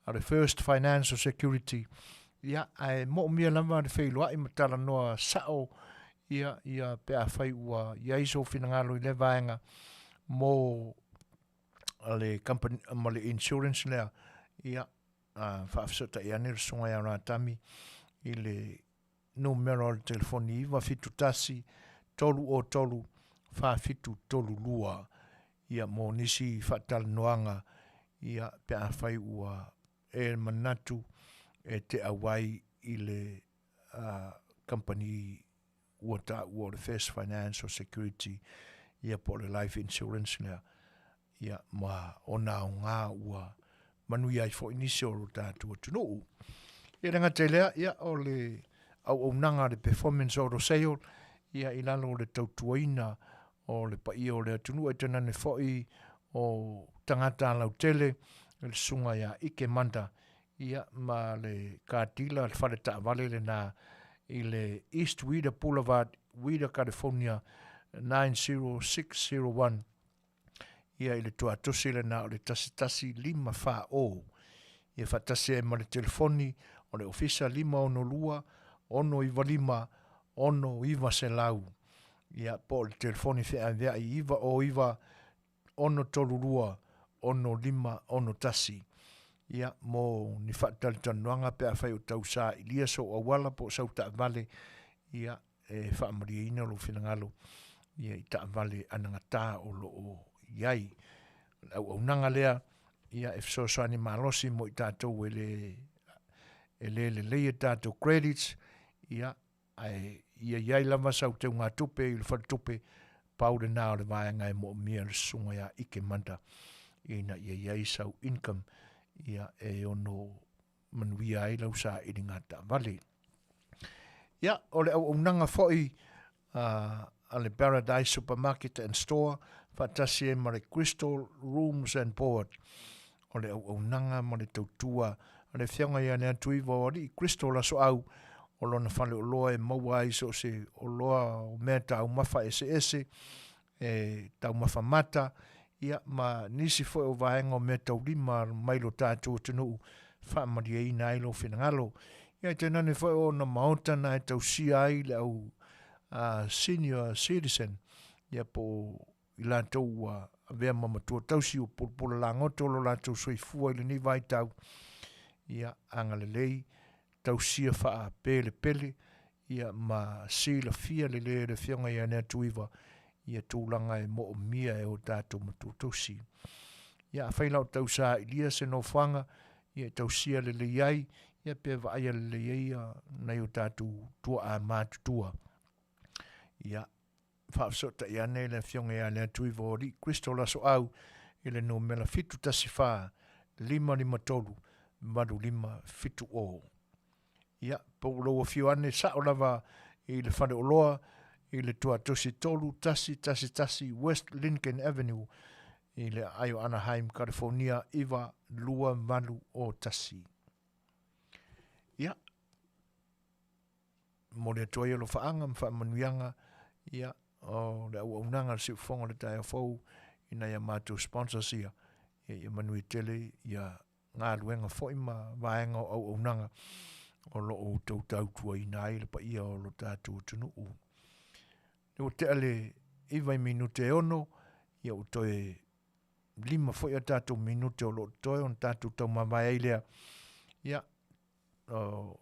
a le First Financial Security, ia ae moomia lava le feiloai ma talanoa sao ia, ia pe afai ua i ai sou finagalo i lea vaega mo le company ma le insurance lea, ia Faafesootai ane le Susuga ia Ratami i le numera o le telefoni 971 303 4732 ia mo nisi faatalanoaga ia pe afai ua e manatu e te auai i le kamupani ua taua o le First Financial Security ia po o le Life Insurance lea ia ma ona aoga ua manuia ai foi nisi o lo tatou atunuu. Ia le gata i lea, ia o le auaunaga a le Performance Auto Sale ia i lalo o le tautuaina o le paia o le atunuu e tainane foi o tagata lautele le susuga ia Ike Manda ia ma le katila le fale taavale lena i le East Weeder Boulevard, Weeder, California 90601 ia i le tuatosi lena o le 11540. Ia faatasi ai ma le telefoni o le ofisa 562 695 6900. Ia po o le telefoni feaveai 909 632 6561. Ia mo ni faatalatalanoaga pe afai o tau sailia sou auala po o sau taavale, ia e faamalieina lou finagalo ia i taavale anagata o lo o i ai. O le auaunaga lea ia e fesoasoani malosi mo i tatou e le e le lelei a tatou credits, ia ae ia i ai lava sau teugatupe i le faletupe, pau lena o le vaega e moomia e le susuga ia Ike Manda ina ia i ai sau income ia e ono manuia ai lau sailiga taavale. Ia, o le auaunaga foi a le Paradise Supermarket and Store faatasi ai ma le Crystal Rooms and Board. O le auaunaga ma le tautua a le Afioga ia Leatuiva o Alii Crystal Asoau o lona faleoloa e maua ai so o se oloa o mea taumafa eseese e taumafa mata, ia ma nisi foi o vaega o mea taulima mai lo tatou atunuu faamalieina ai lou finagalo. Ia e tainane foi o ona maota na e tausia ai le au senior citizen, ia po o i latou ua avea ma matua tausi ua pulapula lagoto lo latou soifua i lenei vaitau, ia agalelei tausia faapelepele ia ma silafia lelei e le Afioga ia Leatuiva ia tulaga e moomia e o tatou matua tausi. Ia afai la o tausailia se nofoaga, ia e tausia lelei ai, ia pe vaaia lelei ai ia nai o tatou tuaa matutua. Ia faafesootai ane le Afioga ia Leatuiva o Alii Crystal Asoau i le numera 714 553 8570. Ia, po o lou afio ane sao lava i le faleoloa i le tuatosi 3111 West Lincoln Avenue i le aai o Anaheim, California 92801. Ia, momoli atu ai alofaaga ma faamanuiaga ia o le auaunaga a le Siufofoga o le taeao fou i nai a matou sponsors ia, ia, ia manuia tele ia galuega foi ma vaega o auaunaga o lo o outou tautuaina ai le paia o lo tatou atunuu. Lea ua tea le 9 i minute e 6, ia ua toe 5 foi a tatou minute o lo o totoe ona tatou taumavae ai lea. Ia, o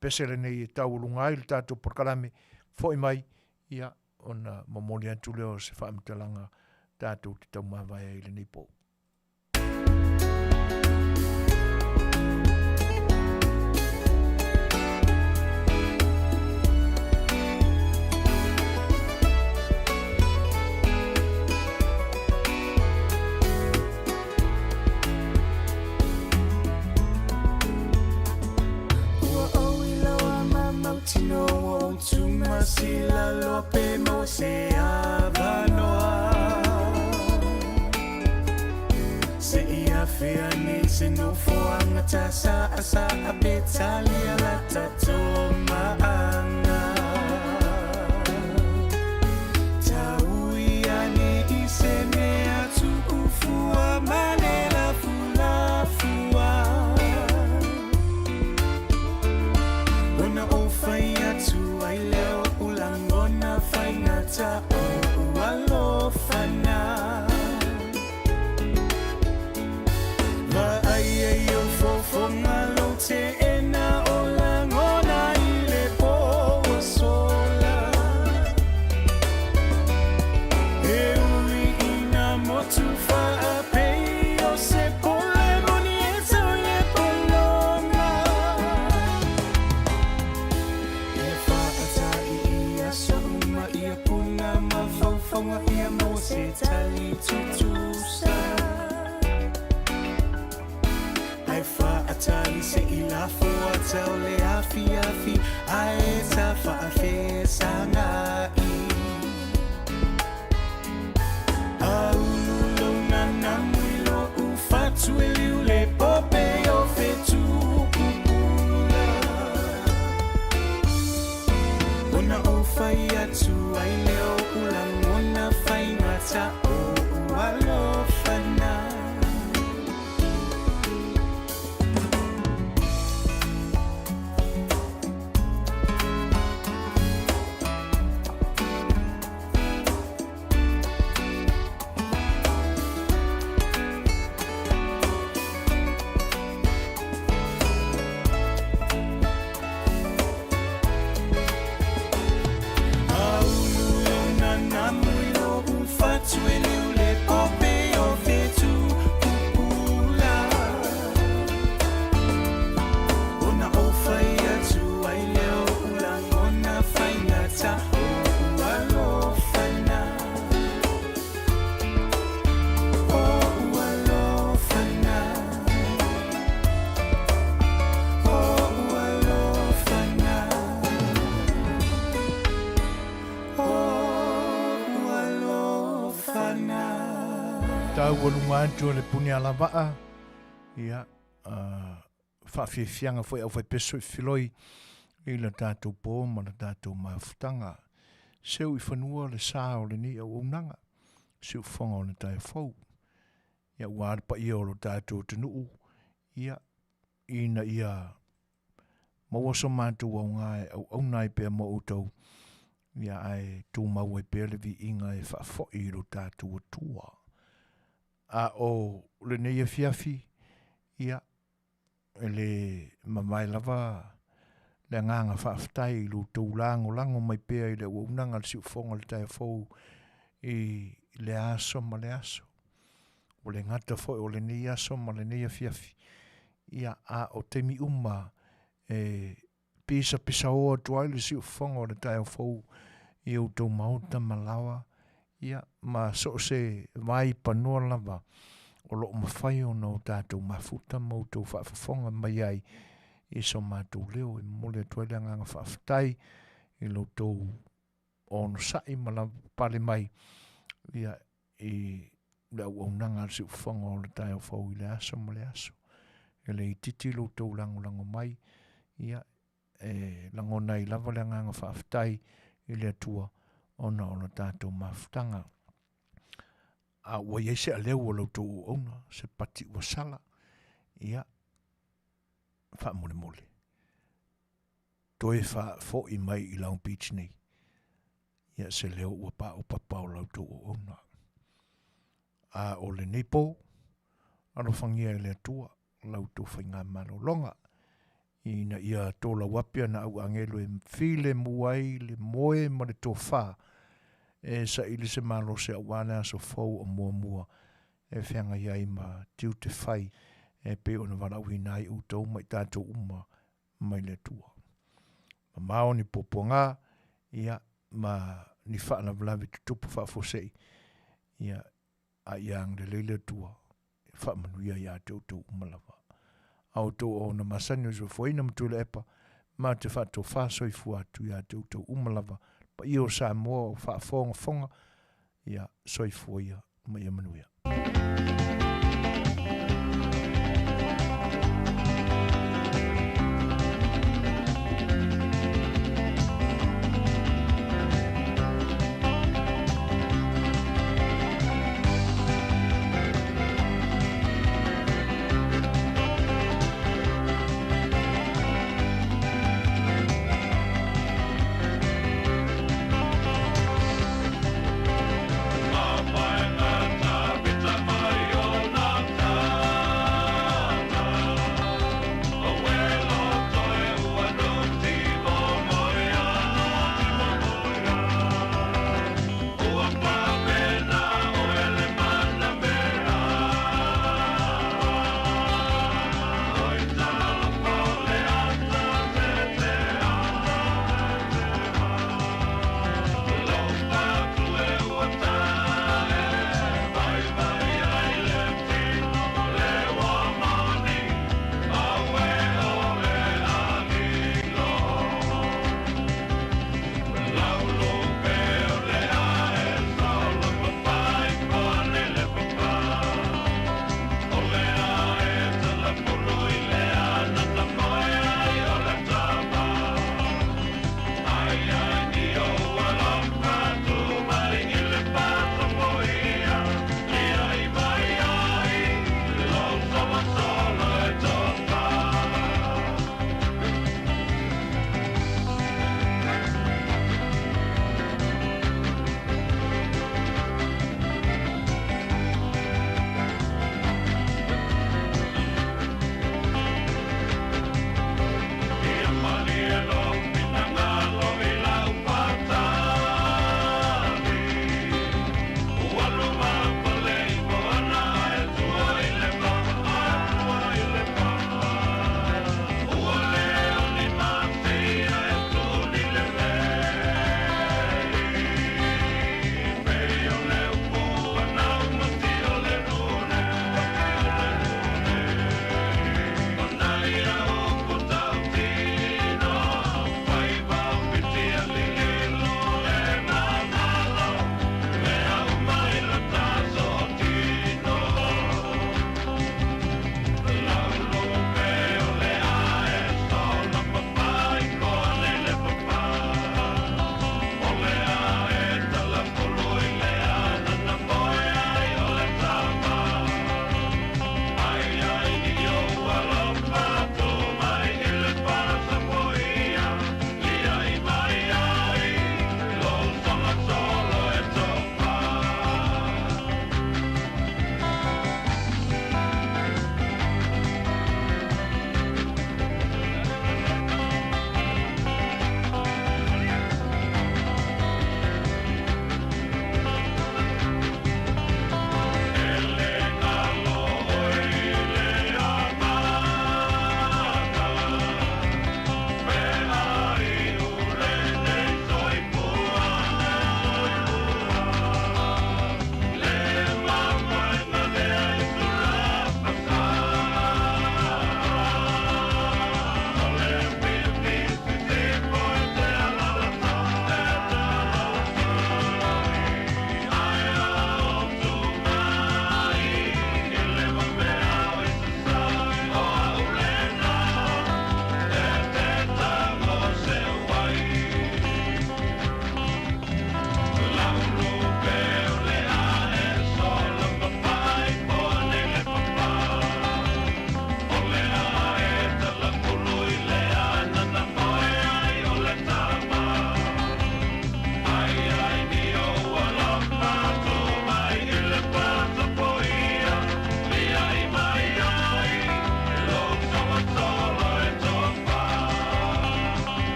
pese lenei e taualuga ai le tatou polokalame, foi mai, ia, ona momoli atu lea o se faamatalaga tatou te taumavae ai i lenei po. Ua ou iloa ma mautinoa ua ou tumasila loa pe maua se avanoa. Se i afea nei se nofoaga ta saasaa pe talia la tatou maaga. Taui ane i se mea tuufua ma le lafulafua. Ona ou fai atu ai lea o lagona faigata o alofa na. Vaai ai ou fofo. ia puna mafaufauga ia mo se tali tutusa. Ae faatali se i lafo ata o le afiafi ae ta faafesagai. Aulu lou nanamu i lou fatu e liu le pope o fetu pupula. Ona ou fai atu ai lea o ou lagona faigata o ou alofana. Aulu lou nanamu i lou fatu e liu le pope o fetu pupula. Ona ou fai atu ai lea o ou lagona faigata o ou alofana. O ou alofana. O ou alofana. O ou alofana. Taualuga atu o le puni alavaa, ia, uh, faafiafiaga foi aufaipeso i filoi i le tatou po ma le tatou mafutaga. Seu i fanua le sa o lenei auaunaga, siufofoga o le tae fou. Ia ua le paia o lo tatou atunuu, ia, ina ia maua so matou aoga e auauna ai pea mo outou, ia ae tumau ai pea le viiga e faafoi i lo tatou Atua. A o lenei afiafi, ia, e le mavae lava le agaga faafetai i lo outou lagolago mai pea i le auaunaga a le Siufofoga o le Taeao Fou i le aso ma le aso. Ua le gata foi o lenei aso ma lenei afiafi, ia, a o taimi uma e pisapisaoa atu ai le siufofoga o le taeao fou i outou maota ma laoa, ia, ma so o se vai panoa lava o lo o mafai ona o tatou mafuta ma outou faafofoga mai ai i so matou leo. E momoli atu ai le agaga faafetai i lo outou onosai ma lavapapale mai, ia, i le auaunaga a le siufofoga o le taeao fou i le aso ma le aso. E le itiiti lo outou lagolago mai, ia, e lagona ai lava le agaga faafetai i le Atua ona o le tatou mafutaga. A ua i ai se aleu o la outou auauna, se pati ua sala, ia, faamolemole, toe faafoi mai i Long Beach nei, ia se leo ua paopapa o la outou auauna. A o lenei po, alofagia e le Atua la outou faigamalologa, ina ia tolauapi ana au agelo e filemu ai le moe ma le tofa, e saili se malosi aua le aso fou o muamua e feagai ai ma tiute fai e pei ona valaauina ai outou ma i tatou uma mai le Atua. Mamao ni puapuaga, ia, ma ni faalavelave tutupu faafuasei, ia, a ia agalelei le Atua e faamanuia ia te outou uma lava. A outou auauna masani o le soifuaina ma Tuilaepa, ma te faatofa soifua atu ia te outou uma lava, le paia o Samoa o faafogafoga, ia soifua ia ma ia manuia.